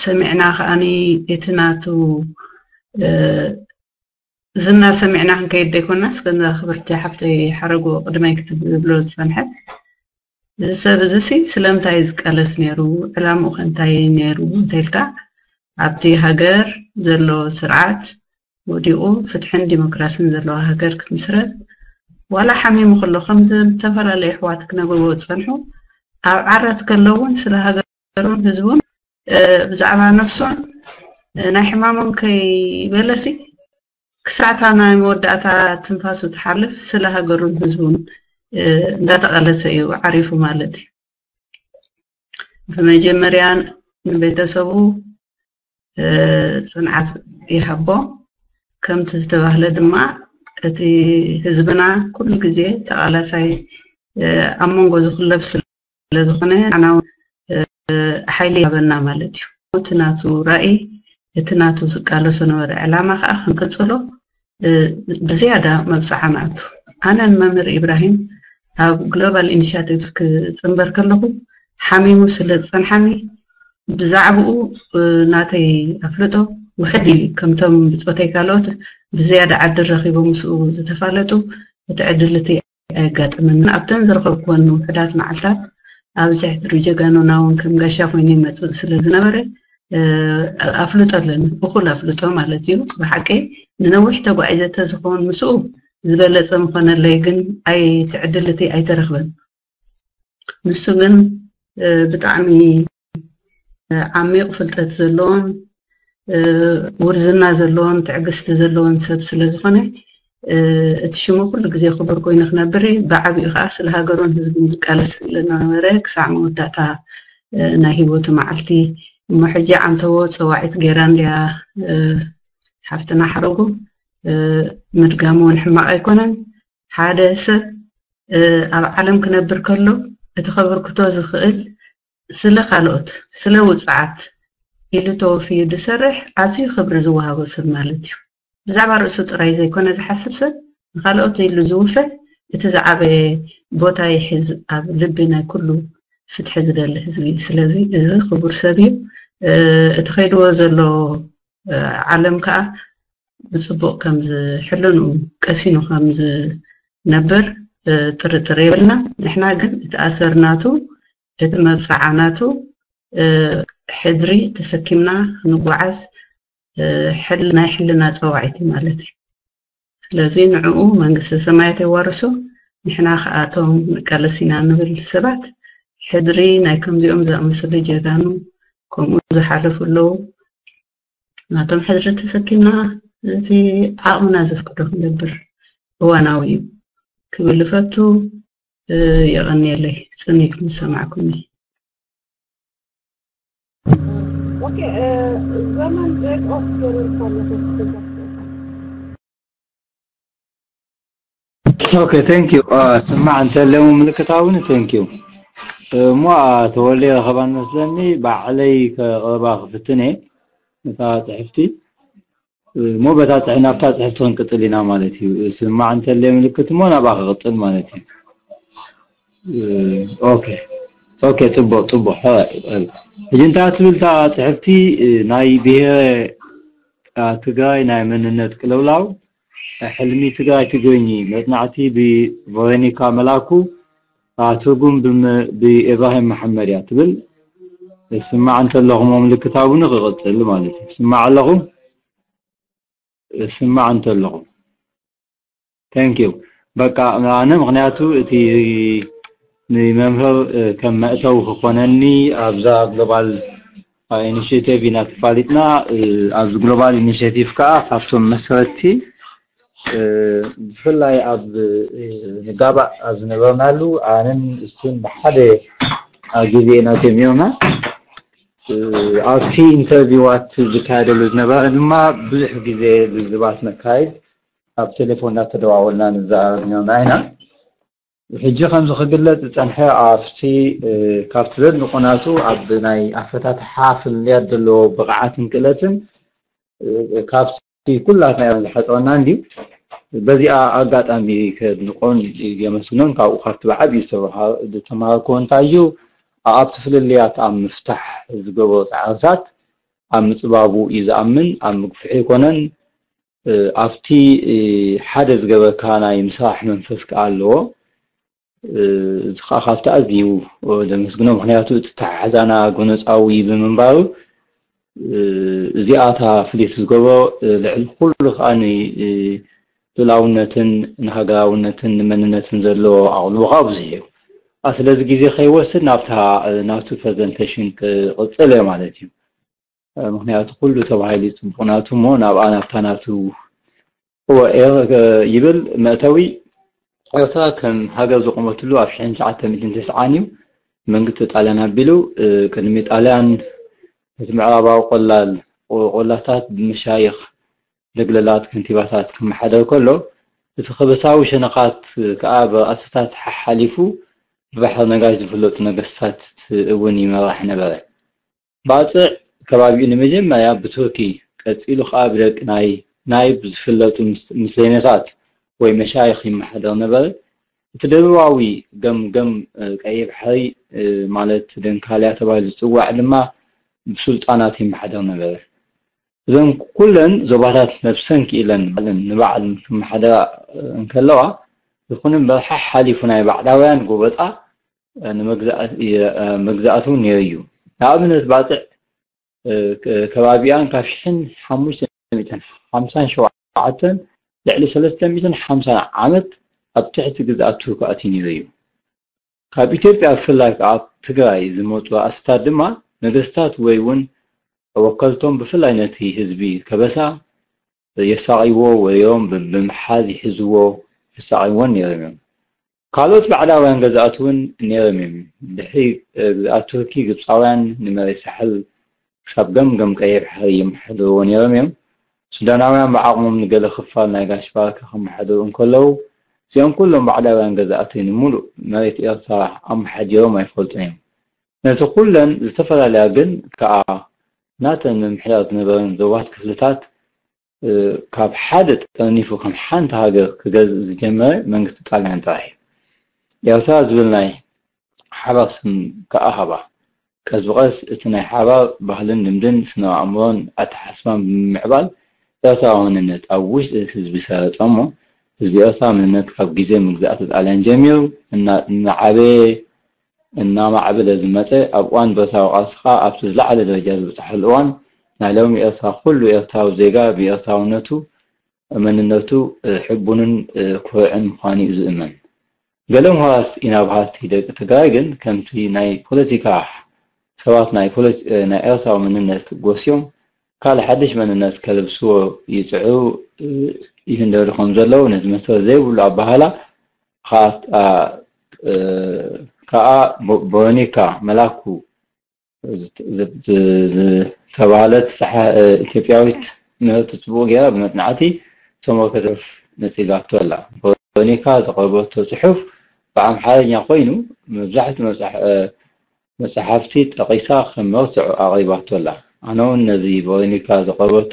ሰሚዕና ከኣኒ እቲ ናቱ ዝና ሰሚዕና ክንከይድ ዘይኮናስ፣ ከምዛ ክብርቲ ሓፍተይ ሓረጎ ቅድመይ ክትብሎ ዝጸንሐት፣ እዚ ሰብ እዚ ሲ ስለምንታይ ዝቃለስ ነይሩ፣ ዕላምኡ ከ እንታይ ነይሩ እንተልካ፣ ኣብቲ ሃገር ዘሎ ስርዓት ወዲቑ ፍትሕን ዲሞክራስን ዘለዋ ሃገር ክትምስረት ዋላ ሓሚሙ ከሎ፣ ከም ዝተፈላለዩ ኣሕዋት ክነግርዎ ዝጸንሑ፣ ኣብ ዓራት ከሎ እውን ስለ ሃገሩን ህዝቡን ብዛዕባ ነፍሱን ናይ ሕማሞም ከይበለሲ ክሳዕታ ናይ መወዳእታ ትንፋሱ ትሓልፍ ስለ ሃገሩን ህዝቡን እንዳተቐለሰ እዩ ዓሪፉ ማለት እዩ። ብመጀመርያ ንቤተሰቡ ጽንዓት ይሃቦ። ከምቲ ዝተባህለ ድማ እቲ ህዝብና ኩሉ ግዜ ተቓላሳይ ኣብ መንጎ ዝኽለፍ ስለዝኾነ ንዓና ሓይሊ ይሃበና ማለት እዩ። እቲ ናቱ ራእይ፣ እቲ ናቱ ዝቃለሶ ነበረ ዕላማ ከዓ ክንቅፅሎ ብዝያዳ መብፅዓ ንኣቱ። ኣነን መምህር ኢብራሂም ኣብ ግሎባል ኢኒሽቲቭ ክፅንበር ከለኹ ሓሚሙ ስለ ዝፀንሓኒ ብዛዕባኡ ናተይ ኣፍልጦ ውሕድ ኢሉ። ከምቶም ብፆተይ ካልኦት ብዝያዳ ዕድል ረኺቦም ምስኡ ዝተፋለጡ እቲ ዕድል እቲ ኣየጋጠመንን። ኣብተን ዝረኸብኩወን ውሑዳት መዓልታት ኣብዚ ሕድሪ ጀጋኑና እውን ከም ጋሻ ኮይኑ ይመፅእ ስለ ዝነበረ ኣፍልጦ ኣለኒ፣ እኹል ኣፍልጦ ማለት እዩ። ብሓቂ ንነዊሕ ተጓዒዘ ተዝኸውን ምስኡ ዝበለፀ ምኾነለይ፣ ግን ኣይ እቲ ዕድል እቲ ኣይተረኽበን። ንሱ ግን ብጣዕሚ ዓሚቕ ፍልጠት ዘለዎን ውርዝና ዘለዎን ትዕግስቲ ዘለዎን ሰብ ስለ ዝኾነ እቲ ሽሙ ኩሉ ግዜ ክቡር ኮይኑ ክነብር እዩ። ብዓቢኡ ከዓ ስለ ሃገሩን ህዝቡን ዝቃለስ ስለነበረ ክሳዕ መወዳእታ ናይ ህይወቱ መዓልቲ። እሞ ሕጂ ዓንተቦ ጸዋዒት ገይራ እንድያ ሓፍትና ሓረጉ፣ ምድጋሙ እውን ሕማቕ ኣይኮነን። ሓደ ሰብ ኣብ ዓለም ክነብር ከሎ እቲ ከበርክቶ ዝኽእል ስለ ካልኦት፣ ስለ ውፅዓት ኢሉ ተወፊዩ ዝሰርሕ ኣዝዩ ክብሪ ዝወሃቦ ሰብ ማለት እዩ። ብዛዕባ ርእሱ ጥራይ ዘይኮነ ዝሓስብ ሰብ ንኻልኦት ኢሉ ዝውፈ እቲ ዝዓበየ ቦታ ይሕዝ ኣብ ልቢ ናይ ኩሉ ፍትሒ ዝደሊ ህዝቢ። ስለዚ እዚ ክቡር ሰብ እዩ። እቲ ከይድዎ ዘሎ ዓለም ከዓ ብፅቡቕ ከም ዝሕልንኡ ቀሲኑ ከም ዝነብር ጥርጥር የብልና። ንሕና ግን እቲ ኣሰር ናቱ፣ እቲ መብፅዓ ናቱ ሕድሪ ተሰኪምና ክንጓዓዝ ናይ ሕልና ፀዋዒት እዩ ማለት እዩ። ስለዚ ንዕኡ መንግስተ ሰማያት የዋርሶ፣ ንሕና ከዓ እቶም ንቃለስ ኢና ንብል ሰባት ሕድሪ ናይ ከምዚኦም ዝኣመሰሉ ጀጋኑ ከምኡ ዝሓለፉ ኣለዉ። ናቶም ሕድሪ ተሰኪምና እቲ ዓቕምና ዘፍቅዶ ክንገብር እዋናዊ እዩ ክብል እፈቱ። የቐንየለይ፣ ጽን ኢልኩም ዝሰማዕኩምኒ። ኦኬ፣ ዘመን ኦፍ ገበል ኦኬ፣ ቴንክ ዩ። ስማዕ እንተለሙ ምልክታውን ቴንክ ዩ። እሞ ተወልደ ረኸባን መስለኒ፣ ባዕለይ ከቕርባ ክፍትነ እታ ጽሕፍቲ። እሞ በታ ጽሕ ናብታ ጽሕፍቲ ክንቅጽል ኢና ማለት እዩ። ስማዕ እንተለ ምልክት እሞ ናብኣ ክቕጽል ማለት እዩ። ኦኬ፣ ኦኬ፣ ጽቡቕ፣ ጽቡቕ። ሕጂ እንታይ ትብል እታ ጽሕፍቲ? ናይ ብሄረ ትግራይ ናይ መንነት ቅልውላው፣ ሕልሚ ትግራይ ትግርኚ፣ መጽናዕቲ ብቨሮኒካ መላኩ፣ ትርጉም ብኢብራሂም መሓመድ እያ ትብል። ስማዕ እንተለኹም ምልክት ኣብኒ ክቕጽል ማለት እዩ። ስማዕ ኣለኹም? ስማዕ እንተለኹም። ቴንክ ዩ። በቃ ኣነ ምኽንያቱ እቲ ንመምህር ከም መእተዊ ክኾነኒ ኣብዛ ግሎባል ኢኒሽቲቭ ኢና ተፋሊጥና። ኣብዚ ግሎባል ኢኒሽቲቭ ከዓ ካብቶም መስረቲ ብፍላይ ኣብ ንጋባእ ኣብ ዝነበርናሉ ኣነን እሱን ብሓደ ግዜ ኢና ጀሚርና። ኣብቲ ኢንተርቪዋት ዝካየደሉ ዝነበረ ድማ ብዙሕ ግዜ ልዝባት ነካይድ ኣብ ቴሌፎን እናተደዋወልና ንዘራረብ ነርና ኢና። ሕጂ ከምዚ ክግለጽ ዝጸንሐ ኣብቲ ካብቲ ዘድንቑ ናቱ ኣብ ናይ ኣፈታትሓ ፍልልያት ዘለዎ ብቕዓትን ክእለትን ካብቲ ኩላትና ዝሓጸረና እንድዩ። በዚኣ ኣጋጣሚ ከድንቆን የመስግኖን ካብኡ ካብቲ ብዓብዩ ዝተመሃርኩ እንታይ እዩ ኣብቲ ፍልልያት ኣብ ምፍታሕ ዝገበሮ ጻዕርታት ኣብ ምጽባቡ እዩ ዝኣምን፣ ኣብ ምግፍሑ ኣይኮነን። ኣብቲ ሓደ ዝገበርካ ናይ ምስራሕ መንፈስ ከኣ ኣለዎ። እዚ ከዓ ካብቲ ኣዝዩ ደመስግኖ፣ ምክንያቱ እቲ ተሓሕዛና ጎነፃዊ ብምንባሩ እዚኣታ ፍልይቲ ዝገብሮ ልዕሊ ኩሉ ከዓ ንልኡላውነትን ንሃገራውነትን ንመንነትን ዘለዎ ኣቕልቦ ከዓ ብዙሕ እዩ። ስለዚ ግዜ ከይወስድ ናብታ ናቱ ፕሬዘንቴሽን ክቕፅል እየ ማለት እዩ። ምክንያቱ ኩሉ ተባሂሉ ጽቡቕ ናቱ እሞ ናብኣ ናብታ ናቱ እወ ይብል መእተዊ። ኤርትራ ከም ሃገር ዝቆመትሉ ኣብ ሽሕን ትሽዓተ ሚእትን ተስዓን እዩ። መንግስቲ ጣልያን ኣቢሉ ቅድሚ ጣልያን ነቲ ምዕራባዊ ቆላል ቆላታት ብመሻይኽ ለግለላት ከንቲባታት ክመሓደር ከሎ እቲ ክበሳዊ ሸነኻት ከኣ ብርኣስታት ሓሓሊፉ ብባሕሪ ነጋሽ ዝፍለጡ ነገስታት እውን ይመራሕ ነበረ። ባጽዕ ከባቢኡ ንመጀመርያ ብቱርኪ ቀጺሉ ከኣ ብደቂ ናይ ናይብ ዝፍለጡ ምስሌነታት ወይ መሻይኽ ይመሓደር ነበረ። እቲ ደቡባዊ ገምገም ቀይሕ ባሕሪ ማለት ደንካልያ ተባሂሉ ዝጽዋዕ ድማ ብሱልጣናት ይመሓደር ነበረ። እዘን ኩለን ዞባታት ነብሰን ክኢለን ንባዕለን ክመሓደራ እንከለዋ ይኹን እምበር ሓሓሊፉ ናይ ባዕዳውያን ጎበጣ መግዛእቲ እውን ነይሩ እዩ። ንኣብነት ባፅዕ ከባቢኣን ካብ ሽሕን ሓሙሽተ ሚእትን ሓምሳን ሸውዓተን ልዕሊ ሰለስተ ሚእትን ሓምሳን ዓመት ኣብ ትሕቲ ግዝኣት ቱርኪ ኣትዩ ነይሩ እዩ። ካብ ኢትዮጵያ ብፍላይ ካብ ትግራይ ዝመፁ ኣስታት ድማ ነገስታት ወይ እውን ወከልቶም ብፍላይ ነቲ ህዝቢ ከበሳ የሳቕይዎ ወዮም ብምሓዝ ይሕዝዎ የሳቕይዎን ነይሮም እዮም። ካልኦት ባዕዳውያን ገዛእቲ እውን ነይሮም እዮም። ድሕሪ ግዝኣት ቱርኪ ግብፃውያን ንመሬት ሳሕል ክሳብ ገምገም ቀይሕ ባሕሪ ይመሓድርዎ ነይሮም እዮም። ሱዳናውያን ብዓቕሞም ንገለ ክፋል ናይ ጋሽ ባርካ ከመሓድሩ እንከለዉ እዚኦም ኩሎም ባዕዳውያን ገዛእቲ ንምሉእ መሬት ኤርትራ ኣመሓዲሮም ኣይፈልጡን እዮም። ነቲ ኩለን ዝተፈላለያ ግን ከኣ ናተን ምምሕዳር ዝነበረን ዞባት ክፍልታት ካብ ሓደ ጠርኒፉ ከም ሓንቲ ሃገር ክገዝእ ዝጀመረ መንግስቲ ጣልያን ጥራሕ እዩ። ኤርትራ ዝብል ናይ ሓባር ስም ከኣ ሃባ። ቀስ ብቐስ እቲ ናይ ሓባር ባህልን ልምድን ስነ ኣእምሮን ኣተሓስባን ብምምዕባል ኤርትራዊ መንነት ኣብ ውሽጢ ህዝቢ ሰረጸ እሞ ህዝቢ ኤርትራ መንነት ካብ ግዜ ምግዛእቲ ጣልያን ጀሚሩ እናዓበየ እናማዕበለ ዝመጸ ኣብ እዋን ብረታዊ ቃልሲ ከኣ ኣብቲ ዝለዓለ ደረጃ ዝበጽሓሉ እዋን ናይ ሎሚ ኤርትራ ኩሉ ኤርትራዊ ዜጋ ብኤርትራውነቱ መንነቱ ሕቡንን ኩርዕን ምዃኑ እዩ ዝእመን። ገለ ምሁራት ኢና በሃልቲ ደቂ ትግራይ ግን ከምቲ ናይ ፖለቲካ ሰባት ናይ ኤርትራዊ መንነት ጎስዮም ካልእ ሓድሽ መንነት ከልብስዎ ይፅዕሩ ይህንደዱ ከም ዘለዉ ነቲ መሰረት ዘይብሉ ኣበሃላ ከዓ ቦሮኒካ መላኩ ዝተባህለት ኢትዮጵያዊት ምህርቲ ፅቡቕ ገይራ ብመፅናዕቲ ዝተመርኮሰ ጽሑፍ ነጺጋቶ ኣላ። ቦሮኒካ ዘቕረበቶ ጽሑፍ ብኣምሓርኛ ኮይኑ መብዛሕትኡ መጽሓፍቲ ጠቒሳ ከም መርትዖ ኣቕሪባቶ ኣላ። ኣነ እውን ነዚ ቦሮኒካ ዘቕረበቶ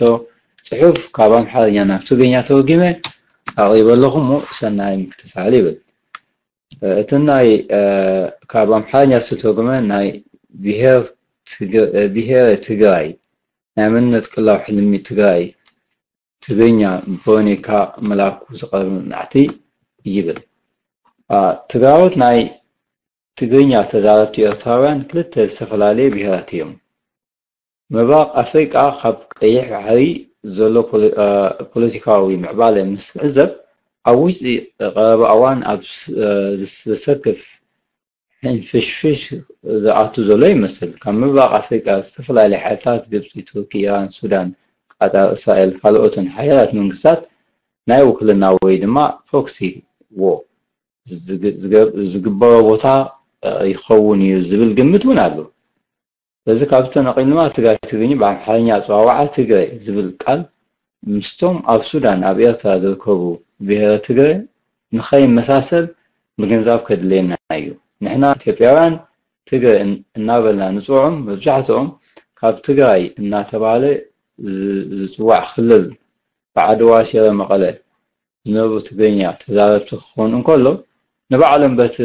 ጽሑፍ ካብ ኣምሓርኛ ናብ ትግርኛ ተርጒመ ኣቕሪበ ኣለኹ እሞ ሰናይ ምክትታል ይብል። እቲ ናይ ካብ ኣምሓርኛ ዝተተርጎመ ናይ ብሄር ብሄረ ትግራይ ናይ መንነት ቅላው ሕልሚ ትግራይ ትግርኛ ብቦኒካ መላኩ ዝቐረበ መጽናዕቲ ይብል። ትግራዎት ናይ ትግርኛ ተዛረብቲ ኤርትራውያን ክልተ ዝተፈላለየ ብሄራት እዮም። ምብራቕ ኣፍሪቃ ካብ ቀይሕ ባሕሪ ዘሎ ፖለቲካዊ ምዕባለ ምስ ንዕዘብ ኣብ ውሽጢ ቀረባ እዋን ኣብ ዘሰክፍ ሕንፍሽፍሽ ዝኣቱ ዘሎ ይመስል። ካብ ምብራቕ ኣፍሪቃ ዝተፈላለያ ሓይልታት ግብጺ፣ ቱርኪ፣ ኢራን፣ ሱዳን፣ ቃጣር፣ እስራኤል ካልኦትን ሓያላት መንግስታት ናይ ውክልና ወይ ድማ ፕሮክሲ ዎ ዝግበሮ ቦታ ይኸውን እዩ ዝብል ግምት እውን ኣሎ። ስለዚ ካብዚ ተነቒልና ድማ ትግራይ ትግርኝ ብኣምሓርኛ ኣፀዋውዓ ትግረ ዝብል ቃል ምስቶም ኣብ ሱዳን ኣብ ኤርትራ ዝርከቡ ብሄረ ትግረ ንኸይመሳሰል ምግንዛብ ከድልየና እዩ። ንሕና ኢትዮጵያውያን ትግረ እናበልና ንፅውዖም መብዛሕትኦም ካብ ትግራይ እናተባህለ ዝፅዋዕ ክልል ብዓድዋ፣ ሽረ፣ መቐለ ዝነብሩ ትግርኛ ተዛረብቲ ክኾኑ እንከሎ ንባዕሎም በቲ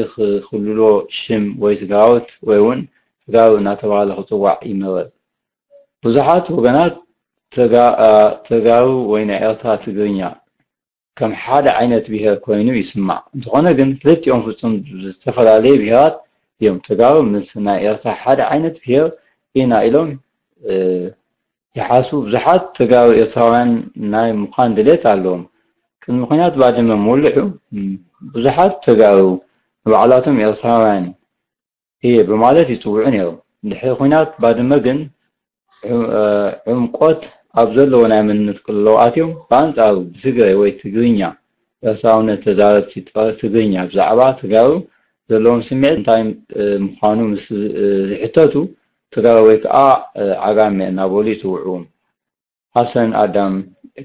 ክልሎ ሽም ወይ ትግራዎት ወይ እውን ትግራዊ እናተባህለ ክፅዋዕ ይምረፅ። ብዙሓት ወገናት ተጋሩ ወይ ናይ ኤርትራ ትግርኛ ከም ሓደ ዓይነት ብሄር ኮይኑ ይስማዕ። እንተኾነ ግን ክልቲኦም ፍጹም ዝተፈላለየ ብሄራት እዮም። ተጋሩ ምስ ናይ ኤርትራ ሓደ ዓይነት ብሄር ኢና ኢሎም ይሓስቡ። ብዙሓት ተጋሩ ኤርትራውያን ናይ ምዃን ድሌት ኣለዎም። ቅድሚ ኲናት ባድመ ምውልዑ ብዙሓት ተጋሩ ንባዕላቶም ኤርትራውያን እየ ብማለት ይጽውዑ ነይሮም። ድሕሪ ኲናት ባድመ ግን ዕምቆት ኣብ ዘለዎ ናይ መንነት ቅልውላው ኣትዮም። ብኣንጻሩ ብትግረ ወይ ትግርኛ ኤርትራውነት ተዛረብቲ ጥራይ ትግርኛ ብዛዕባ ተጋሩ ዘለዎም ስምዒት እንታይ ምዃኑ ምስ ዝሕተቱ ትግራዊ ወይ ከዓ ዓጋመ እናበሉ ይጽውዕዎም። ሓሰን ኣዳም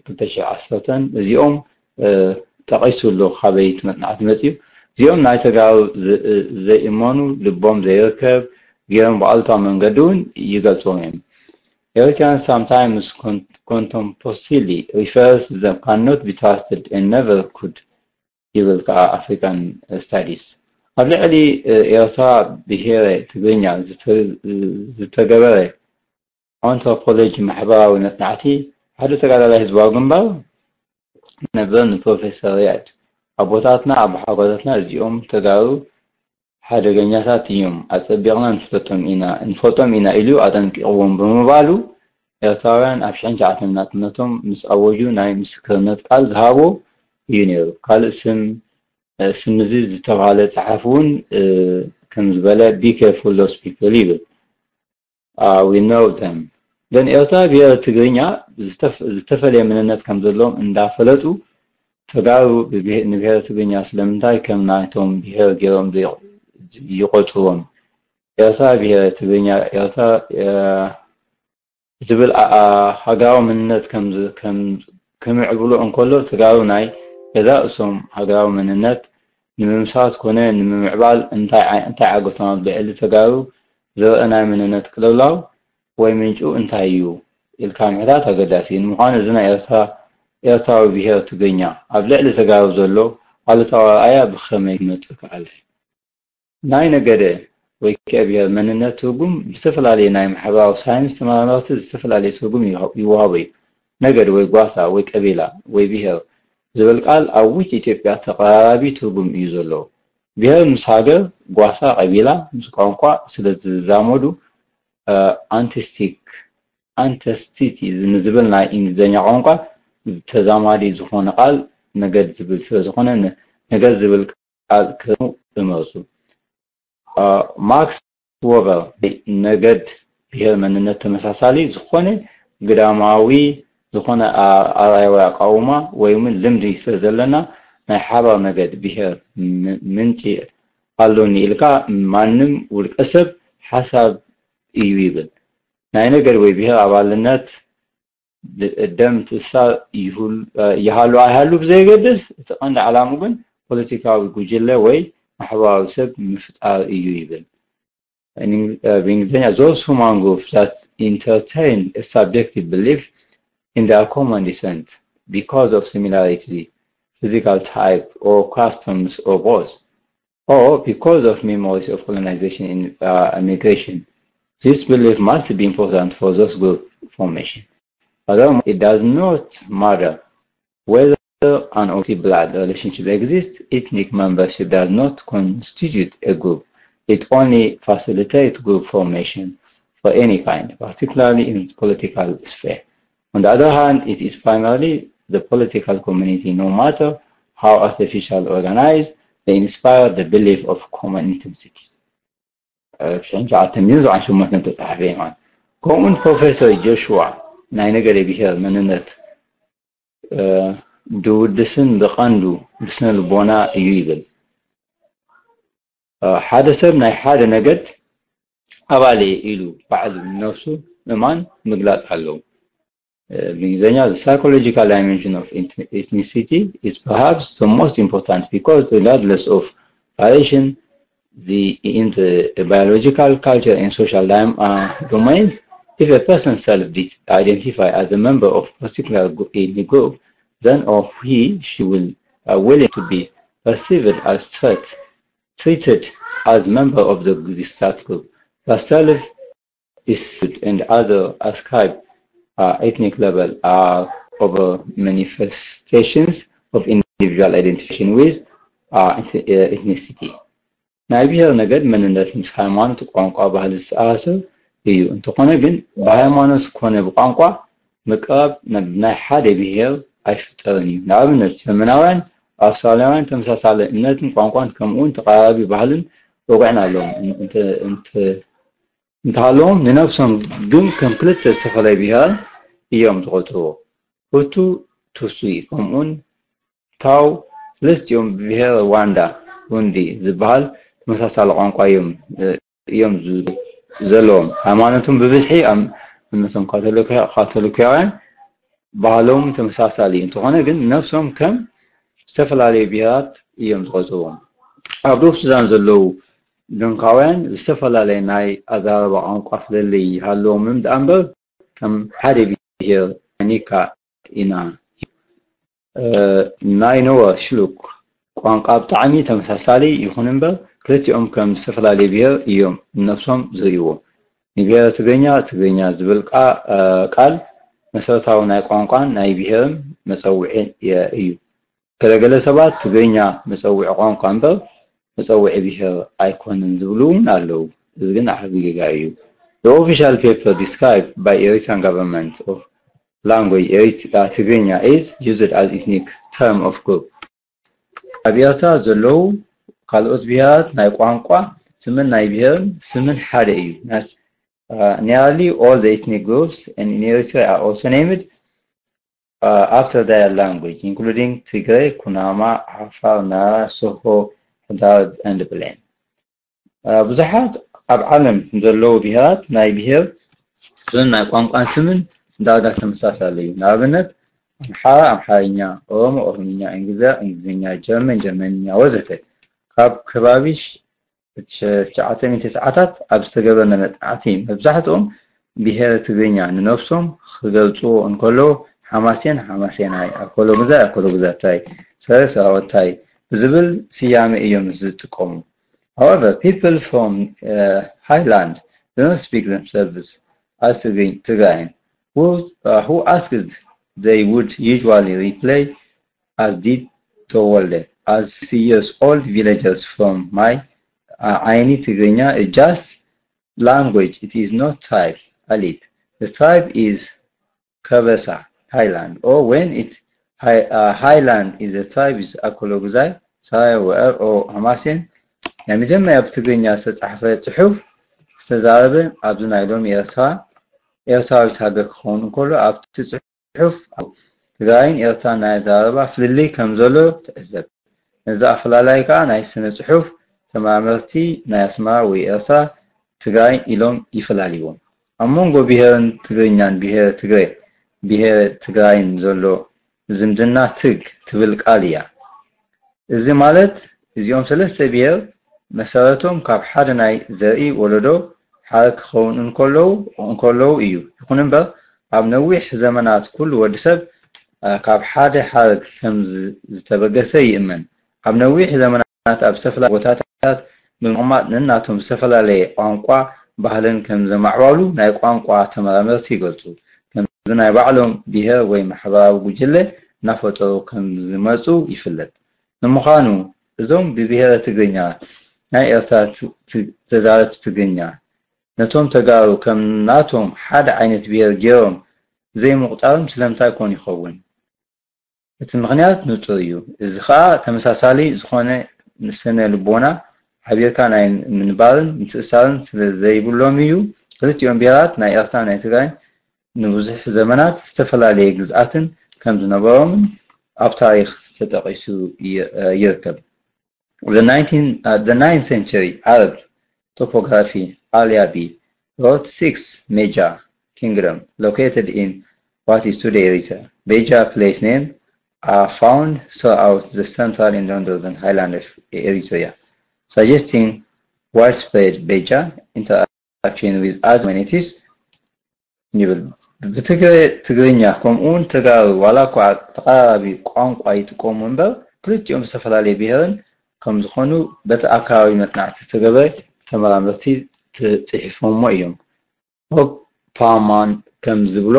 ክልተ ሽሕ ዓሰርተ እዚኦም ጠቒሱ ኣሎ። ካበይ እቲ መጽናዕቲ መጺኡ? እዚኦም ናይ ተጋሩ ዘይእመኑ፣ ልቦም ዘይርከብ ገይሮም ብኣሉታዊ መንገዲ እውን ይገልጽዎም እዮም። Eritreans sometimes contemporaneously refers to them cannot be trusted and never could ይብል ከዓ ኣፍሪካን ስታዲስ። ኣብ ልዕሊ ኤርትራ ብሄረ ትግርኛ ዝተገበረ ኣንትሮፖሎጂ ማሕበራዊ መጽናዕቲ ሓደ ተጋዳላይ ህዝባዊ ግንባር ነበር ንፕሮፌሰር ሪያድ ኣቦታትና ኣቦሓጎታትና እዚኦም ተጋሩ ሓደገኛታት እዮም፣ ኣጸቢቕና ንፍለጦም ኢና ንፈልጦም ኢና ኢሉ ኣጠንቂቕዎም ብምባሉ ኤርትራውያን ኣብ ሽሕን ትሽዓተን ናጽነቶም ምስ ኣወጁ ናይ ምስክርነት ቃል ዝሃቦ እዩ ነይሩ። ካልእ ስም ስምዚ ዝተባህለ ጸሓፊ እውን ከም ዝበለ be careful those people ይብል። We know them። ግን ኤርትራ ብሄረ ትግርኛ ዝተፈለየ መንነት ከም ዘለዎም እንዳፈለጡ ተጋሩ ንብሄረ ትግርኛ ስለምንታይ ከም ናይቶም ብሄር ገይሮም ይቆጽርዎም? ኤርትራ ብሄረ ትግርኛ ኤርትራ ዝብል ሃገራዊ መንነት ክምዕብሉ እንከሎ ተጋሩ ናይ ገዛእ ርእሶም ሃገራዊ መንነት ንምምስራት ኮነ ንምምዕባል እንታይ ዓገቶም ኣብ ልዕሊ ተጋሩ ዝረአ ናይ መንነት ቅልውላው ወይ ምንጩ እንታይ እዩ ኢልካ ምሕታት ኣገዳሲ እዩ። ንምዃኑ እዚ ናይ ኤርትራዊ ብሄር ትግርኛ ኣብ ልዕሊ ተጋሩ ዘሎ ኣሉታዊ ኣርኣያ ብኸመይ ክመጽእ ከኣለ? ናይ ነገደ ወይ ከ ብሄር መንነት ትርጉም ብዝተፈላለየ ናይ ማሕበራዊ ሳይንስ ተመራመርቲ ዝተፈላለየ ትርጉም ይወሃቦ እዩ። ነገድ ወይ ጓሳ ወይ ቀቢላ ወይ ብሄር ዝብል ቃል ኣብ ውጭ ኢትዮጵያ ተቐራራቢ ትርጉም እዩ ዘለዎ። ብሄር ምስ ሃገር፣ ጓሳ፣ ቀቢላ ምስ ቋንቋ ስለ ዝዛመዱ ኣንቲስቲክ ኣንተስቲቲ ንዝብል ናይ እንግሊዝኛ ቋንቋ ተዛማዲ ዝኾነ ቃል ነገድ ዝብል ስለ ዝኾነ ነገድ ዝብል ቃል ክህቡ እመርጹ። ማክስ ወበር ነገድ ብሄር መንነት ተመሳሳሊ ዝኾነ ግዳማዊ ዝኾነ ኣርኣያ ወይ ኣቃውማ ወይ እውን ልምዲ ስለ ዘለና ናይ ሓባር ነገድ ብሄር ምንጪ ኣሎኒ ኢልካ ማንም ውልቀ ሰብ ሓሳብ እዩ ይብል። ናይ ነገድ ወይ ብሄር ኣባልነት ደም ትእሳር ይሃሉ ኣይሃሉ ብዘየገድስ እቲ ቀንዲ ዓላሙ ግን ፖለቲካዊ ጉጅለ ወይ ማሕበራዊ ሰብ ምፍጣር እዩ ይብል። ብእንግሊዝኛ those human groups that entertain a subjective belief in their common descent because of similarity, physical type or customs or both. Or because of memories of colonization and uh, migration. This belief must be important for those group formation. Furthermore, it does not matter whether an objective blood relationship exists, ethnic membership does not constitute a group. It only facilitates group formation for any kind, particularly in political sphere. On the other hand, it is primarily the political community, no matter how artificial organized, they inspire the belief of common intensity. ብሽሕን ትሽዓተ ሚእትን ዘጠና ሸሞንተን ተጻሓፈ ማለት። ከምኡውን ፕሮፌሰር ጆሽዋ ናይ ነገደ ብሄር መንነት ድውድስን ብቐንዱ ብስነ ልቦና እዩ ይብል። ሓደ ሰብ ናይ ሓደ ነገድ ኣባል እየ ኢሉ ባዕሉ ንነብሱ ምእማን ምግላጽ ኣለዎ። ብእንግሊዝኛ the psychological dimension of ethnicity is perhaps the most important because regardless of variation the, in the biological, culture, and social dim- uh, domains. If a person self identify as a member of a particular gr- ethnic group, then or he she will uh, willing to be perceived as threat, treated as member of the this group. The self is and other ascribe uh, ethnic level are over manifestations of individual identification with uh, ethnicity. ናይ ብሔር ነገድ መንነት ምስ ሃይማኖት፣ ቋንቋ፣ ባህሊ ዝተኣሳሰር እዩ። እንተኾነ ግን ብሃይማኖት ኮነ ብቋንቋ ምቅራብ ናብ ናይ ሓደ ብሔር ኣይፍጠርን እዩ። ንኣብነት ጀርመናውያን ኣውስትራልያውያን ተመሳሳሊ እምነትን ቋንቋን ከምኡውን ተቐራራቢ ባህልን ወግዕን ኣለዎም። እንተሃለዎም ንነብሶም ግን ከም ክልተ ዝተፈላለዩ ብሔራት እዮም ዝቖጽርዎ። ሁቱ፣ ቱትሲ ከምኡውን ታው፣ ሰለስቲኦም ብብሔር ሩዋንዳ፣ ሩንዲ ዝበሃል ተመሳሳሊ ቋንቋ እዮም እዮም ዘለዎም። ሃይማኖቶም ብብዝሒ እምነቶም ካቶሊካውያን፣ ባህሎም ተመሳሳሊ እንተኾነ ግን ነብሶም ከም ዝተፈላለዩ ብሔራት እዮም ዝቆፅርዎም። ኣብ ደቡብ ሱዳን ዘለዉ ድንካውያን ዝተፈላለየ ናይ ኣዘራርባ ቋንቋ ፍልልይ ይሃለዎም ደኣ እምበር ከም ሓደ ብሔር ኒካ ኢና። ናይ ኖወ ሽሉክ ቋንቋ ብጣዕሚ ተመሳሳሊ ይኹን እምበር ክልቲኦም ከም ዝተፈላለየ ብሔር እዮም ንነብሶም ዝርእይዎ። ንብሔር ትግርኛ ትግርኛ ዝብል ቃል መሰረታዊ ናይ ቋንቋን ናይ ብሔርን መፀውዒ እዩ። ገለገለ ሰባት ትግርኛ መፀውዒ ቋንቋ እምበር መፀውዒ ብሔር ኣይኮነን ዝብሉ እውን ኣለዉ። እዚ ግን ዓቢ ጌጋ እዩ። The official paper described by Eritrean government of language Eritrea Tigrinya is used as ethnic term of group. ኣብ ኤርትራ ዘለዉ ካልኦት ብሄራት ናይ ቋንቋ ስምን ናይ ብሄርን ስምን ሓደ እዩ። Nearly all the ethnic groups in Eritrea are also named uh, after their language, including Tigray, Kunama, Afar, Nara, Soho, Hadaar, and Blen. ብዙሓት ኣብ ዓለም ዘለዉ ብሄራት ናይ ብሄር ስምን ናይ ቋንቋን ስምን ዳርጋ ተመሳሳሊ እዩ። ንኣብነት ኣምሓራ ኣምሓርኛ፣ ኦሮሞ ኦሮምኛ፣ እንግሊዝ እንግሊዝኛ፣ ጀርመን ጀርመንኛ ወዘተ። ካብ ከባቢ ትሽዓተ ሚእቲ ሰዓታት ኣብ ዝተገበረ መጽናዕቲ መብዛሕትኦም ብሄረ ትግርኛ ንነብሶም ክገልጽዎ እንከለዉ ሓማሴን ሓማሴናይ፣ ኣኮሎጉዛይ ኣኮሎጉዛታይ፣ ሰረ ሰራወታይ ብዝብል ስያመ እዮም ዝጥቀሙ። However, people from uh, highland don't speak themselves as Tigrayan. Who, uh, who asked they would usually reply as did Towole, as years old villagers from my uh, Aini Tigrinya is just language, it is not tribe, Alit. The tribe is Kabasa, Highland, or when it high, uh, Highland is a tribe is Akologuzai, Sarai, or Hamasin. ናይ መጀመርያ ብትግርኛ ዝተጻሕፈ ጽሑፍ ዝተዛረበ ኣብዚ ናይ ሎሚ ኤርትራ ኤርትራዊት ሃገር ክኸውን እንከሎ ኣብቲ ጽሑፍ ትግራይን ኤርትራን ናይ ኣዘራርባ ፍልልይ ከም ዘሎ ትዕዘብ። ነዚ ኣፈላላይ ከኣ ናይ ስነ ጽሑፍ ተመራመርቲ ናይ ኣስመራ ወይ ኤርትራ ትግራይ ኢሎም ይፈላልይዎም። ኣብ መንጎ ብሄርን ትግርኛን ብሄረ ትግረ ብሄረ ትግራይን ዘሎ ዝምድና ትግ ትብል ቃል እያ። እዚ ማለት እዚኦም ሰለስተ ብሄር መሰረቶም ካብ ሓደ ናይ ዘርኢ ወለዶ ሓረግ ክኸውን እንከለዉ እንከለዉ እዩ። ይኹን እምበር ኣብ ነዊሕ ዘመናት ኩሉ ወዲ ሰብ ካብ ሓደ ሓረግ ከም ዝተበገሰ ይእመን። ኣብ ነዊሕ ዘመናት ኣብ ዝተፈላለየ ቦታታት ብምቕማጥ ነናቶም ዝተፈላለየ ቋንቋ ባህልን ከም ዘማዕባሉ ናይ ቋንቋ ተመራመርቲ ይገልጹ። ከምዚ ናይ ባዕሎም ብሄር ወይ ማሕበራዊ ጉጅለ እናፈጠሩ ከም ዝመጹ ይፍለጥ። ንምዃኑ እዞም ብብሄረ ትግርኛ ናይ ኤርትራ ተዛረብቲ ትግርኛ ነቶም ተጋሩ ከም ናቶም ሓደ ዓይነት ብሄር ገይሮም ዘይምቑጣሮም ስለምንታይ ኮን ይኸውን? እቲ ምኽንያት ንጹር እዩ። እዚ ኸኣ ተመሳሳሊ ዝኾነ ስነ ልቦና ሓቢርካ ናይ ምንባርን ምትእስሳርን ስለ ዘይብሎም እዩ። ክልቲኦም ብሄራት ናይ ኤርትራን ናይ ትግራይን ንብዙሕ ዘመናት ዝተፈላለየ ግዝኣትን ከም ዝነበሮምን ኣብ ታሪኽ ተጠቒሱ ይርከብ። The nineteenth, uh, the ninth century Arab topography Al-Yabi wrote six major kingdoms located in what is today Eritrea. Major place names are found throughout the central and northern highland of Eritrea. suggesting widespread በጃ interaction with other communities ይብል። ብትግርኛ ከምኡውን ተጋሩ ዋላ እኳ ተቐራራቢ ቋንቋ ይጥቀሙ እምበር ክልቲኦም ዝተፈላለየ ብሄርን ከም ዝኾኑ በቲ ኣካባቢ መጽናዕቲ ዝተገበረ ተመራመርቲ ጽሒፎሞ እዮም። ሆፕማን ከም ዝብሎ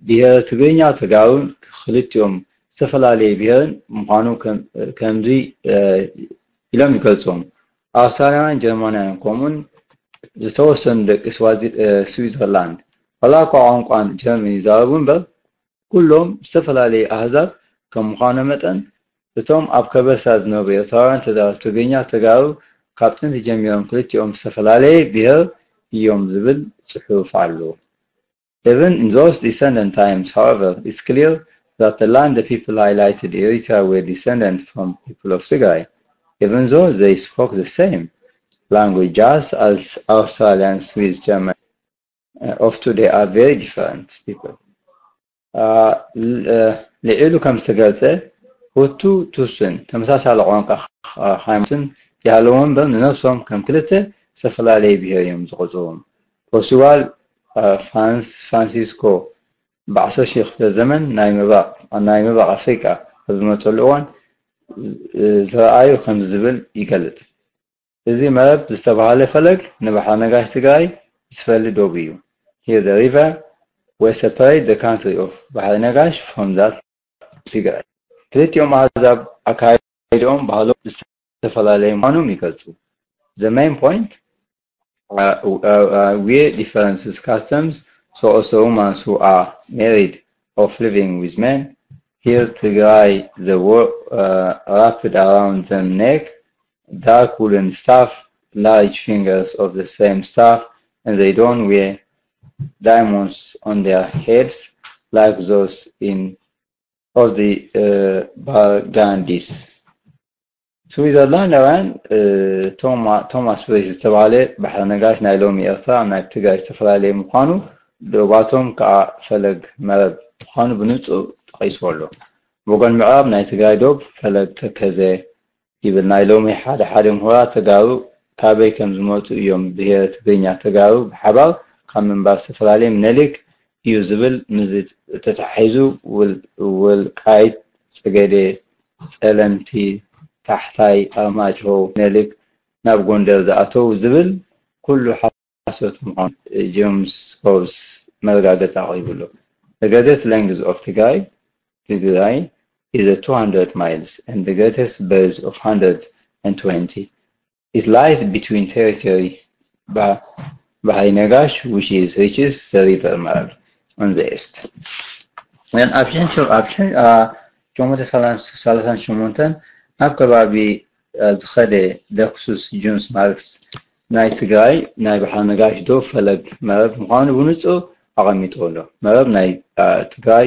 ብሄረ ትግርኛ ተጋሩን ክልቲኦም ዝተፈላለየ ብሄርን ምዃኑ ከምዚ ኢሎም ይገልጾም። ኣውስትራልያውያን ጀርመናውያን ከምኡን ዝተወሰኑ ደቂ ስዊዘርላንድ ዋላ እኳ ቋንቋን ጀርመን ይዛረቡ እምበር ኩሎም ዝተፈላለየ ኣህዛብ ከም ምዃኖም መጠን እቶም ኣብ ከበሳ ዝነብሩ ኤርትራውያን ተዛረብቲ ትግርኛ ተጋሩ ካብ ጥንቲ ጀሚሮም ክልቲኦም ዝተፈላለየ ብሄር እዮም ዝብል ጽሑፍ ኣሎ። Even in those descendant times, however, it's clear that the land the people highlighted Eritrea were descendant from people of Tigray, even though they spoke the same language just as Australians with German uh, of today are very different people. ልዕሉ ከም ዝተገልጸ ሁቱ ቱስን ተመሳሳሊ ቋንቋ ሃይማኖትን ይሃለዎም እምበር ንነብሶም ከም ክልተ ዝተፈላለየ ብሄር እዮም ዝቆጽርዎም። ፖርቹጋል ፍራንሲስኮ ብዓሰርተ ሺሕ ክፍለ ዘመን ናይ ምብራቕ ኣፍሪቃ ኣብ ዝመጸሉ እዋን ዝረኣዩ ከም ዝብል ይገልጽ። እዚ መረብ ዝተባህለ ፈለግ ንባሕሪ ነጋሽ ትግራይ ዝፈሊ ዶብ እዩ። Here the river will separate the country of ባሕሪ ነጋሽ from that ትግራይ። ክልቲኦም ኣህዛብ ኣካይድኦም ባህሎም ዝተፈላለየ ምዃኖም ይገልጹ። The main point uh, uh, uh, weird differences customs, so also women who are married of living with men. Here Tigray the war uh, wrapped around them neck dark woolen staff, large fingers of the same staff, and they don't wear diamonds on their heads like those in of the uh, Bagandis. ስዊዘርላንዳውያን ቶማስ ፍሬስ ዝተባህለ ባሕሪ ነጋሽ ናይ ሎሚ ኤርትራ ኣብ ናይ ትግራይ ዝተፈላለየ ምዃኑ ዶባቶም ከዓ ፈለግ መረብ ምዃኑ ብንፁር ጠቒስዎ ኣሎ። ብወገን ምዕራብ ናይ ትግራይ ዶብ ፈለግ ተከዘ ይብል ናይ ሎሚ ሓደ ሓደ ምሁራት ተጋሩ ካበይ ከም ዝመፁ እዮም ብሄረ ትግርኛ ተጋሩ ብሓባር ካብ ምንባር ዝተፈላለየ ምነሊክ እዩ ዝብል ምስዚ ተተሓሒዙ ወልቃይት ፀገዴ ፀለምቲ ታሕታይ ኣርማጭሆ ምነሊክ ናብ ጎንደር ዝኣተው ዝብል ኩሉ ሓሶት ምዃኑ ጀምስ ሆብስ መረጋገፂ ኣቕሪቡ ኣሎ። The greatest length of ትግራይ ትግራይ is two hundred miles and the greatest breadth of hundred and twenty. It lies between territory ባሕሪ ነጋሽ which is reaches the river Marab on the east. ኣብ ሸሞንተ ሰላሳን ሸሞንተን ናብ ከባቢ ዝኸደ ደክሱስ ጁንስ ማርክስ ናይ ትግራይ ናይ ባሕሪ ነጋሽ ዶብ ፈለግ መረብ ምዃኑ ብንፁር ኣቐሚጡ ኣሎ። መረብ ናይ ትግራይ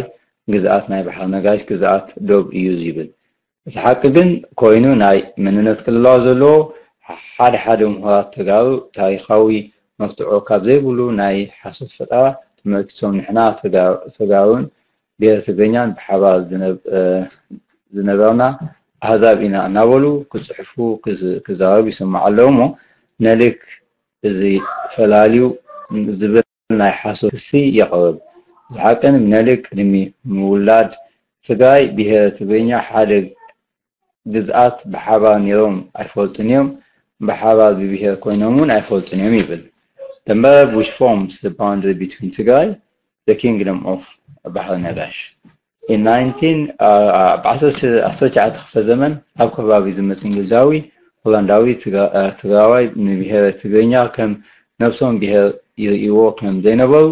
ግዝኣት ናይ ባሕሪ ነጋሽ ግዝኣት ዶብ እዩ ይብል። እቲ ሓቂ ግን ኮይኑ ናይ መንነት ቅልላው ዘለዎ ሓደ ሓደ ምሁራት ተጋሩ ታሪኻዊ መርትዖ ካብ ዘይብሉ ናይ ሓሶት ፈጠራ ተመርኪሶም ንሕና ተጋሩን ብሄር ትግርኛን ብሓባር ዝነበርና ኣህዛብ ኢና እናበሉ ክፅሕፉ ክዛረቡ ይስማዕ ኣለዉ እሞ ነሊክ እዚ ፈላልዩ ዝብል ናይ ሓሶት ክሲ የቕርብ። እዚ ሓቂ ንምነሊክ ቅድሚ ምውላድ ትግራይ ብሄረ ትግርኛ ሓደ ግዝኣት ብሓባር ነይሮም ኣይፈልጡን እዮም፣ ብሓባር ብብሄር ኮይኖም እውን ኣይፈልጡን እዮም ይብል። The Mereb which forms the boundary between ትግራይ the kingdom of ባሕሪ ነጋሽ in nineteen ኣብ ዓሰርተ ትሽዓተ ክፍለ ዘመን ኣብ ከባቢ ዝመፅ እንግሊዛዊ ሆላንዳዊ ትግራዋይ ንብሄረ ትግርኛ ከም ነብሶም ብሄር ይርእይዎ ከም ዘይነበሩ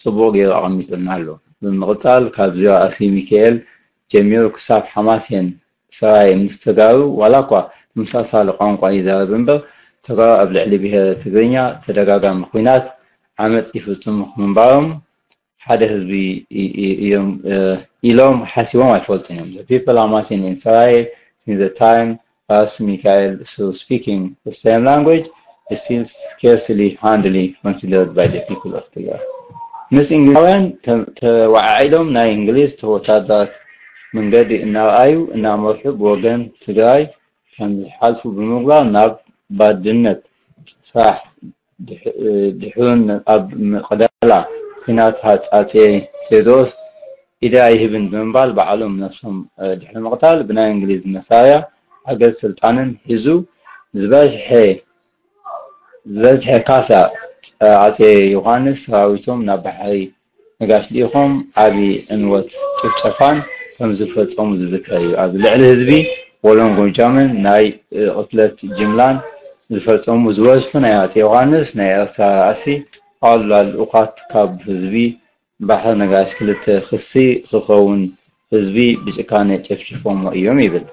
ፅቡቕ ገይሩ ኣቐሚጡልና ኣሎ። ብምቕፃል ካብ ዚራ ኣስሊ ሚካኤል ጀሚሩ ክሳብ ሓማሴን ሰራየ ምስ ተጋሩ ዋላ እኳ ተመሳሳሊ ቋንቋ ይዛረብ እምበር ተጋሩ ኣብ ልዕሊ ብሄረ ትግርኛ ተደጋጋሚ ኲናት ዓመፅ ይፍፅሙ ምንባሮም ሓደ ህዝቢ እዮም ኢሎም ሓሲቦም ኣይፈልጡን እዮም። The people Hamasien in ሰራየ since the time as Michael so speaking the same language is still scarcely handily considered by the people of ትግራይ። ምስ እንግሊዛውያን ተወዓዒሎም ናይ እንግሊዝ ወታደራት መንገዲ እናርኣዩ እናመርሑ ብወገን ትግራይ ከም ዝሓልፉ ብምግባር ናብ ባድነት ስራሕ ድሕሩን ኣብ ምቕዳላ ኲናት ኣጼ ቴዎድሮስ ኢደ ኣይህብን ብምባል ባዕሎም ነብሶም ድሕሪ ምቕታል ብናይ እንግሊዝ መሳርያ ሓገዝ ስልጣንን ሒዙ ዝበዝሐ ዝበዝሐ ካሳ ኣጼ ዮሃንስ ሰራዊቶም ናብ ባሕሪ ነጋሽ ልኢኾም ዓቢ ዕንወት ጭፍጨፋን ከም ዝፈጸሙ ዝዝከር እዩ። ኣብ ልዕሊ ህዝቢ ወሎን ጎጃምን ናይ ቅትለት ጅምላን ዝፈጸሙ ዝበዝሑ ናይ ኣጼ ዮሃንስ ናይ ኤርትራ ራእሲ ኣሉላ ልኡኻት ካብ ህዝቢ ባሕሪ ነጋሽ ክልተ ክሲ ክኸውን ህዝቢ ብጭካነ ጨፍጭፎሞ እዮም ይብል።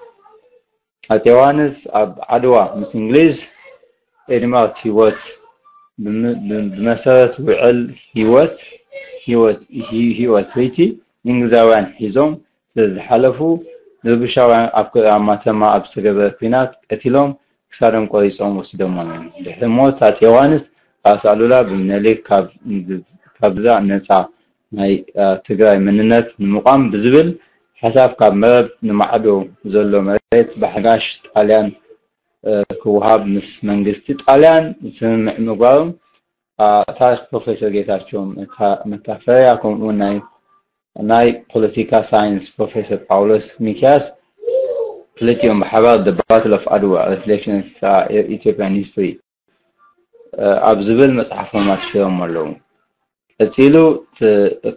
ኣጼ ዮሃንስ ኣብ ዓድዋ ምስ እንግሊዝ ኤድማርት ህይወት ብመሰረት ውዕል ህይወት ህይወት ትሪቲ እንግሊዛውያን ሒዞም ስለ ዝሓለፉ ድርቡሻውያን ኣብ ከተማ መተማ ኣብ ዝተገበረ ኲናት ቀቲሎም ክሳዶም ቆሪጾም ወሲዶሞም እዮም። ድሕሪ ሞት ኣጼ ዮሃንስ ራእሲ ኣሉላ ብምኒልክ ካብ ግዛእ ነጻ ናይ ትግራይ መንነት ንምቋም ብዝብል ሓሳብ ካብ መረብ ንማዕዶ ዘሎ መሬት ብሓጋሽ ጣልያን ክወሃብ ምስ መንግስቲ ጣልያን ስምምዕ ምግባሮም ታሪኽ ፕሮፌሰር ጌታቸው መታፈሪያ ከምኡ ናይ ናይ ፖለቲካ ሳይንስ ፕሮፌሰር ጳውሎስ ሚኪያስ ክልቲኦም ብሓባር The Battle of Adwa Reflection of Ethiopian History ኣብ ዝብል መፅሓፎም ኣስፊሮም ኣለዉ። ቀፂሉ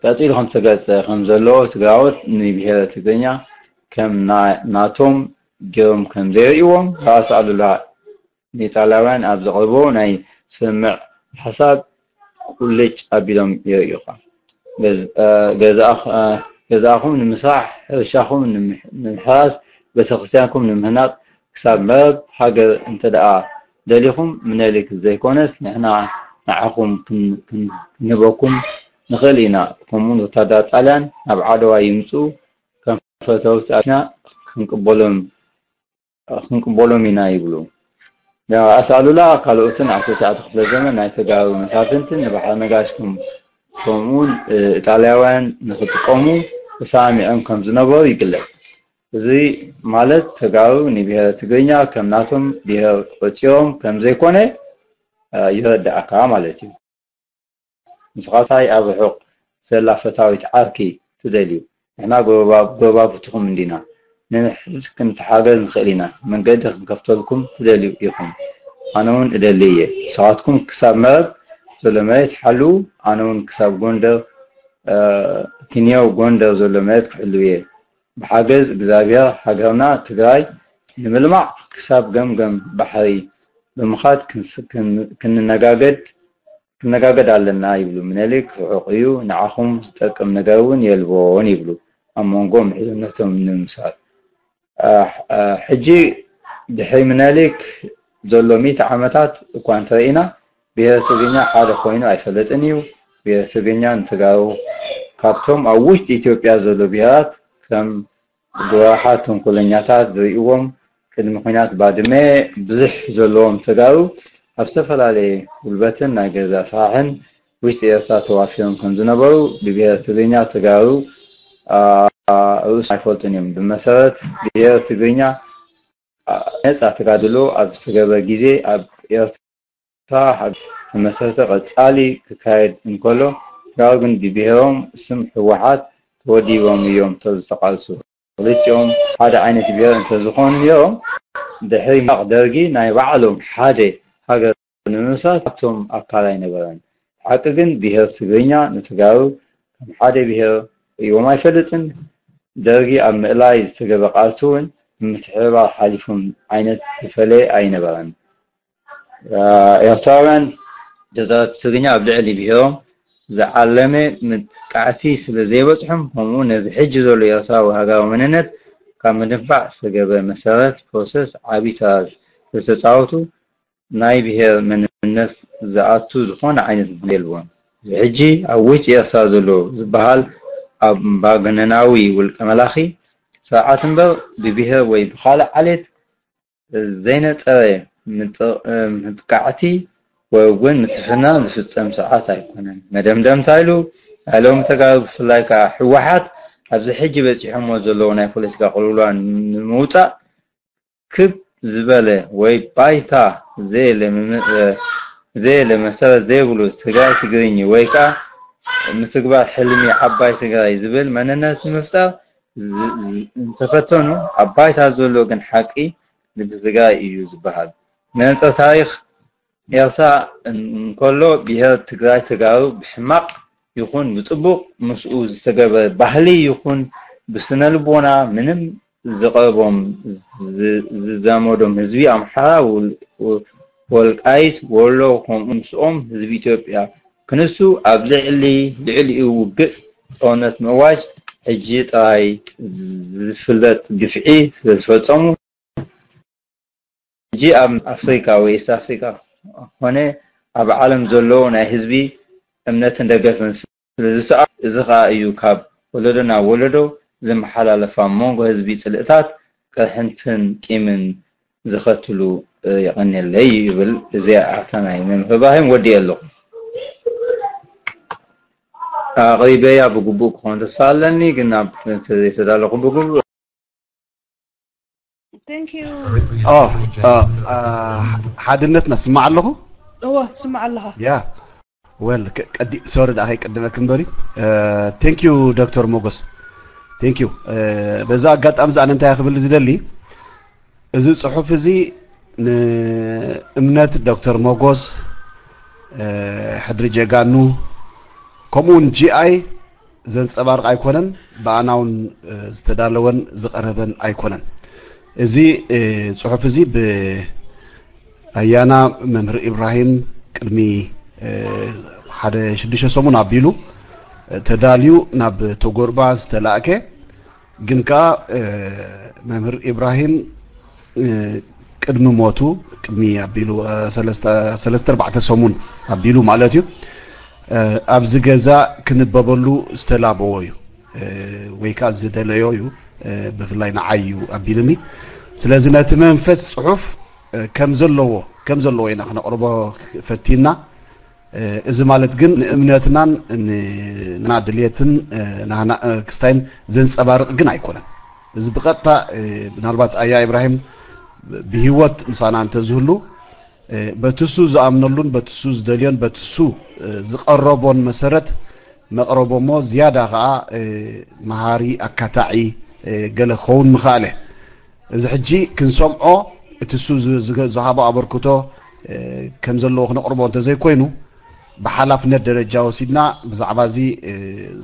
ቀፂሉ ከም ተገፀ ከም ዘለዎ ትግራዎት ንብሄረ ትግርኛ ከም ናቶም ገይሮም ከም ዘይርእይዎም ራእሲ ኣሉላ ንኢጣልያውያን ኣብ ዘቕርቦ ናይ ስምምዕ ሓሳብ ቁልጭ ኣቢሎም የርእዩኻ። ገዛእኹም ንምስራሕ፣ ሕርሻኹም ንምሕራስ፣ ቤተክርስትያንኩም ንምህናፅ ክሳብ መረብ ሃገር እንተደኣ ደሊኹም ምነሊክ ዘይኮነስ ንሕና ንዓኹም ክንህበኩም ንኽእል ኢና። ከምኡውን ወታደራት ጣልያን ናብ ዓድዋ ይምፅኡ ከም ፈተውቲ ኣቢና ክንቅበሎም ክንቅበሎም ኢና ይብሉ። ራእሲ ኣሉላ ካልኦትን ዓሰርተ ትሽዓተ ክፍለ ዘመን ናይ ተጋሩ መሳፍንትን ንባሕሪ ነጋሽ ከምኡውን ኢጣልያውያን ንክጥቀሙ ተሰማሚዖም ከም ዝነበሩ ይግለጽ። እዚ ማለት ተጋሩ ንብሄረ ትግርኛ ከም ናቶም ብሄር ቆጺሮም ከም ዘይኮነ ይረድኣካ ማለት እዩ። ንስኻ እንታይ ኣብ ርሑቕ ዘላ ፈታዊት ዓርኪ ትደልዩ? ንሕና ጎረባብትኹም እንዲና። ንንሕድ ክንተሓገዝ ንኽእል ኢና። መንገዲ ክንከፍተልኩም ትደልዩ ኢኹም። ኣነ እውን እደሊ እየ። ንስኻትኩም ክሳብ መረብ ዘሎ መሬት ሓልዉ፣ ኣነ እውን ክሳብ ጎንደር ክንየው ጎንደር ዘሎ መሬት ክሕልው እየ። ብሓገዝ እግዚኣብሔር ሃገርና ትግራይ ንምልማዕ ክሳብ ገምገም ባሕሪ ብምኻድ ክንነጋገድ ክነጋገድ ኣለና ይብሉ ምኒልክ። ርሑቕ እዩ፣ ንዓኹም ዝጠቅም ነገር እውን የልቦን ይብሉ ኣብ መንጎ ምሕዝነቶም ንምምሳል። ሕጂ ድሕሪ ምኒልክ ዘሎ ሚእቲ ዓመታት እኳ እንተርኢና ብሄር ትግርኛ ሓደ ኮይኑ ኣይፈልጥን እዩ። ብሄር ትግርኛ ንተጋሩ ካብቶም ኣብ ውሽጢ ኢትዮጵያ ዘሎ ብሄራት ከም ጎራሓት ተንኮለኛታት ዝርእይዎም ቅድሚ ኲናት ባድመ ብዙሕ ዘለዎም ተጋሩ ኣብ ዝተፈላለየ ጉልበትን ናይ ገዛ ስራሕን ውሽጢ ኤርትራ ተዋፊሮም ከም ዝነበሩ ብብሄር ትግርኛ ተጋሩ ርእሶም ኣይፈልጡን እዮም። ብመሰረት ብሄር ትግርኛ ነፃ ተጋድሎ ኣብ ዝተገብረ ግዜ ኣብ ኤርትራ ሃገር ዝተመስረተ ቀፃሊ ክካየድ እንከሎ ተጋሩ ግን ብብሄሮም ስም ህወሓት ተወዲቦም እዮም ዝተቓልሱ። ክልቲኦም ሓደ ዓይነት ብሄር እንተዝኾኑ ነይሮም ድሕሪ ምውዳቕ ደርጊ ናይ ባዕሎም ሓደ ሃገር ንምምስራት ካብቶም ኣካል ኣይነበረን። ሓቂ ግን ብሄር ትግርኛ ንተጋሩ ከም ሓደ ብሄር ርእይዎም ኣይፈልጥን። ደርጊ ኣብ ምእላይ ዝተገበ ቃልሲ እውን ብምትሕብባር ሓሊፉም ዓይነት ዝፈለየ ኣይነበረን። ኤርትራውያን ተዛረብቲ ትግርኛ ኣብ ልዕሊ ብሄሮም ዝዓለመ መጥቃዕቲ ስለ ዘይበፅሖም ከምኡ ነዚ ሕጂ ዘሎ ኤርትራዊ ሃገራዊ መንነት ካብ ምድንፋዕ ዝተገብረ መሰረት ፕሮሰስ ዓብዪ ተራ ስለዝተፃወቱ ናይ ብሄር መንነት ዝኣቱ ዝኾነ ዓይነት ምኽንያት የልቦን። እዚ ሕጂ ኣብ ውሽጢ ኤርትራ ዘሎ ዝበሃል ኣምባገነናዊ ውልቀ መላኺ ስርዓት እምበር ብብሄር ወይ ብኻልእ ዓሌት ዘይነጸረ ምጥቃዕቲ ወይ እውን ምትፍናን ዝፍጸም ስርዓት ኣይኮነን። መደምደምታ ኢሉ ናይ ሎሚ ተጋሩ ብፍላይ ከኣ ህወሓት ኣብዚ ሕጂ በጺሖሞ ዘለዉ ናይ ፖለቲካ ቅልውላው ንምውጻእ ክብ ዝበለ ወይ ባይታ ዘየለ ምም- እ፣ ዘየለ መሰረት ዘይብሉ ትግራይ ትግርኝ ወይ ከዓ ምትግባር ሕልሚ ዓባይ ትግራይ ዝብል መንነት ንምፍጣር ዝ- ዝ- እንተፈተኑ ኣብ ባይታ ዘሎ ግን ሓቂ ልቢ ትግራይ እዩ ዝበሃል። መነፅር ታሪክ ኤርትራ እንከሎ ብሄር ትግራይ ተጋሩ ብሕማቕ ይኹን ብፅቡቕ ምስኡ ዝተገበረ ባህሊ ይኹን ብስነ ልቦና ምንም ዝቐርቦም ዝ- ዝዛመዶም ህዝቢ ኣምሓራ ውል- ወልቃይት ወሎ ከምኡ ምስኦም ህዝቢ ኢትዮጵያ ክንሱ ኣብ ልዕሊ ልዕሊኡ ውግእ ጦርነት ምእዋጅ ሕጂ ጥራይ ዝፍለጥ ግፍዒ ስለዝፈጸሙ ሕጂ ኣብ ኣፍሪካ ወይ ኢስት ኣፍሪካ ኮነ ኣብ ዓለም ዘሎ ናይ ህዝቢ እምነትን ደገፍን ስለዝሰኣ እዚ ከዓ እዩ ካብ ወለዶ ናብ ወለዶ ዝመሓላለፍ ኣብ መንጎ ህዝቢ ፅልእታት ቅርሕንትን ቂምን ዘኸትሉ። የቐንየለይ ይብል። እዚ ኣታ ናይ መምህር እብራሂም ወዲኤ ኣለኹ። ኣቕሪበያ ብግቡእ ክኾን ተስፋ ኣለኒ፣ ግን ናብ ዘይተዳለኹ ብግቡእ Thank you. ኦ ኦ፣ አ፣ ሓድነትና ስማዕ ኣለኹ። እወ ስማዕ ኣለኻ። ያ ወል ቀዲ ሶሪ ዳ ከይቀድመክ እምበሪ። Thank you ዶክተር ሞጎስ። Thank you። በዛ ኣጋጣሚ እዚ ኣነ እንታይ ክብል ዝደሊ፣ እዚ ጽሑፍ እዚ ንእምነት ዶክተር ሞጎስ፣ ሕድሪ ጀጋኑ፣ ከምኡ እውን ጂ ኣይ ዘንጸባርቕ ኣይኮነን፣ ብኣና እውን ዝተዳለወን ዝቐረበን ኣይኮነን። እዚ ጽሑፍ እዚ ብኣያና መምህር ኢብራሂም ቅድሚ ሓደ ሽዱሽተ ሰሙን ኣቢሉ ተዳልዩ ናብ ተጎርባ ዝተላእከ፣ ግን ከኣ መምህር ኢብራሂም ቅድሚ ሞቱ፣ ቅድሚ ኣቢሉ ሰለስተ ሰለስተ ኣርባዕተ ሰሙን ኣቢሉ ማለት እዩ፣ ኣብዚ ገዛ ክንበበሉ ዝተላበዎ እዩ፣ ወይ ከዓ ዝደለዮ እዩ። ብፍላይ ንዓይ እዩ ኣቢሉኒ። ስለዚ ነቲ መንፈስ ጽሑፍ ከም ዘለዎ ከም ዘለዎ ኢና ክነቕርቦ ፈቲና። እዚ ማለት ግን ንእምነትናን ንና ድልየትን ናህና ክስታይን ዘንጸባርቕ ግን ኣይኮነን። እዚ ብቐጥታ ምናልባት ኣያ ኢብራሂም ብህይወት ምሳና እንተዝህሉ በትሱ ዝኣምነሉን በትሱ ዝደልዮን በትሱ ዝቐረቦን መሰረት መቕረቦ እሞ ዝያዳ ከዓ መሃሪ ኣካታዒ ገለ ክኸውን ምኽኣለ። እዚ ሕጂ ክንሰምዖ እቲ እሱ ዝ- ዝገ- ዝሃቦ ኣበርክቶ ከም ዘለዎ ክነቕርቦ እንተዘይኮይኑ ብሓላፍነት ደረጃ ወሲድና ብዛዕባ እዚ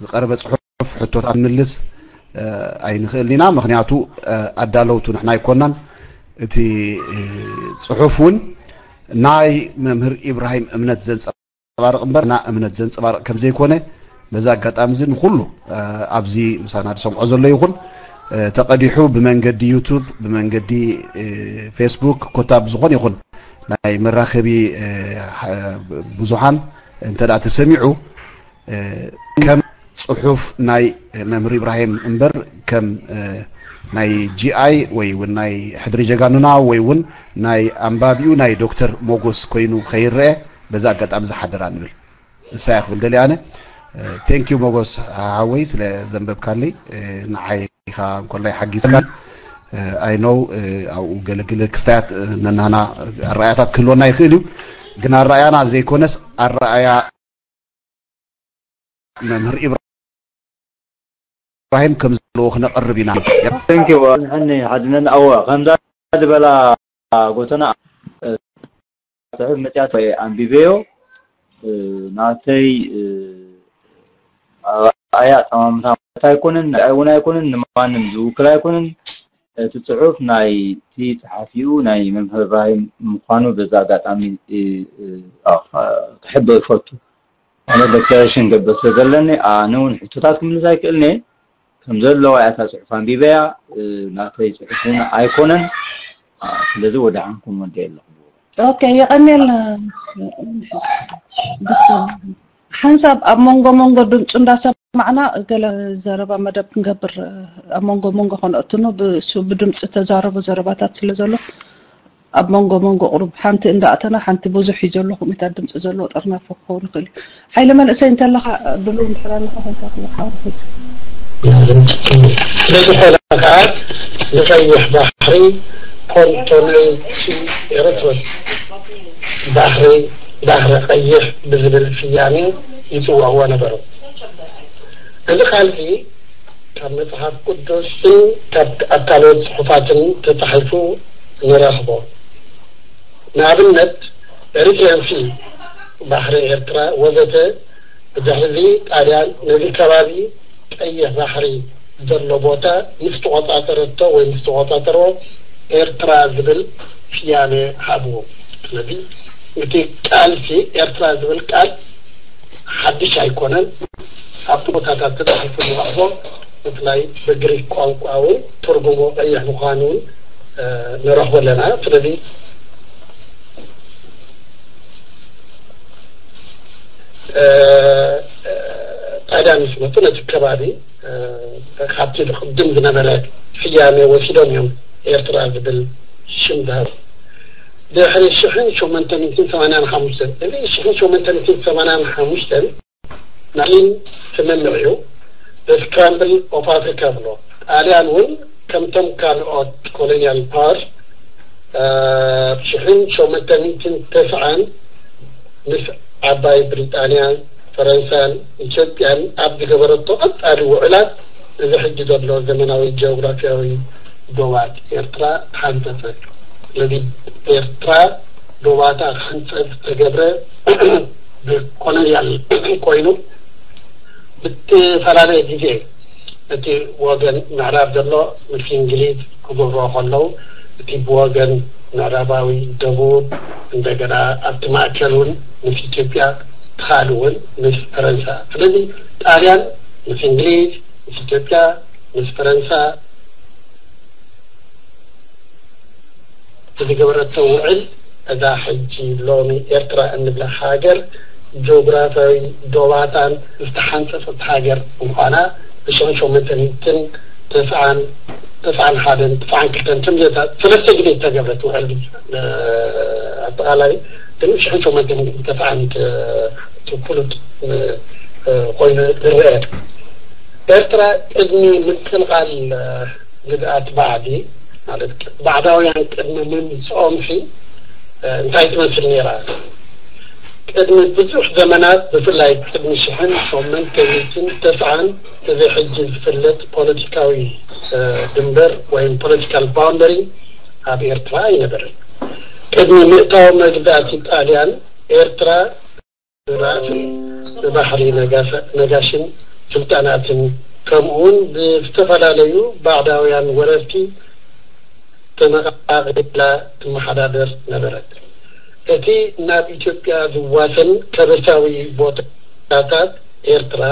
ዝቐረበ ፅሑፍ ሕቶታት ንምልስ ኣይንኽእልን ኢና። ምኽንያቱ ኣዳለውቱ ንሕና ኣይኮናን። እቲ ፅሑፍ እውን ናይ መምህር ኢብራሂም እምነት ዘንፀባርቕ ዘንፀባርቕ እምበር ና እምነት ዘንፀባርቕ ከም ዘይኮነ በዚ ኣጋጣሚ እዚ ንኹሉ ኣብዚ ምሳና ዝሰምዖ ዘሎ ይኹን ተቐዲሑ ብመንገዲ ዩቱብ ብመንገዲ ፌስቡክ ኮታ ብዝኾን ይኹን ናይ መራኸቢ ብዙሓን እንተ ተሰሚዑ ከም ፅሑፍ ናይ መምህር ኢብራሂም እምበር ከም ናይ ጂኣይ ወይ እውን ናይ ሕድሪ ጀጋኑና ወይ እውን ናይ ኣንባቢኡ ናይ ዶክተር ሞጎስ ኮይኑ ከይረአ በዛ ኣጋጣሚ ዝሓደራ ንብል። እሳያ ክብል ደሊ ኣነ። Thank you ሞጎስ ሓወይ ስለ ዘንበብካለይ። ንዓይ ኢኻ እንኮላይ ሓጊዝካ። I know ኣብኡ ገለግለ ክስታያት ነናና ኣረኣያታት ክህልወና ይኽእል እዩ፣ ግን ኣረኣያና ዘይኮነስ ኣረኣያ መምህር ኢብራሂም ከም ዘለዎ ክነቕርብ ኢና። Thank you ንሕኒ ሓድነን ኣወ ከምዛ ዝበላ ጎተና ፅሑፍ መፅያት ወይ ኣንቢበዮ ናተይ ኣያ ጠማምታ ማለት ኣይኮነን ንኣይ እውን ኣይኮነን ንማንም ዝውክል ኣይኮነን። እቲ ፅሑፍ ናይ እቲ ፀሓፊኡ ናይ መምህር እብራሂም ምዃኑ በዛ ኣጋጣሚ ክሕብር ይፈቱ። ኣነ ዴክላሬሽን ገብር ስለ ዘለኒ ኣነ እውን ሕቶታት ክምልስ ኣይክእልን እየ። ከም ዘለዋ እያ እታ ፅሑፍ ኣንቢበያ ናተይ ፅሑፍ እውን ኣይኮነን። ስለዚ ወደ ሓንኩም ወደ ኣለኹ። ኦኬ የቐንየልና። ሓንሳብ ኣብ መንጎ መንጎ ድምፁ እንዳሰማዕና ገለ ዘረባ መደብ ክንገብር ኣብ መንጎ መንጎ ከነእትኖ ብሱ ብድምፂ ተዛረቦ ዘረባታት ስለ ዘሎ ኣብ መንጎ መንጎ ቁሩብ ሓንቲ እንዳእተና ሓንቲ ብዙሕ እዩ ዘሎ ከምኡታት ድምፂ ዘለዎ ጠርናፎ ክኸውን ይኽእል እዩ። ሓይለ መንእሰይ እንተለኻ ድሉው እንድሕር ኣለኻ ኮንካ ክልካ ሕጂ ስለዝኾነ ከዓ ንቀይሕ ባሕሪ ኮንቶነይቲ ኤረትሮስ፣ ባሕሪ፣ ባሕሪ ቀይሕ ብዝብል ስያሜ ይጽውዕዎ ነበሩ። እዚ ቃልሲ ካብ መጽሓፍ ቅዱስን ካብ፣ ኣብ ካልኦት ጽሑፋትን ተጻሒፉ ንረኽቦ። ንኣብነት፣ ኤሪትሪያን ሲ፣ ባሕሪ ኤርትራ ወዘተ፣ ብድሕሪዚ ጣልያን ነዚ ከባቢ ቀይሕ ባሕሪ ዘሎ ቦታ ምስ ተቖጻጸረቶ ወይ ምስ ተቖጻጸርዎ፣ ኤርትራ ዝብል ስያሜ ሃብዎ። ስለዚ እቲ ቃልሲ ኤርትራ ዝብል ቃል ሓድሽ ኣይኮነን። ኣብ ቦታታት ተጻሒፉ ንረኽቦ። ብፍላይ ብግሪክ ቋንቋ እውን ትርጉሙ ቀይሕ ምዃኑ እውን፣ እ፣ ንረኽቦ ኣለና። ስለዚ፣ እ፣ እ፣ ጣልያን ምስ መጹ ነቲ ከባቢ፣ እ፣ ካብቲ ዝቕድም ዝነበረ ስያሜ ወሲዶም እዮም ኤርትራ ዝብል ሽም ዝሃቡ። ድሕሪ ሽሕን ሸሞንተ ሚእትን ሰማንያን ሓሙሽተን፣ እዚ ሽሕን ሸሞንተ ሚእትን ሰማንያን ሓሙሽተን ናሊን ስምምዕ እዩ። The Scramble of Africa ብሎ። ጣልያን እውን ከምቶም ካልኦት ኮሎኒያል ፓወርስ፣ እ፣ ሽሕን ሸሞንተ ሚእትን ተስዓን ምስ ዓባይ ብሪጣንያ፣ ፈረንሳን ኢትዮጵያን ኣብ ዝገበረቶ ቀጻሊ ውዕላት፣ እዚ ሕጂ ዘሎ ዘመናዊ ጂኦግራፊያዊ ዶባት ኤርትራ ተሓንጸጸ። ስለዚ ኤርትራ ዶባታ ክሕንጸጽ ዝተገብረ ብኮሎኒያል ኮይኑ፣ ብዝተፈላለየ ግዜ እቲ ወገን ምዕራብ ዘሎ ምስ እንግሊዝ ክገብርዎ ከለዉ፣ እቲ ብወገን ምዕራባዊ ደቡብ፣ እንደገና ኣብቲ ማእከል እውን ምስ ኢትዮጵያ፣ እቲ ካልእ እውን ምስ ፈረንሳ። ስለዚ ጣልያን ምስ እንግሊዝ፣ ምስ ኢትዮጵያ፣ ምስ ፈረንሳ ብዝገበረቶ ውዕል፣ እዛ ሕጂ ሎሚ ኤርትራ እንብላ ሃገር ጂኦግራፊያዊ ዶባታን ዝተሓንጸጸት ሃገር ብምዃና፣ ብሽሕን ሸሞንተ ሚእትን ተስዓን፣ ተስዓን ሓደን፣ ተስዓን ክልተን፣ ከምዚታት ሰለስተ ግዜ ዝተገብረት ውዕል፣ እ፣ ኣጠቓላይ ግን ብሽሕን ሸሞንተ ሚእትን ተስዓን ክ-፣ እቲ ፍሉጥ፣ እ፣ እ፣ ኮይኑ ዝረአ። ኤርትራ ቅድሚ ምቅልቃል፣ እ፣ ግዝኣት ባዕዲ፣ ማለት ባዕዳውያን ቅድሚ ምምጽኦምሲ፣ እ፣ እንታይ ትመስል ነይራ? ቅድሚ ብዙሕ ዘመናት፣ ብፍላይ ቅድሚ ሽሕን ሸሞንተ ሚእትን ተስዓን፣ እዚ ሕጂ ዝፍለጥ ፖለቲካዊ፣ እ፣ ድንበር ወይም ፖለቲካል ባውንደሪ ኣብ ኤርትራ ኣይነበረን። ቅድሚ ምእታው መግዛእቲ ጣልያን፣ ኤርትራ ብራእትን ብባሕሪ ነጋሳ-፣ ነጋሽን ስልጣናትን፣ ከምኡውን ብዝተፈላለዩ ባዕዳውያን ወረርቲ ተመቓቒላ ትመሓዳደር ነበረት። እቲ ናብ ኢትዮጵያ ዝዋሰን ከበሳዊ ቦታታት ኤርትራ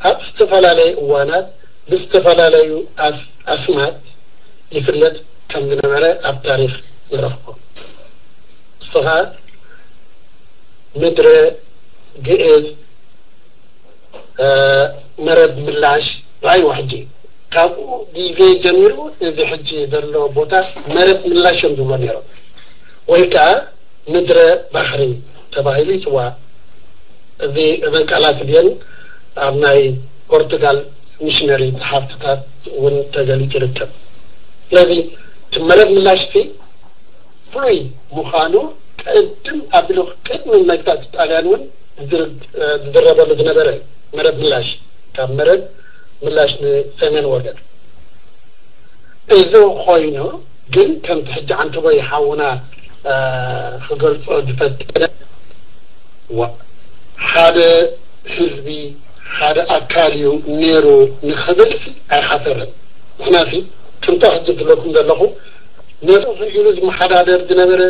ኣብ ዝተፈላለየ እዋናት ብዝተፈላለዩ ኣስ-፣ ኣስማት ይፍለጥ ከም ዝነበረ ኣብ ታሪኽ ንረኽቦ። ንሱ ኸኣ ምድረ ግእዝ፣ እ፣ መረብ ምላሽ፣ ራእይዎ ሕጂ። ካብኡ ግዜ ጀሚሩ እዚ ሕጂ ዘሎ ቦታ መረብ ምላሽ እዮም ዝብሎ ነይሮም። ወይ ከኣ ምድረ ባሕሪ ተባሂሉ ይጽዋዕ። እዚ፣ እዘን ቃላት እዚአን ኣብ ናይ ፖርቱጋል ሚሽነሪ ጸሓፍትታት እውን ተገሊጹ ይርከብ። ስለዚ እቲ መረብ ምላሽ እቲ ፍሉይ ምዃኑ ቅድም ኣቢሉ፣ ቅድሚ መግዛእቲ ጣልያን እውን ዝር-፣ ዝዝረበሉ ዝነበረ እዩ። መረብ ምላሽ፣ ካብ መረብ ምላሽ ንሰሜን ወገን። እዚ ኮይኑ ግን ከምቲ ሕጂ ዓንተቦይ ሓውና፣ እ፣ ክገልጾ ዝፈተነ፣ ዋ፣ ሓደ ህዝቢ፣ ሓደ ኣካል እዩ ነይሩ ንኽብል ኣይሓፈረን። ንሕናሲ ከምታ ሕጂ ዝብለኩም ዘለኹ ነቲ ኢሉ ዝመሓዳደር ዝነበረ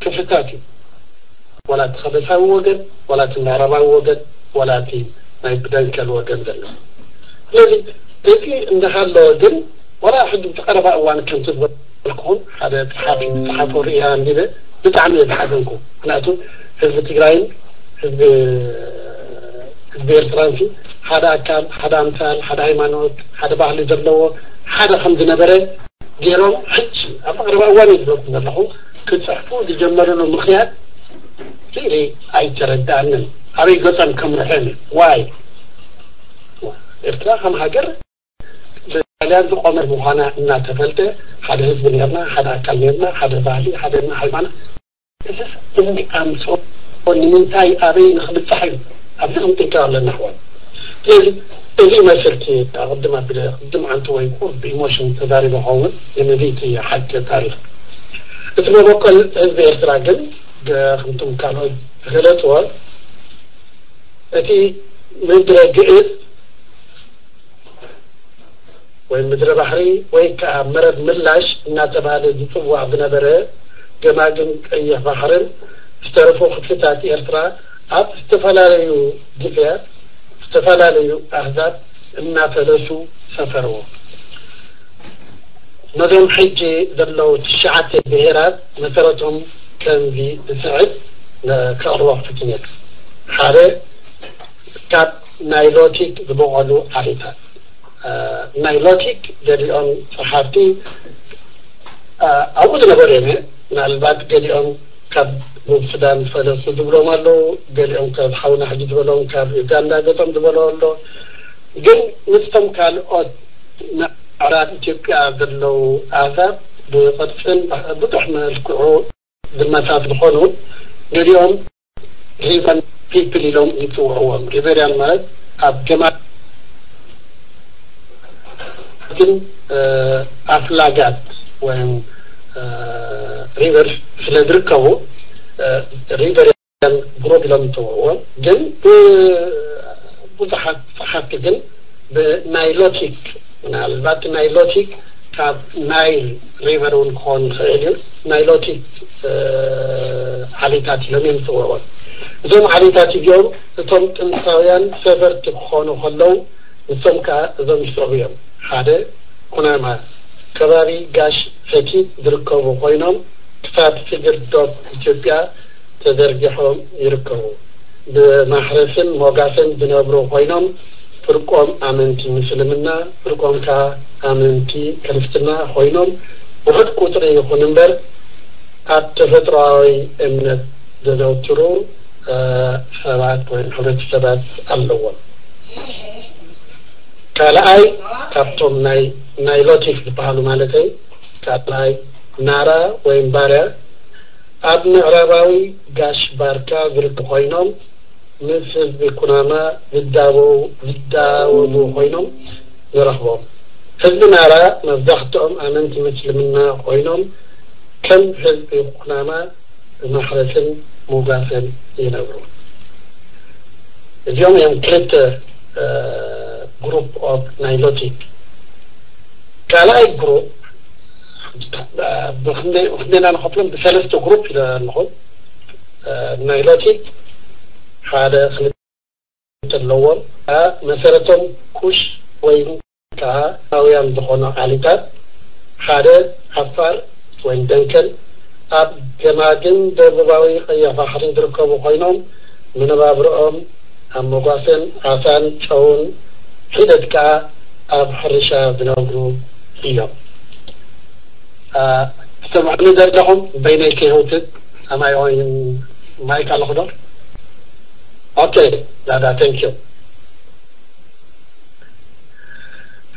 ክፍልታት እዩ። ዋላ እቲ ከበሳዊ ወገን፣ ዋላ እቲ ምዕራባዊ ወገን፣ ዋላ እቲ ናይ ብደንከል ወገን ዘሎ። ስለዚ እዚ እንዳሃለወ ግን፣ ዋላ ሕጂ ብዝቐረባ እዋን ከምቲ ዝበልኩኹም፣ ሓደ ጸሓፊ ዝጸሓፎ ርእያ ኣንቢበ ብጣዕሚ እየ ዝሓዘንኩ። ምኽንያቱ ህዝቢ ትግራይን ህዝቢ፣ ህዝቢ ኤርትራን ሲ ሓደ ኣካል፣ ሓደ ኣምሳል፣ ሓደ ሃይማኖት፣ ሓደ ባህሊ ዘለዎ ሓደ ከም ዝነበረ ገይሮም፣ ሕጂ ኣብ ቀረባ እዋን እዩ ዝብለኩም ዘለኹ፣ ክጽሕፉ ዝጀመሩሉ ምኽንያት ሪሊ ኣይተረዳእንን። ኣበይ ገጾም ከምርሑ እዮም። ዋይ? ኤርትራ ከም ሃገር ጣልያን ዝቆመ ምዃና እናተፈልጠ፣ ሓደ ህዝቢ ነርና፣ ሓደ ኣካል ነርና፣ ሓደ ባህሊ፣ ሓደ ሃይማኖት። እዚስ እንዲ ኣምፅኦ ንምንታይ ኣበይ ንክብፃሕ እዩ? ኣብዚ ክንጥንቀቕ ኣለና ኣሕዋት። ስለዚ እዚ መስልቲ ኣቕድም ኣቢለ ቅድም ዓንቱ ወይ ቁር ብኢሞሽን ተዛሪበ ኸውን ንምዚ እቲ ሓቂ ታሪኽ እቲ መበቆል ህዝቢ ኤርትራ ግን ከምቶም ካልኦት ዝገለፅዎ እቲ ምድረ ግእዝ ወይ ምድረ ባሕሪ ወይ ከዓ መረብ ምላሽ እናተባህለ ዝፅዋዕ ዝነበረ ገማግም ቀይሕ ባሕርን ዝተረፉ ክፍልታት ኤርትራ ኣብ ዝተፈላለዩ ግዜያት ዝተፈላለዩ ኣህዛብ እናፈለሱ ሰፈርዎ። ነዞም ሕጂ ዘለዉ ትሽዓተ ብሄራት መሰረቶም ከምዚ ዝስዕብ ከቕርቦ ክፍትን እየ። ሓደ፣ ካብ ናይሎቲክ ዝበቖሉ ዓሌታት። ናይሎቲክ ገሊኦም ጸሓፍቲ ኣብኡ ዝነበሩ እዮም። ምናልባት ገሊኦም ካብ ደቡብ ሱዳን ዝፈለሱ ዝብሎም ኣለዉ፣ ገሊኦም ካብ ሓውና ሕጂ ዝበሎም ካብ ዩጋንዳ ገጾም ዝበሎ ኣሎ። ግን ምስቶም ካልኦት ምዕራብ ኢትዮጵያ ዘለዉ ኣህዛብ ብቕርጽን ብዙሕ መልክዑ ዝመሳሰሉ ዝኾኑ፣ ገሊኦም ሪቨን ፒፕል ኢሎም ይጽውዕዎም። ሪቨሪያን ማለት ኣብ ገማ ግን ኣፍላጋት ወይም ሪቨር ስለ ዝርከቡ ሪቨሪያን ግሩፕ ኢሎም ይጽውዕዎም። ግን ብዙሓት ጸሓፍቲ ግን ብናይሎቲክ፣ ምናልባት ናይሎቲክ ካብ ናይል ሪቨር እውን ክኾን ይኽእል እዩ፣ ናይሎቲክ ዓሌታት ኢሎም እዮም ዝፅውዕዎም። እዞም ዓሌታት እዚኦም እቶም ጥንታውያን ሰፈርቲ ክኾኑ ከለዉ፣ ንሶም ከዓ እዞም ይስዕቡ እዮም። ሓደ፣ ኩናማ፣ ከባቢ ጋሽ ሰቲት ዝርከቡ ኮይኖም ክሳብ ስግር ዶብ ኢትዮጵያ ተዘርጊሖም ይርከቡ። ብማሕረስን ሞጋሰን ዝነብሩ ኮይኖም ፍርቆም ኣመንቲ ምስልምና ፍርቆም ከዓ ኣመንቲ ክርስትና ኮይኖም ውሑድ ቁፅሪ ይኹን እምበር ኣብ ተፈጥሮኣዊ እምነት ዘዘውትሩ ሰባት ወይም ሕብረተሰባት ኣለዎም። ካልኣይ ካብቶም ናይ ናይሎቲክ ዝበሃሉ ማለተይ ካልኣይ ናራ ወይም ባርያ ኣብ ምዕራባዊ ጋሽ ባርካ ዝርከቡ ኮይኖም ምስ ህዝቢ ኩናማ ዝዳወቡ ኮይኖም ንረኽቦም። ህዝቢ ናራ መብዛሕትኦም ኣመንቲ ምስልምና ኮይኖም ከም ህዝቢ ኩናማ ብማሕረስን ምውጋሰን ይነብሩ። እዚኦም እዮም ክልተ ግሩፕ ኦፍ ናይሎቲክ። ካልኣይ ግሩፕ ብክንደና ንኸፍሎም ብሰለስተ ግሩፕ ኢለ ኣለኹ። ናይሎቲክ ሓደ ክልተ ኣለዎም። መሰረቶም ኩሽ ወይ ከዓ ናውያን ዝኾኑ ዓሊታት ሓደ ዓፋር ወይ ደንከል ኣብ ገማግም ደቡባዊ ቀይሕ ባሕሪ ዝርከቡ ኮይኖም መነባብርኦም ኣብ መጓሰን ዓሳን ጨውን ሒደት ከዓ ኣብ ሕርሻ ዝነብሩ እዮም። ትሰምዑኒ ዘለኹም? በይነይ ከይህውትት ኣማይ ኦይን ማይክ ኣለኹ ዶ? ኦኬ ዳዳ፣ thank you።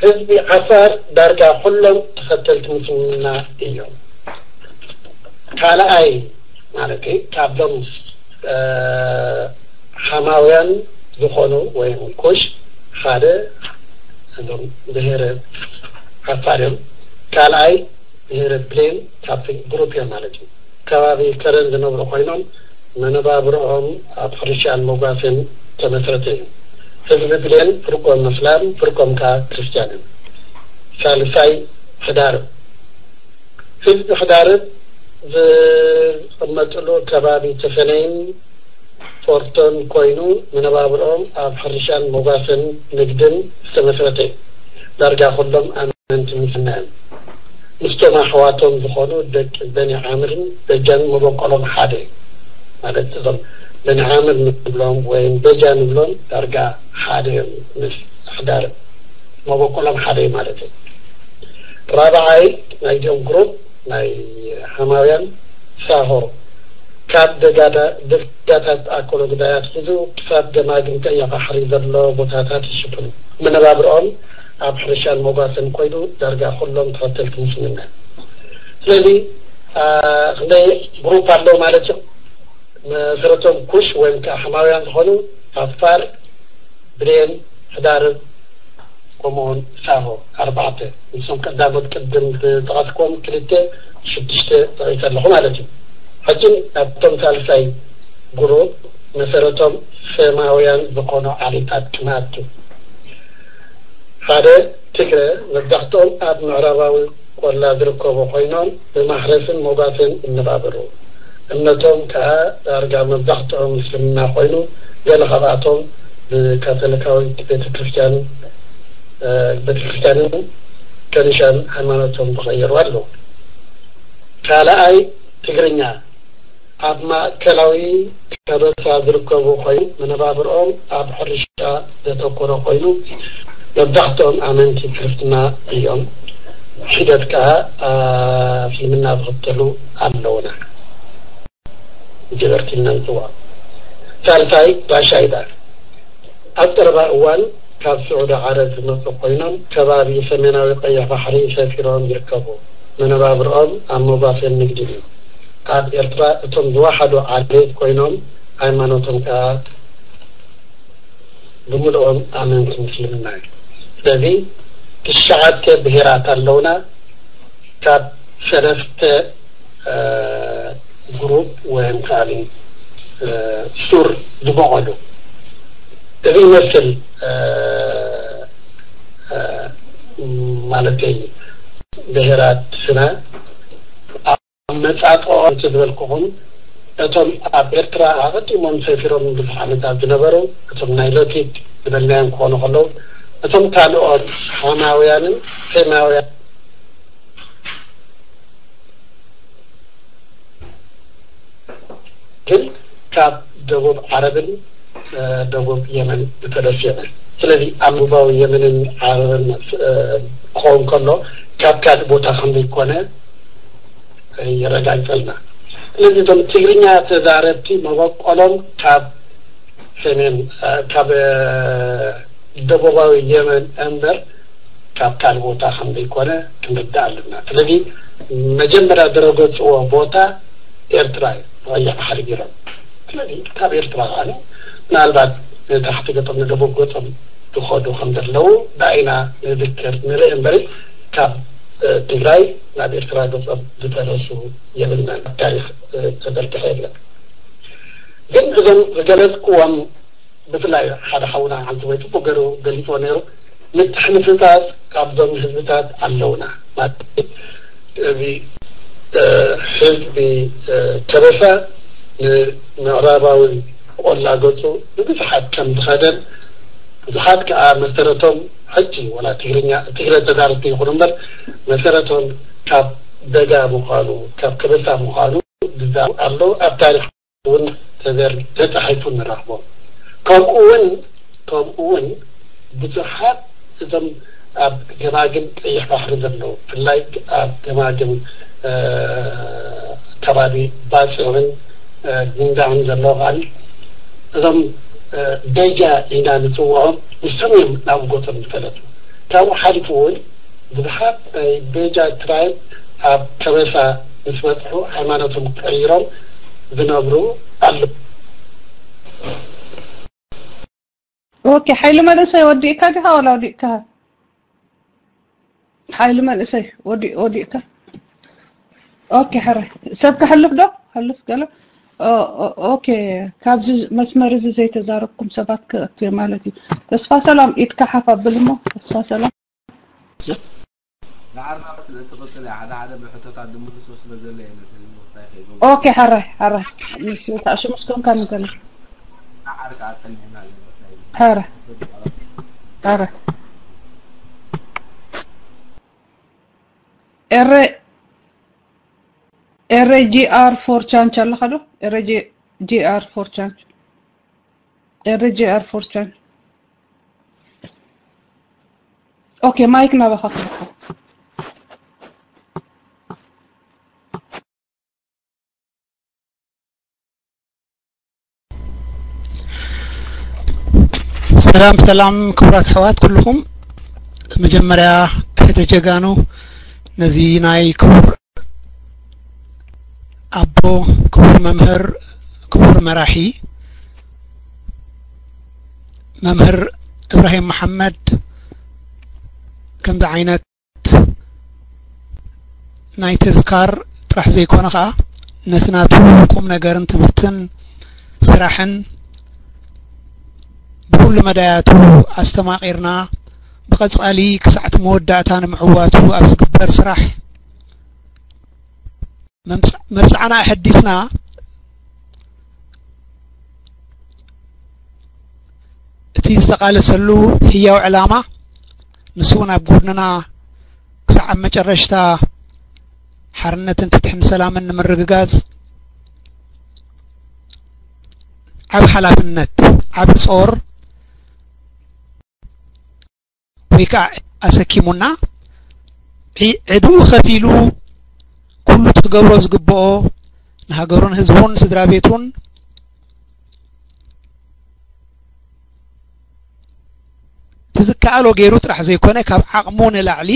ህዝቢ ዓፋር ዳርጋ ኩሎም ተኸተልቲ ምስልምና እዮም። ካልኣይ ማለት ካብዞም ሓማውያን ዝኾኑ ወይም ኩሽ ሓደ እዞም ብሄረ ዓፋር እዮም። ካልኣይ ብሄረ ብሌን ካብቲ ግሩፕ እዮም ማለት እዩ። ከባቢ ከረን ዝነብሩ ኮይኖም መነባብርኦም ኣብ ሕርሻን መጓሰን ተመስረተ እዩ። ህዝቢ ብሌን ፍርቆም መስላም ፍርቆም ከዓ ክርስትያን እዮም። ሳልሳይ ሕዳርብ ህዝቢ ሕዳርብ ዝቕመጥሉ ከባቢ ተሰነይን ፎርቶን ኮይኑ መነባብርኦም ኣብ ሕርሻን መጓሰን ንግድን ዝተመስረተ እዩ። ዳርጋ ኩሎም ኣመንቲ ምስልምና እዮም። ምስቶም ኣሕዋቶም ዝኾኑ ደቂ በኒ ዓምርን በጃን መበቆሎም ሓደ እዩ። ማለት እዞም በኒ ዓምር ንብሎም ወይም በጃ ንብሎም ዳርጋ ሓደ እዮም። ምስ ኣሕዳር መበቆሎም ሓደ እዩ ማለት እዩ። ራብዓይ ናይዚኦም ግሩፕ ናይ ሓማውያን ሳሆ ካብ ደጋዳ- ደጋታት ኣኮሎ ግዳያት ሒዙ ክሳብ ገማግም ቀይሕ ባሕሪ ዘሎ ቦታታት ይሽፍኑ። መነባብርኦም ኣብ ሕርሻን መጓሰን ኮይኑ ዳርጋ ኩሎም ተኸተልቲ ምስልምና። ስለዚ አ፣ ክንደይ ግሩፕ ኣለዉ ማለት እዩ። መሰረቶም ኩሽ ወይም ከዓ ሕማውያን ዝኾኑ ኣፋር፣ ብሌን፣ ሕዳርብ፣ ከምኡውን ሳሆ ኣርባዕተ። ንሶም ቀዳሞት ቅድም ዝጠቐስኩም ክልተ ሽዱሽተ ጠቒሰ ኣለኹ ማለት እዩ። ሕጂ ኣብቶም ሳልሳይ ግሩፕ መሰረቶም ሰማውያን ዝኾኑ ዓሌታት ክንኣቱ። ሓደ ትግረ፣ መብዛሕትኦም ኣብ ምዕራባዊ ቆላ ዝርከቡ ኮይኖም ብማሕረስን ሞጋስን ይነባበሩ። እምነቶም ከኣ ዳርጋ መብዛሕትኦም ምስልምና ኮይኑ፣ ገለ ካብኣቶም ብካቶሊካዊት ቤተክርስትያን፣ እ፣ ቤተክርስትያንን ከኒሻን ሃይማኖቶም ዝቐየሩ ኣለዉ። ካልኣይ ትግርኛ፣ ኣብ ማእከላዊ ከበሳ ዝርከቡ ኮይኑ፣ መነባብርኦም ኣብ ሕርሻ ዘተኮረ ኮይኑ፣ መብዛሕትኦም ኣመንቲ ክርስትና እዮም። ሒደት ከኣ፣ አ፣ እስልምና ዝኽተሉ ኣለውና። ጀበርቲ ኢልና ንጽውዖም። ሳልሳይ ራሻይዳ። ኣብ ቀረባ እዋን ካብ ስዑዲ ዓረብ ዝመጹ ኮይኖም፣ ከባቢ ሰሜናዊ ቀይሕ ባሕሪ ሰፊሮም ይርከቡ። መነባብርኦም ኣብ መጓሰን ንግድን እዩ። ኣብ ኤርትራ እቶም ዝወሓዱ ዓሌት ኮይኖም፣ ሃይማኖቶም ከኣ ብምልኦም ኣመንቲ ምስልምና እዩ። ስለዚ ትሽዓተ ብሄራት ኣለውና። ካብ ሰለስተ፣ እ፣ ግሩፕ ወይም ከኣ፣ እ፣ ሱር ዝበቐሉ። እዚ ይመስል፣ እ፣ እ፣ ማለተይ ብሄራትና። ኣብ መጻጽኦም እንተ ዝበልኩኹም፣ እቶም ኣብ ኤርትራ ኣቐዲሞም ሰፊሮም ብዙሕ ዓመታት ዝነበሩ፣ እቶም ናይሎቲክ ዝበልናዮም ክኾኑ ከለዉ፣ እቶም ካልኦት ሓማውያንን ሴማውያን ግን ካብ ደቡብ ዓረብን፣ እ፣ ደቡብ የመን ዝፈለሱ እዮም። ስለዚ ኣብ ደቡባዊ የመንን ዓረብን፣ እ፣ ክኸውን ከሎ፣ ካብ ካልእ ቦታ ከም ዘይኮነ የረጋግጸልና። ስለዚ እቶም ትግርኛ ተዛረብቲ መበቆሎም ካብ ሰሜን፣ እ፣ ካብ፣ እ፣ ደቡባዊ የመን እምበር ካብ ካልእ ቦታ ከም ዘይኮነ ክንርዳእ ኣለና። ስለዚ መጀመርያ ዝረገጽዎ ቦታ ኤርትራ እዩ፣ ቀይሕ ባሕሪ ገይሮም። ስለዚ ካብ ኤርትራ ከኣ ምናልባት ንታሕቲ ገጾም ንደቡብ ገጾም ዝኸዱ ከም ዘለዉ ዳኢና ንዝክር ንርኢ እምበሪ፣ ካብ፣ እ፣ ትግራይ ናብ ኤርትራ ገጾም ዝፈለሱ የብልናን። ታሪኽ፣ እ፣ ተዘርግሐ የለን። ግን እዞም ዝገለጽክዎም፣ ብፍላይ ሓደ ሓውና ሓንቲ ወይ ጽቡቅ ገይሩ ገሊጽዎ ነይሩ፣ ምትሕንፍጻጽ ካብዞም ህዝብታት ኣለውና። ማለት እዚ፣ እ፣ ህዝቢ፣ እ፣ ከበሳ ንምዕራባዊ ቆላ ገጹ ንብዙሓት ከም ዝኸደን፣ ብዙሓት ከኣ መሰረቶም፣ ሕጂ ወላ ትግርኛ፣ ትግረ ተዛረብቲ ይኹኑ እምበር፣ መሰረቶም ካብ ደጋ ምዃኑ፣ ካብ ከበሳ ምዃኑ ዝዛረቡ ኣለዉ። ኣብ ታሪኽ እውን ተዘር-፣ ተጻሒፉ ንረኽቦ። ከምኡ እውን፣ ከምኡ እውን ብዙሓት እዞም ኣብ ገማግም ቀይሕ ባሕሪ ዘለዉ፣ ብፍላይ ኣብ ገማግም፣ እ፣ ከባቢ ባጽዕን፣ እ፣ ጊንዳዕን ዘለዉ ከኣ እዞም፣ እ፣ ቤጃ ኢና ንጽውዖም፣ ንሶም እዮም ናብ ገጾም ዝፈለሱ። ካብኡ ሓሊፉ እውን ብዙሓት ናይ ቤጃ ትራይብ ኣብ ከበሳ ምስ በጽሑ ሃይማኖቶም ቀይሮም ዝነብሩ ኣለዉ። ኦኬ፣ ሓይሊ መንእሰይ ወዲእካ ዲኻ ወላ ወዲእካ? ሓይሊ መንእሰይ ወዲ-፣ ወዲእካ? ኦኬ፣ ሕራይ። ሰብ ከሕልፍ ዶ? ሕልፍ ገለ? ኦ-፣ ኦ-፣ ኦኬ፣ ካብዚ መስመር እዚ ዘይተዛረብኩም ሰባት ክእቱ እዮም ማለት እዩ። ተስፋ ሰላም፣ ኢድካ ሓፍ ኣብል እሞ፣ ተስፋ ሰላም። ንዓርና ስለ እትቕጽል እያ፣ ሓደ ሓደ ብሕቶታት ዝምልሶ ስለ ዘሎ እየ ነቲ ንምኽታይ ከይገቡ። ኦኬ፣ ሕራይ፣ ሕራይ። ምስ ተኣሽሙ እስኮንካ ንገለ። ንዓርካ ኣጸኒዕና ኣለና። ሕራይ። ሕራይ። ኤረ፣ ኤረ ጂ ኣር ፎር ቻንች ኣለኻ ዶ? ኤረ ጂ-፣ ጂ ኣር ፎር ቻንች። ኤረ ጂ ኣር ፎር ቻንች። ኦኬ፣ ማይክ ናባኻ ክረክብ። ሰላም ሰላም፣ ክቡራት ኣሕዋት ኩልኹም። መጀመርያ፣ ትሕተ ጀጋኑ ነዚ ናይ ክቡር ኣቦ፣ ክቡር መምህር፣ ክቡር መራሒ መምህር እብራሂም መሓመድ፣ ከምዚ ዓይነት ናይ ተዝካር ጥራሕ ዘይኮነ ኸኣ፣ ነቲ ናቱ ቁም ነገርን ትምህርትን ስራሕን ብኹሉ መዳያቱ ኣስተማቒርና፣ ብቐጻሊ ክሳዕ እቲ መወዳእታ ንምዕዋቱ ኣብ ዝግበር ስራሕ መምጽ-፣ መብጽዓና ኣሐዲስና፣ እቲ ዝተቓለሰሉ ህያው ዕላማ፣ ንሱ እውን ኣብ ጎድንና ክሳዕ ኣብ መጨረሽታ ሓርነትን ፍትሕን ሰላምን ንምርግጋጽ ዓቢ ሓላፍነት፣ ዓቢ ጾር ወይ ከዓ ኣሰኪሙና፣ ዒ-፣ ዕድኡ ከፊሉ ኩሉ እቲ ክገብሮ ዝግብኦ ንሃገሩን ህዝቡን ስድራ ቤቱን እቲ ዝከኣሎ ገይሩ ጥራሕ ዘይኮነ፣ ካብ ዓቕሙ ንላዕሊ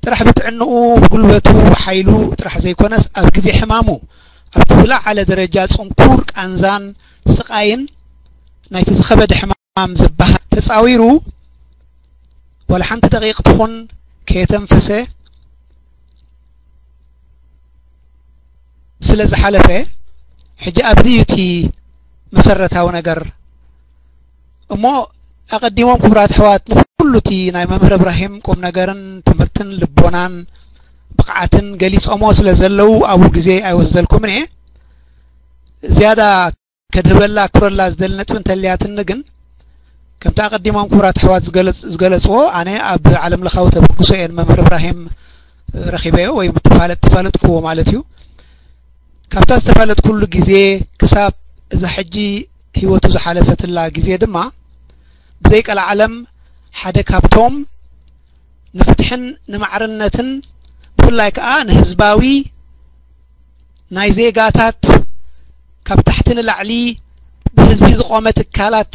ጥራሕ ብጥዕንኡ፣ ብጉልበቱ፣ ብሓይሉ ጥራሕ ዘይኮነስ፣ ኣብ ግዜ ሕማሙ ኣብቲ ዝለዓለ ደረጃ ጽንኩር ቃንዛን ስቓይን ናይቲ ዝኸበደ ሕማም ዝበሃል ተጻዊሩ፣ ዋላ ሓንቲ ደቂቕ ትኹን ከየተንፈሰ ስለ ዝሓለፈ፣ ሕጂ ኣብዚ እዩ እቲ መሰረታዊ ነገር። እሞ ኣቐዲሞም ክቡራት ኣሕዋት ንኹሉ እቲ ናይ መምህር እብራሂም ቁም ነገርን ትምህርትን ልቦናን ብቕዓትን ገሊጾሞ ስለ ዘለዉ ኣብኡ ግዜ ኣይወስደልኩምን እየ። ዝያዳ ከድህበላ ክብረላ ዝደሊ ነጥቢ እንተልያትኒ ግን፣ ከምቲ ኣቐዲሞም ክቡራት ኣሕዋት ዝገለጽ-፣ ዝገለጽዎ፣ ኣነ ኣብ ዓለም ለኻዊ ተበግሶ እየ ንመምህር እብራሂም ረኺበዮ ወይ ተፋለጥ-፣ ተፋለጥክዎ ማለት እዩ። ካብታ ዝተፋለጥኩሉ ግዜ ክሳብ እዛ ሕጂ ህይወቱ ዝሓለፈትላ ግዜ ድማ፣ ብዘይቀልዓለም ሓደ ካብቶም ንፍትሕን ንማዕርነትን ብፍላይ ከኣ ንህዝባዊ ናይ ዜጋታት ካብ ታሕቲ ንላዕሊ ብህዝቢ ዝቖመ ትካላት፣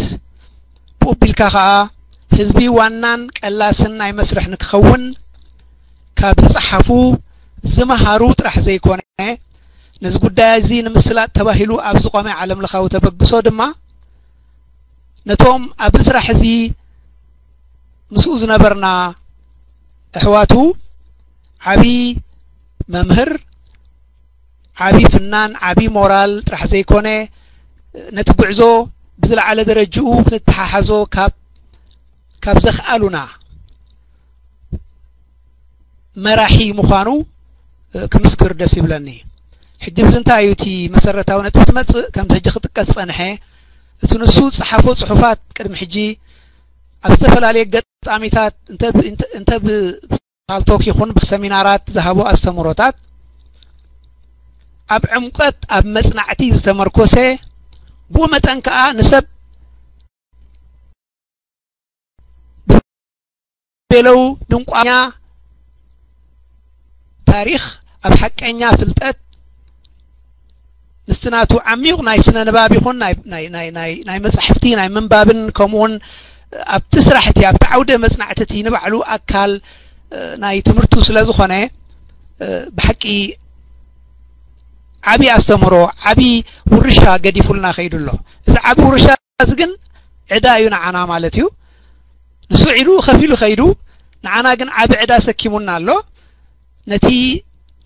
ብኡ ኣቢልካ ከኣ ህዝቢ ዋናን ቀላስን ናይ መስርሕ ንክኸውን ካብ ዝጸሓፉ ዝመሃሩ ጥራሕ ዘይኮነ፣ ነዚ ጉዳይ እዚ ንምስላጥ ተባሂሉ ኣብ ዝቖመ ዓለም ለኻዊ ተበግሶ ድማ፣ ነቶም ኣብዚ ስራሕ እዚ ምስኡ ዝነበርና ኣሕዋቱ ዓቢ መምህር፣ ዓቢ ፍናን፣ ዓቢ ሞራል ጥራሕ ዘይኮነ፣ ነቲ ጉዕዞ ብዝለዓለ ደረጅኡ ክንተሓሓዞ ካብ፣ ካብ ዘኽኣሉና መራሒ ምዃኑ፣ እ፣ ክምስክር ደስ ይብለኒ። ሕጂ ብዚ እንታይ እዩ እቲ መሰረታዊ ነጥቢ ትመጽእ? ከምቲ ሕጂ ክጥቀስ ዝጸንሐ፣ እቲ ንሱ ዝጸሓፎ ጽሑፋት ቅድሚ ሕጂ ኣብ ዝተፈላለየ ኣጋጣሚታት እንተ ብ-፣ እንተ፣ እንተ ብ-፣ ፓልቶክ ይኹን ብሰሚናራት ዝሃቦ ኣስተምህሮታት ኣብ ዕምቆት፣ ኣብ መጽናዕቲ ዝተመርኮሰ፣ ብኡ መጠን ከኣ ንሰብ ቤለው ድንቋኛ ታሪኽ ኣብ ሓቀኛ ፍልጠት ምስቲ ናቱ ዓሚቕ ናይ ስነ ንባብ ይኹን ናይ፣ ናይ፣ ናይ፣ ናይ፣ ናይ መጻሕፍቲ ናይ ምንባብን ከምኡውን ኣብቲ ስራሕቲ ኣብቲ ዓውደ መጽናዕቲ እቲ ንባዕሉ ኣካል፣ እ፣ ናይ ትምህርቱ ስለ ዝኾነ፣ እ፣ ብሓቂ ዓቢ ኣስተምህሮ፣ ዓቢ ውርሻ ገዲፉልና ከይዱ ኣሎ። እዚ ዓቢ ውርሻ እዚ ግን ዕዳ እዩ ንዓና ማለት እዩ። ንሱ ዒሉ ከፊሉ ከይዱ፣ ንዓና ግን ዓቢ ዕዳ ሰኪሙና ኣሎ። ነቲ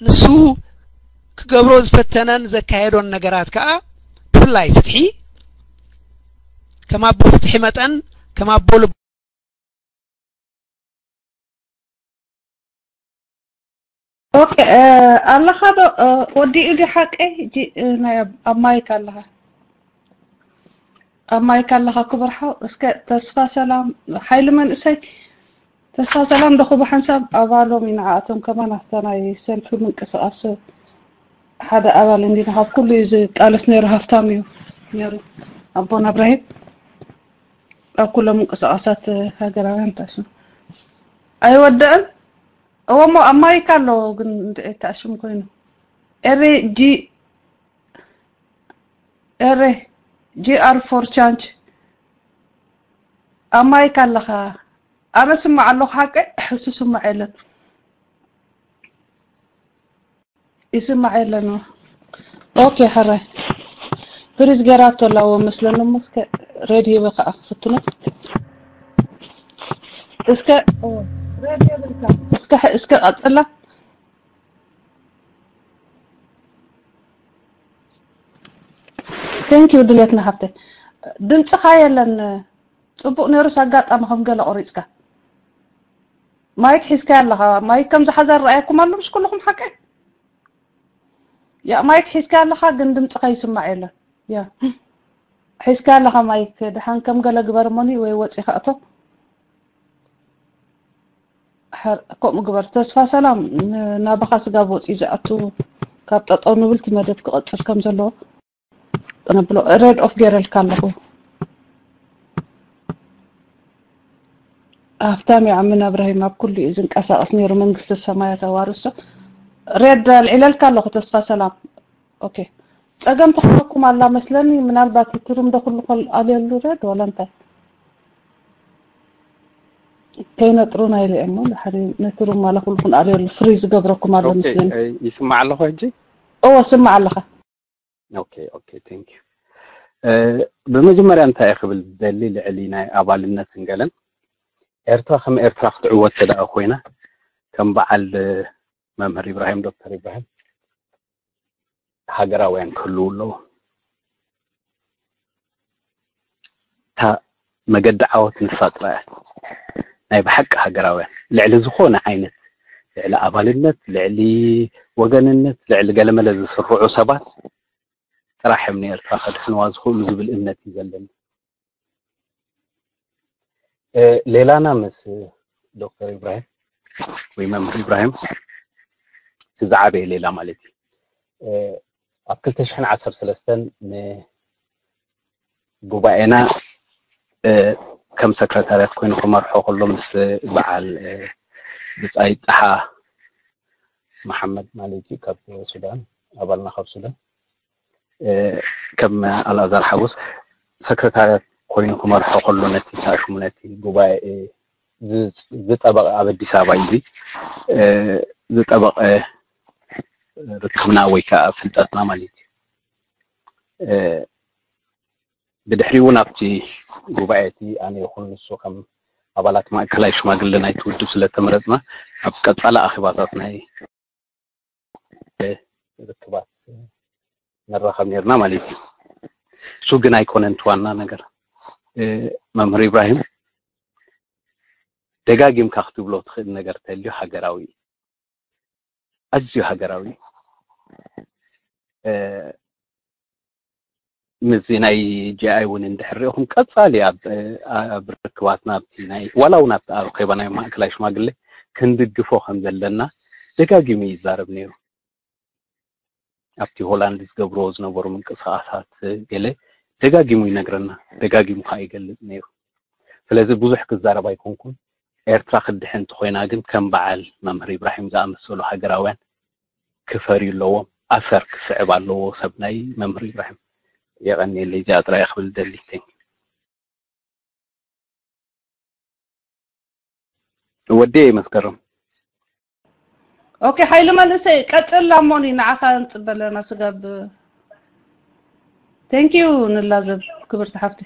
ንሱ ክገብሮ ዝፈተነን ዘካየዶን ነገራት ከኣ፣ ብፍላይ ፍትሒ፣ ከም ኣቦ ፍትሒ መጠን፣ ከም ኣቦ ልቦና ኦኬ፣ እ፣ ኣለኻ ዶ? እ፣ ወዲኡ ድዩ ሓቀይ? ጂ-፣ እ፣ ናይ ኣብ፣ ኣብ ማይክ ኣለኻ። ኣብ ማይክ ኣለኻ ክቡር ሓው። እስከ ተስፋ ሰላም፣ ሓይሊ መንእሰይ፣ ተስፋ ሰላም ደኹ ብሓንሳብ ኣባሎም ኢና። ኣቶም ከማን ኣብታ ናይ ሰልፊ ምንቅስቓስ ሓደ ኣባል እንዲና፣ ካብ ኩሉ እዩ ዝቃለስ ነይሩ። ሃፍታም እዩ ነይሩ ኣቦና እብራሂም ኣብ ኩሎም ምንቅስቓሳት ሃገራውያን። ታሱ ኣይወደእን። እወ፣ እሞ ኣብ ማይክ ኣሎ ግን እንድዒ ተኣሽሙ ኮይኑ። ኤሪ ጂ፣ ኤሪ ጂ ኣር ፎር ቻንጅ። ኣብ ማይክ ኣለኻ። ኣነ ስማዕ ኣለኹ ሓቀይ፣ እሱ ስማዕ የለን። ይስማዕ የለን። ኦኬ፣ ሕራይ። ፍሪዝ ገይራቶ ኣላ እዎ መስለኒ እሞ እስከ ሬድዮ ከኣ ክፍትኖ። እስከ ሬድዮ ብልካ። እስከ እስከ ቀጽላ። Thank you ድሌትና ሓፍተይ። ድምጽኻ የለን። ጽቡቕ ነይሩስ ኣጋጣሚ ከም ገለ ቆሪጽካ። ማይክ ሒዝካ ኣለኻ። ማይክ ከም ዝሓዘ ረኣየኩም ኣሎ ምስ ኩልኹም ሓቀይ። ያ ማይክ ሒዝካ ኣለኻ ግን ድምጽኻ ይስማዕ የለን። ያ ሒዝካ ኣለኻ ማይክ። ደሓን ከም ገለ ግበር እሞኒ ወይ ወጺኻ እቶ። ሓር-፣ ከምኡ ግበር። ተስፋ ሰላም ን-፣ ናባኻ ስጋብ ወጺኡ ዝኣቱ ካብ ጠጠው ንብል እቲ መደብ ክቐጽል ከም ዘለዎ ነብሎ። ሬድ ኦፍ ገይረልካ ኣለኹ። ሃፍታም ይዓምን ኣብራሂም ኣብ ኩሉ እዩ ዝንቀሳቐስ ነይሩ፣ መንግስተ ሰማያት ኣዋርሶ። ሬድ ኣልዒለልካ ኣለኹ። ተስፋ ሰላም። ኦኬ። ጸገም ተኾነኩም ኣላ መስለኒ። ምናልባት እቲ ሩም ዶ ኩሉ ኮል ኣልየሉ ሬድ ወላ እንታይ? ከይነጥሩና ኢለ እሞ ድሓር ነቲ ሩም ማላ ኩሉ ክንኣልየሉ ፍሪ ዝገብረኩም ኣሎ ኦኬ፣ መስለኒ። እ፣ ይስማዕ ኣለኹ ሕጂ? እወ፣ ስማዕ ኣለኻ። ኦኬ፣ ኦኬ፣ thank you። እ፣ ብመጀመርያ እንታይ እየ ክብል ዝደሊ ልዕሊ ናይ ኣባልነትን ገለን፣ ኤርትራ ከም ኤርትራ ክትዕወት ተደኣ ኮይና፣ ከም በዓል መምህር ኢብራሂም፣ ዶክተር ኢብራሂም፣ ሃገራውያን ክህልዉ ኣለዎም። እታ መገዲ ዓወት ንሳ ጥራይ እያ። ናይ ብሓቂ ሃገራውያን ልዕሊ ዝኾነ ዓይነት፣ ልዕሊ ኣባልነት፣ ልዕሊ ወገንነት፣ ልዕሊ ገለመለ ዝስርዑ ሰባት ጥራሕ እዮም ንኤርትራ ከድሕንዋ ዝኽእሉ ዝብል እምነት እዩ ዘለኒ። እ፣ ሌላና ምስ ዶክተር ኢብራሂም ወይ መምህር ኢብራሂም እቲ ዝዓበየ ሌላ ማለት እዩ። እ፣ ኣብ ክልተ ሽሕን ዓሰርተ ሰለስተን ንጉባኤና፣ እ፣ ከም ሰክረታርያት ኮይኑ ክመርሖ ከሎ ምስ በዓል፣ እ፣ ብጻይ ጠሓ መሓመድ ማለት እዩ ካብ ሱዳን፣ ኣባልና ካብ ሱዳን፣ እ፣ ከም ኣልኣዛር ሓጎስ ሰክረታርያት ኮይኑ ክመርሖ ከሎ ነቲ እንታይ ሽሙ ነቲ ጉባኤ ዝ-፣ ዝጠበቐ ኣብ ኣዲስ ኣበባ እዩ እዚ፣ እ፣ ዝጠበቐ ርክብና ወይ ከዓ ፍልጠትና ማለት እዩ። እ፣ ብድሕሪኡ እውን ኣብቲ ጉባኤ እቲ ኣነ ይኹን ንሱ ከም ኣባላት ማእከላይ ሽማግለ ናይቲ ውድብ ስለ ተመረጽና ኣብ ቀጻሊ ኣኼባታት ናይ ርክባት ንራኸብ ነርና ማለት እዩ። እሱ ግን ኣይኮነን እቲ ዋና ነገር። እ፣ መምህር ኢብራሂም ደጋጊምካ ክትብሎ ትኽእል ነገር ተልዩ ሃገራዊ እዩ። ኣዝዩ ሃገራዊ እዩ። እ፣ ምስዚ ናይ ጂ ኣይ እውን እንድሕር ሪእኹም ቀጻሊ ኣብ፣ ኣብ ርክባትና ኣብቲ ናይ ዋላ እውን ኣብቲ ኣብ ኼባ ናይ ማእከላይ ሽማግለ ክንድግፎ ከም ዘለና ደጋጊሙ ይዛረብ ነይሩ። ኣብቲ ሆላንድ ዝገብርዎ ዝነበሩ ምንቅስቓሳት ገለ ደጋጊሙ ይነግረና፣ ደጋጊሙ ከዓ ይገልጽ ነይሩ። ስለዚ ብዙሕ ክዛረብ ኣይኮንኩን። ኤርትራ ክድሕን እንተኾይና ግን ከም በዓል መምህር ኢብራሂም ዝኣመሰሉ ሃገራውያን ክፈርዩ ኣለዎም። ኣሰር ክስዕብ ኣለዎ ሰብ ናይ መምህር ኢብራሂም። የቐንየለይ፣ እዚኣ ጥራይ ክብል ደሊ። Thank you። ወዲ መስከረም። ኦኬ፣ ሓይሉ መንእሰይ ቀጽል፣ ኣሞኒ ንዓኻ ንጽበ ኣለና ስጋብ። Thank you ንላዘብ ክብርቲ ሓፍቲ።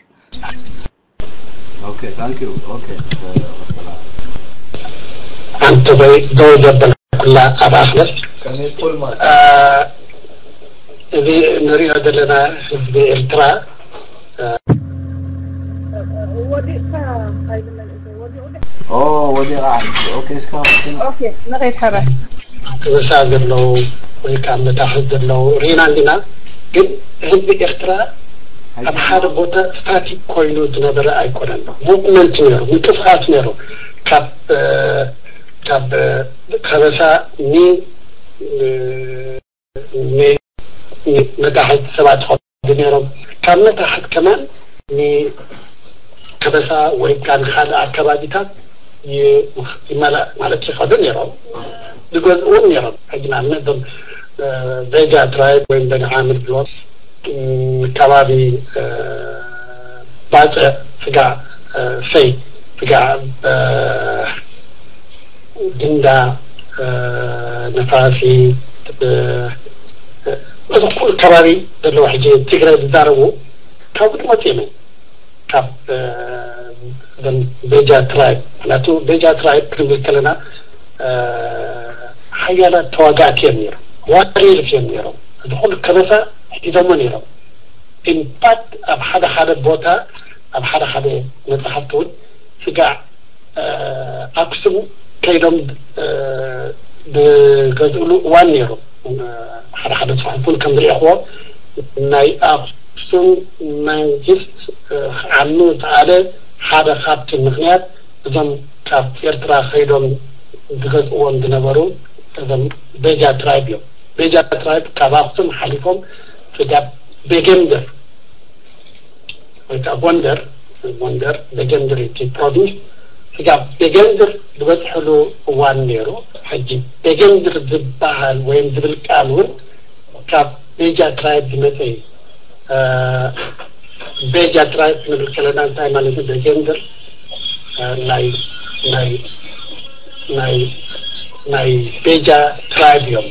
ኦኬ፣ thank you። ኦኬ፣ እ፣ መሰላ። ኣንተ በይ ደው ዘበልኩላ ኣብ ኣኽለስ። ከመይ ትብል ማለት? እ፣ እዚ ንሪኦ ዘለና ህዝቢ ኤርትራ፣ እ፣ ወዲቕካ ኣይብለን፣ ወዲቑ ድዩ? ኦ፣ ወዲቓ። ኦኬ፣ እስካ መኪና። ኦኬ፣ ንኸይድ ሕራይ። ክበሳ ዘለዉ ወይ ከዓ መታሕት ዘለዉ ርኢና እንዲና። ግን ህዝቢ ኤርትራ ኣብ ሓደ ቦታ ስታቲክ ኮይኑ ዝነበረ ኣይኮነን። ሙቭመንት ነይሩ፣ ምንቅስቃስ ነይሩ። ካብ፣ እ፣ ካብ፣ እ፣ ከበሳ ኒ-፣ እ፣ ኒ-፣ ኒ-፣ መታሕት ሰባት ይኸዱ ነይሮም። ካብ መታሕት ከማን ንከበሳ ወይ ከዓ ንካልእ ኣከባቢታት ይ-፣ ይመላ-፣ ማለት ይኸዱ ነይሮም። ዝገዝኡ እውን ነይሮም። ሕጂ ንኣብነት እዞም፣ እ፣ ቬጋ ትራይብ ወይም በኒ ዓምር ዝብሎም፣ እ፣ ከባቢ፣ እ፣ ባጽዕ ስጋዕ ሰይ ስጋዕ ግንዳ ነፋሲት እዚ ኩሉ ከባቢ ዘለዎ ሕጂ ትግራይ ዝዛረቡ ካብኡ ድመፅኡ ካብ እዞም ቤጃ ትራይብ ምክንያቱ ቤጃ ትራይብ ክንብል ከለና ሓያላት ተዋጋእቲ እዮም ነይሮም ዋሪርስ እዮም ነይሮም እዚ ኩሉ ከበሳ ሒዞሞ ነይሮም ኢንፋክት ኣብ ሓደ ሓደ ቦታ ኣብ ሓደ ሓደ መፅሓፍቲ እውን ስጋዕ ኣክሱም ከይዶም ዝገዝእሉ እዋን ነይሩ ሓደ ሓደ ፅሑፉን ከም ዝሪእኽዎ ናይ ኣክሱም መንግስት ክዓኑ ዝኣለ ሓደ ካብቲ ምክንያት እዞም ካብ ኤርትራ ከይዶም ዝገዝእዎም ዝነበሩ እዞም ቤጃ ትራይብ እዮም ቤጃ ትራይብ ካብ ኣክሱም ሓሊፎም ስጋብ ቤጌምድር ወይ ከዓ ጎንደር ጎንደር ቤጌምድር እቲ ፕሮቪንስ ስጋብ ቤጌምድር ዝበፅሕሉ እዋን ነይሩ ሕጂ ቤጌምድር ዝበሃል ወይም ዝብል ቃል እውን ካብ ቤጃ ትራይብ ዝመፀ እዩ ቤጃ ትራይብ ክንብል ከለና እንታይ ማለት እዩ ቤጌምድር ናይ ናይ ናይ ናይ ቤጃ ትራይብ እዮም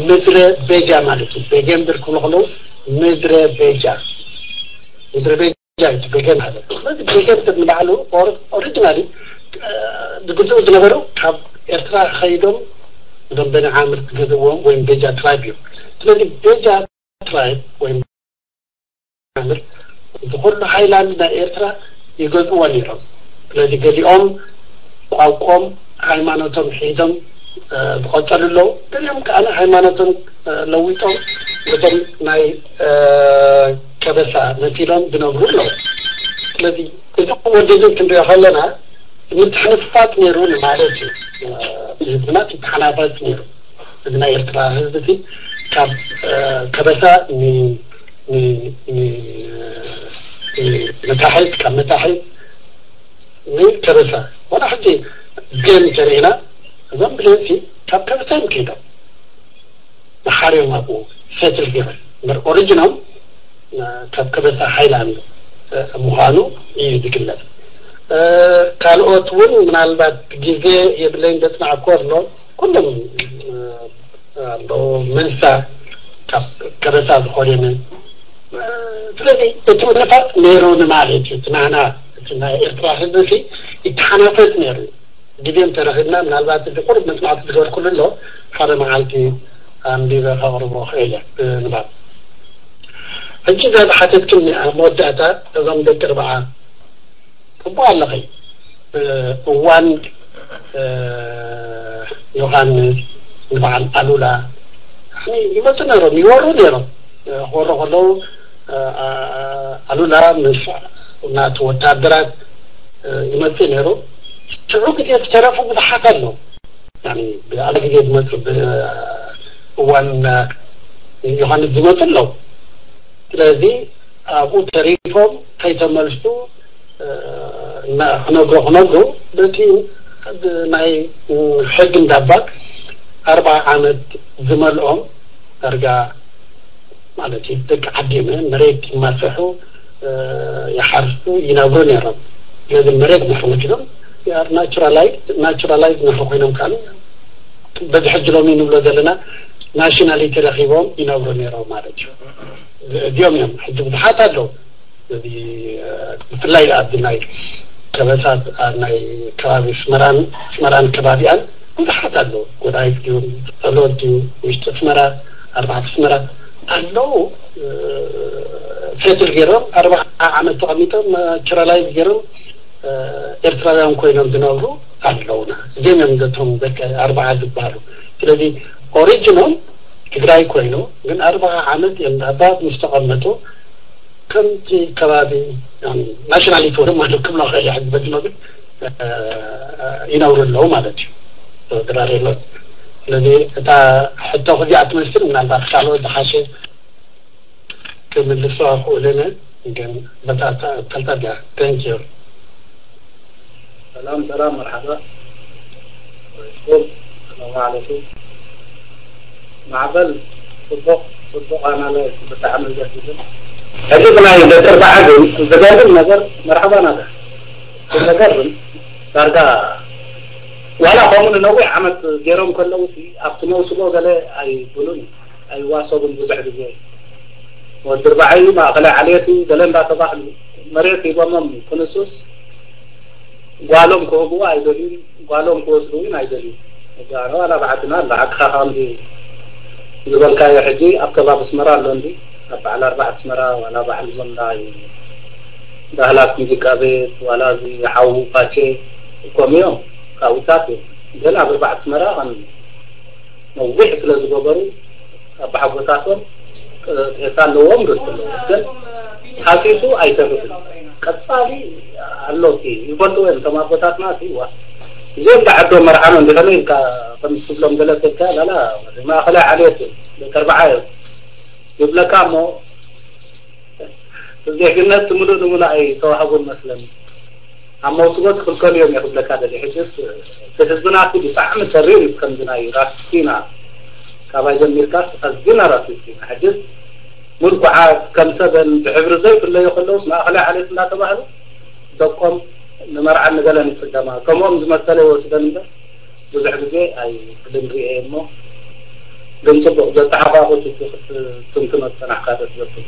ምድረ ቤጃ ማለት እዩ ቤጌምድር ክብሉ ከለዉ ምድረ ቤጃ ምድረ ቤጃ እዩ ቤጌምድር ማለት ስለዚ ቤጌምድር ንባዕሉ ኦሪጂናሊ ዝግዝኡ ዝነበሩ ካብ ኤርትራ ከይዶም እዞም በኒ ዓምር ዝገዝእዎም ወይም ቤጃ ትራይብ እዩ ስለዚ ቤጃ ትራይብ ወይም ዓምር እዚ ኩሉ ሃይላንድ ናይ ኤርትራ ይገዝእዎ ነይሮም ስለዚ ገሊኦም ቋንቆም ሃይማኖቶም ሒዞም ዝቐፀሉ ኣለዉ ገሊኦም ከዓ ሃይማኖቶም ለዊጦም ነቶም ናይ ከበሳ መሲሎም ዝነብሩ ኣለዉ ስለዚ እዚ ወደድን ክንሪኦ ከለና ምትሕንፋፅ ነይሩ ማለት እዩ ህዝብና ይተሓናፈፅ ነይሩ እዚ ናይ ኤርትራ ህዝቢ ሲ ካብ ከበሳ ንመታሒት ካብ መታሒት ንከበሳ ዋላ ሕጂ ግን ተሪእና እዞም ብሌንሲ ካብ ከበሳ እዮም ከይዶም ብሓርዮም ኣብኡ ሰትል ገይሮም እምበር ኦሪጅኖም ካብ ከበሳ ሃይላንድ ምዃኑ እዩ ዝግለጽ ካልኦት እውን ምናልባት ግዜ የብለይን ዘፅናዕኮ ኣሎ ኩሎም ኣሎ መንሳ ካብ ከበሳ ዝኾደመ ስለዚ እቲ ምንፋፅ ነይሩ ንማለት እዩ እቲ ናህና እቲ ናይ ኤርትራ ህዝቢ ሲ ይተሓናፈፅ ነይሩ ግዜም ተረኺብና ምናልባት እዚ ቁሩብ መፅናዕቲ ዝገበርኩሉ ኣሎ ሓደ መዓልቲ ኣንቢበ ከቕርቦ ክእል እየ ብንባብ ሕጂ እዛ ዝሓተትክኒ ኣብ መወዳእታ እዞም ደቂ ርብዓ ፅቡቅ ኣለኸይ እዋን ዮሃንስ ንበዓል ኣሉላ ይመፁ ነይሮም ይወሩ ነይሮም ክወሩ ከለዉ ኣሉላ ምስ ናቱ ወታደራት ይመፅእ ነይሩ ሽዑ ግዜ ዝተረፉ ብዙሓት ኣለዉ ብኣለ ግዜ ዝመፁ እዋን ዮሃንስ ዝመፁ ኣለዉ ስለዚ ኣብኡ ተሪፎም ከይተመልሱ ክነግሮ ክነግሩ በቲ ናይ ሕግ እንዳባ ኣርባ ዓመት ዝመልኦም ዳርጋ ማለት እዩ ደቂ ዓዲመ መሬት ይማሰሑ ይሓርሱ ይነብሩ ነይሮም ስለዚ መሬት ንሕር ወሲዶም ናቹራላይዝ ንሕር ኮይኖም ከዓ በዚ ሕጂ ሎሚ ንብሎ ዘለና ናሽናሊቲ ረኪቦም ይነብሩ ነይሮም ማለት እዩ እዚኦም እዮም ሕጂ ብዙሓት ኣለዉ እዚ ብፍላይ ኣብዚ ናይ ከበሳት ኣብ ናይ ከባቢ ኣስመራን ኣስመራን ከባቢኣን ብዙሓት ኣለዉ ጎዳይፍ ድዩ ጸሎት ድዩ ውሽጢ ኣስመራ ኣርባዕተ ኣስመራ ኣለዉ ሴትል ገይሮም ኣርባዓ ዓመት ተቐሚጦም ናቹራላይዝ ገይሮም ኤርትራውያን ኮይኖም ዝነብሩ ኣለውና እዚኦም እዮም ነቶም ደቂ ኣርባዓ ዝበሃሉ ስለዚ ኦሪጅኖም ትግራይ ኮይኑ ግን ኣርባዓ ዓመት እዮም ኣባት ምስ ተቐመጡ ከምቲ ከባቢ ናሽናሊቲ ወደ ማለት ክብሎ ክእል ሕዚ በዚ መብል ይነብሩ ኣለዉ ማለት እዩ ተወዳዳሪ የለን ስለዚ እታ ሕቶ ክዚኣ ትመስል ምናልባት ካልኦት ዝሓሸ ክምልሶ ክእልን ግን በታ ተልጠቢያ thank you ሰላም ሰላም መርሓባ ሰላም ዓለይኩም ማዕበል ጽቡቕ ጽቡቕ ኣናለ ብጣዕሚ ደስ ይብል ሕጂ ብናይ ደቂ ኣርባዓ ግን ዘገርም ነገር፣ መርሓባ ናታ። ዘገርም ዳርጋ ዋላ ከምኡ ንነዊሕ ዓመት ገይሮም ከለዉ ሲ ኣብቲ መውስቦ ገለ ኣይብሉን፣ ኣይዋሰቡን። ብዙሕ ግዜ ወዲ ኣርባዓ እዩ፣ ማእኸላይ ዓሌት እዩ ገለ እንዳተባህሉ መሬት ሂቦሞም ክንሱስ ጓሎም ክህብዎ ኣይደልዩን፣ ጓሎም ክወስዱ እውን ኣይደልዩን። እዛ ዋላ ብዓድና ኣላ ሓቅኻ ከምዚ ዝበልካዮ። ሕጂ ኣብ ከባቢ ኣስመራ ኣሎ እንዲ ኣብ በዓል ኣርባዕተ ኣስመራ ዋላ በዓል ዞም ናይ ባህላት ሙዚቃ ቤት ዋላ እዚ ሓዉ ፓቼ እኮም እዮም ካብኡታት እዮም። ግን ኣብ ኣርባዕተ ኣስመራ ከም ነዊሕ ስለ ዝገበሩ ኣባሓጎታቶም ጥሒሳ ኣለዎም ርስ ኣለዎም። ግን ሃሲሱ ኣይሰርፍን። ቀጻሊ ኣሎ እቲ ይፈልጥዎ እዮም እቶም ኣቦታትና እቲ ዋ እዚኦም ብዓዶም መርዓኖ እንዲኸነ ኢልካ ከም ትብሎም ገለ ተልካ ላላ ማእኸላይ ዓሌት እዮም ደቂ ኣርባዓ እዮም ይብለካ እሞ ዜግነት ሙሉእ ንሙሉእ ኣይተዋህቡን መስለኒ። ኣብ መውስቦ ትኽልከሉ እዮም እየ ክብለካ ደልየ። ሕጅስ እቲ ህዝብና እቲ ብጣዕሚ ተሪር እዩ። ከምዚ ናይ ራሲስቲና ካባይ ጀሚርካስ ኣዝና ራሲስቲና። ሕጅስ ሙልኩዓት ከም ሰበን ብሕብሪ ዘይፍለዩ ከለውስ ማእኸላይ ዓሌት እንዳተባህሉ ደቆም ንመርዓን ንገለን ይፅገማ። ከምኦም ዝመሰለ ይወስደን እምበር ብዙሕ ግዜ ኣይብልን ሪኤ እሞ ግን ፅቡቅ ዘተሓቋቁ ክትትንትኖ ዝፀናሕካ ደስ ዘብል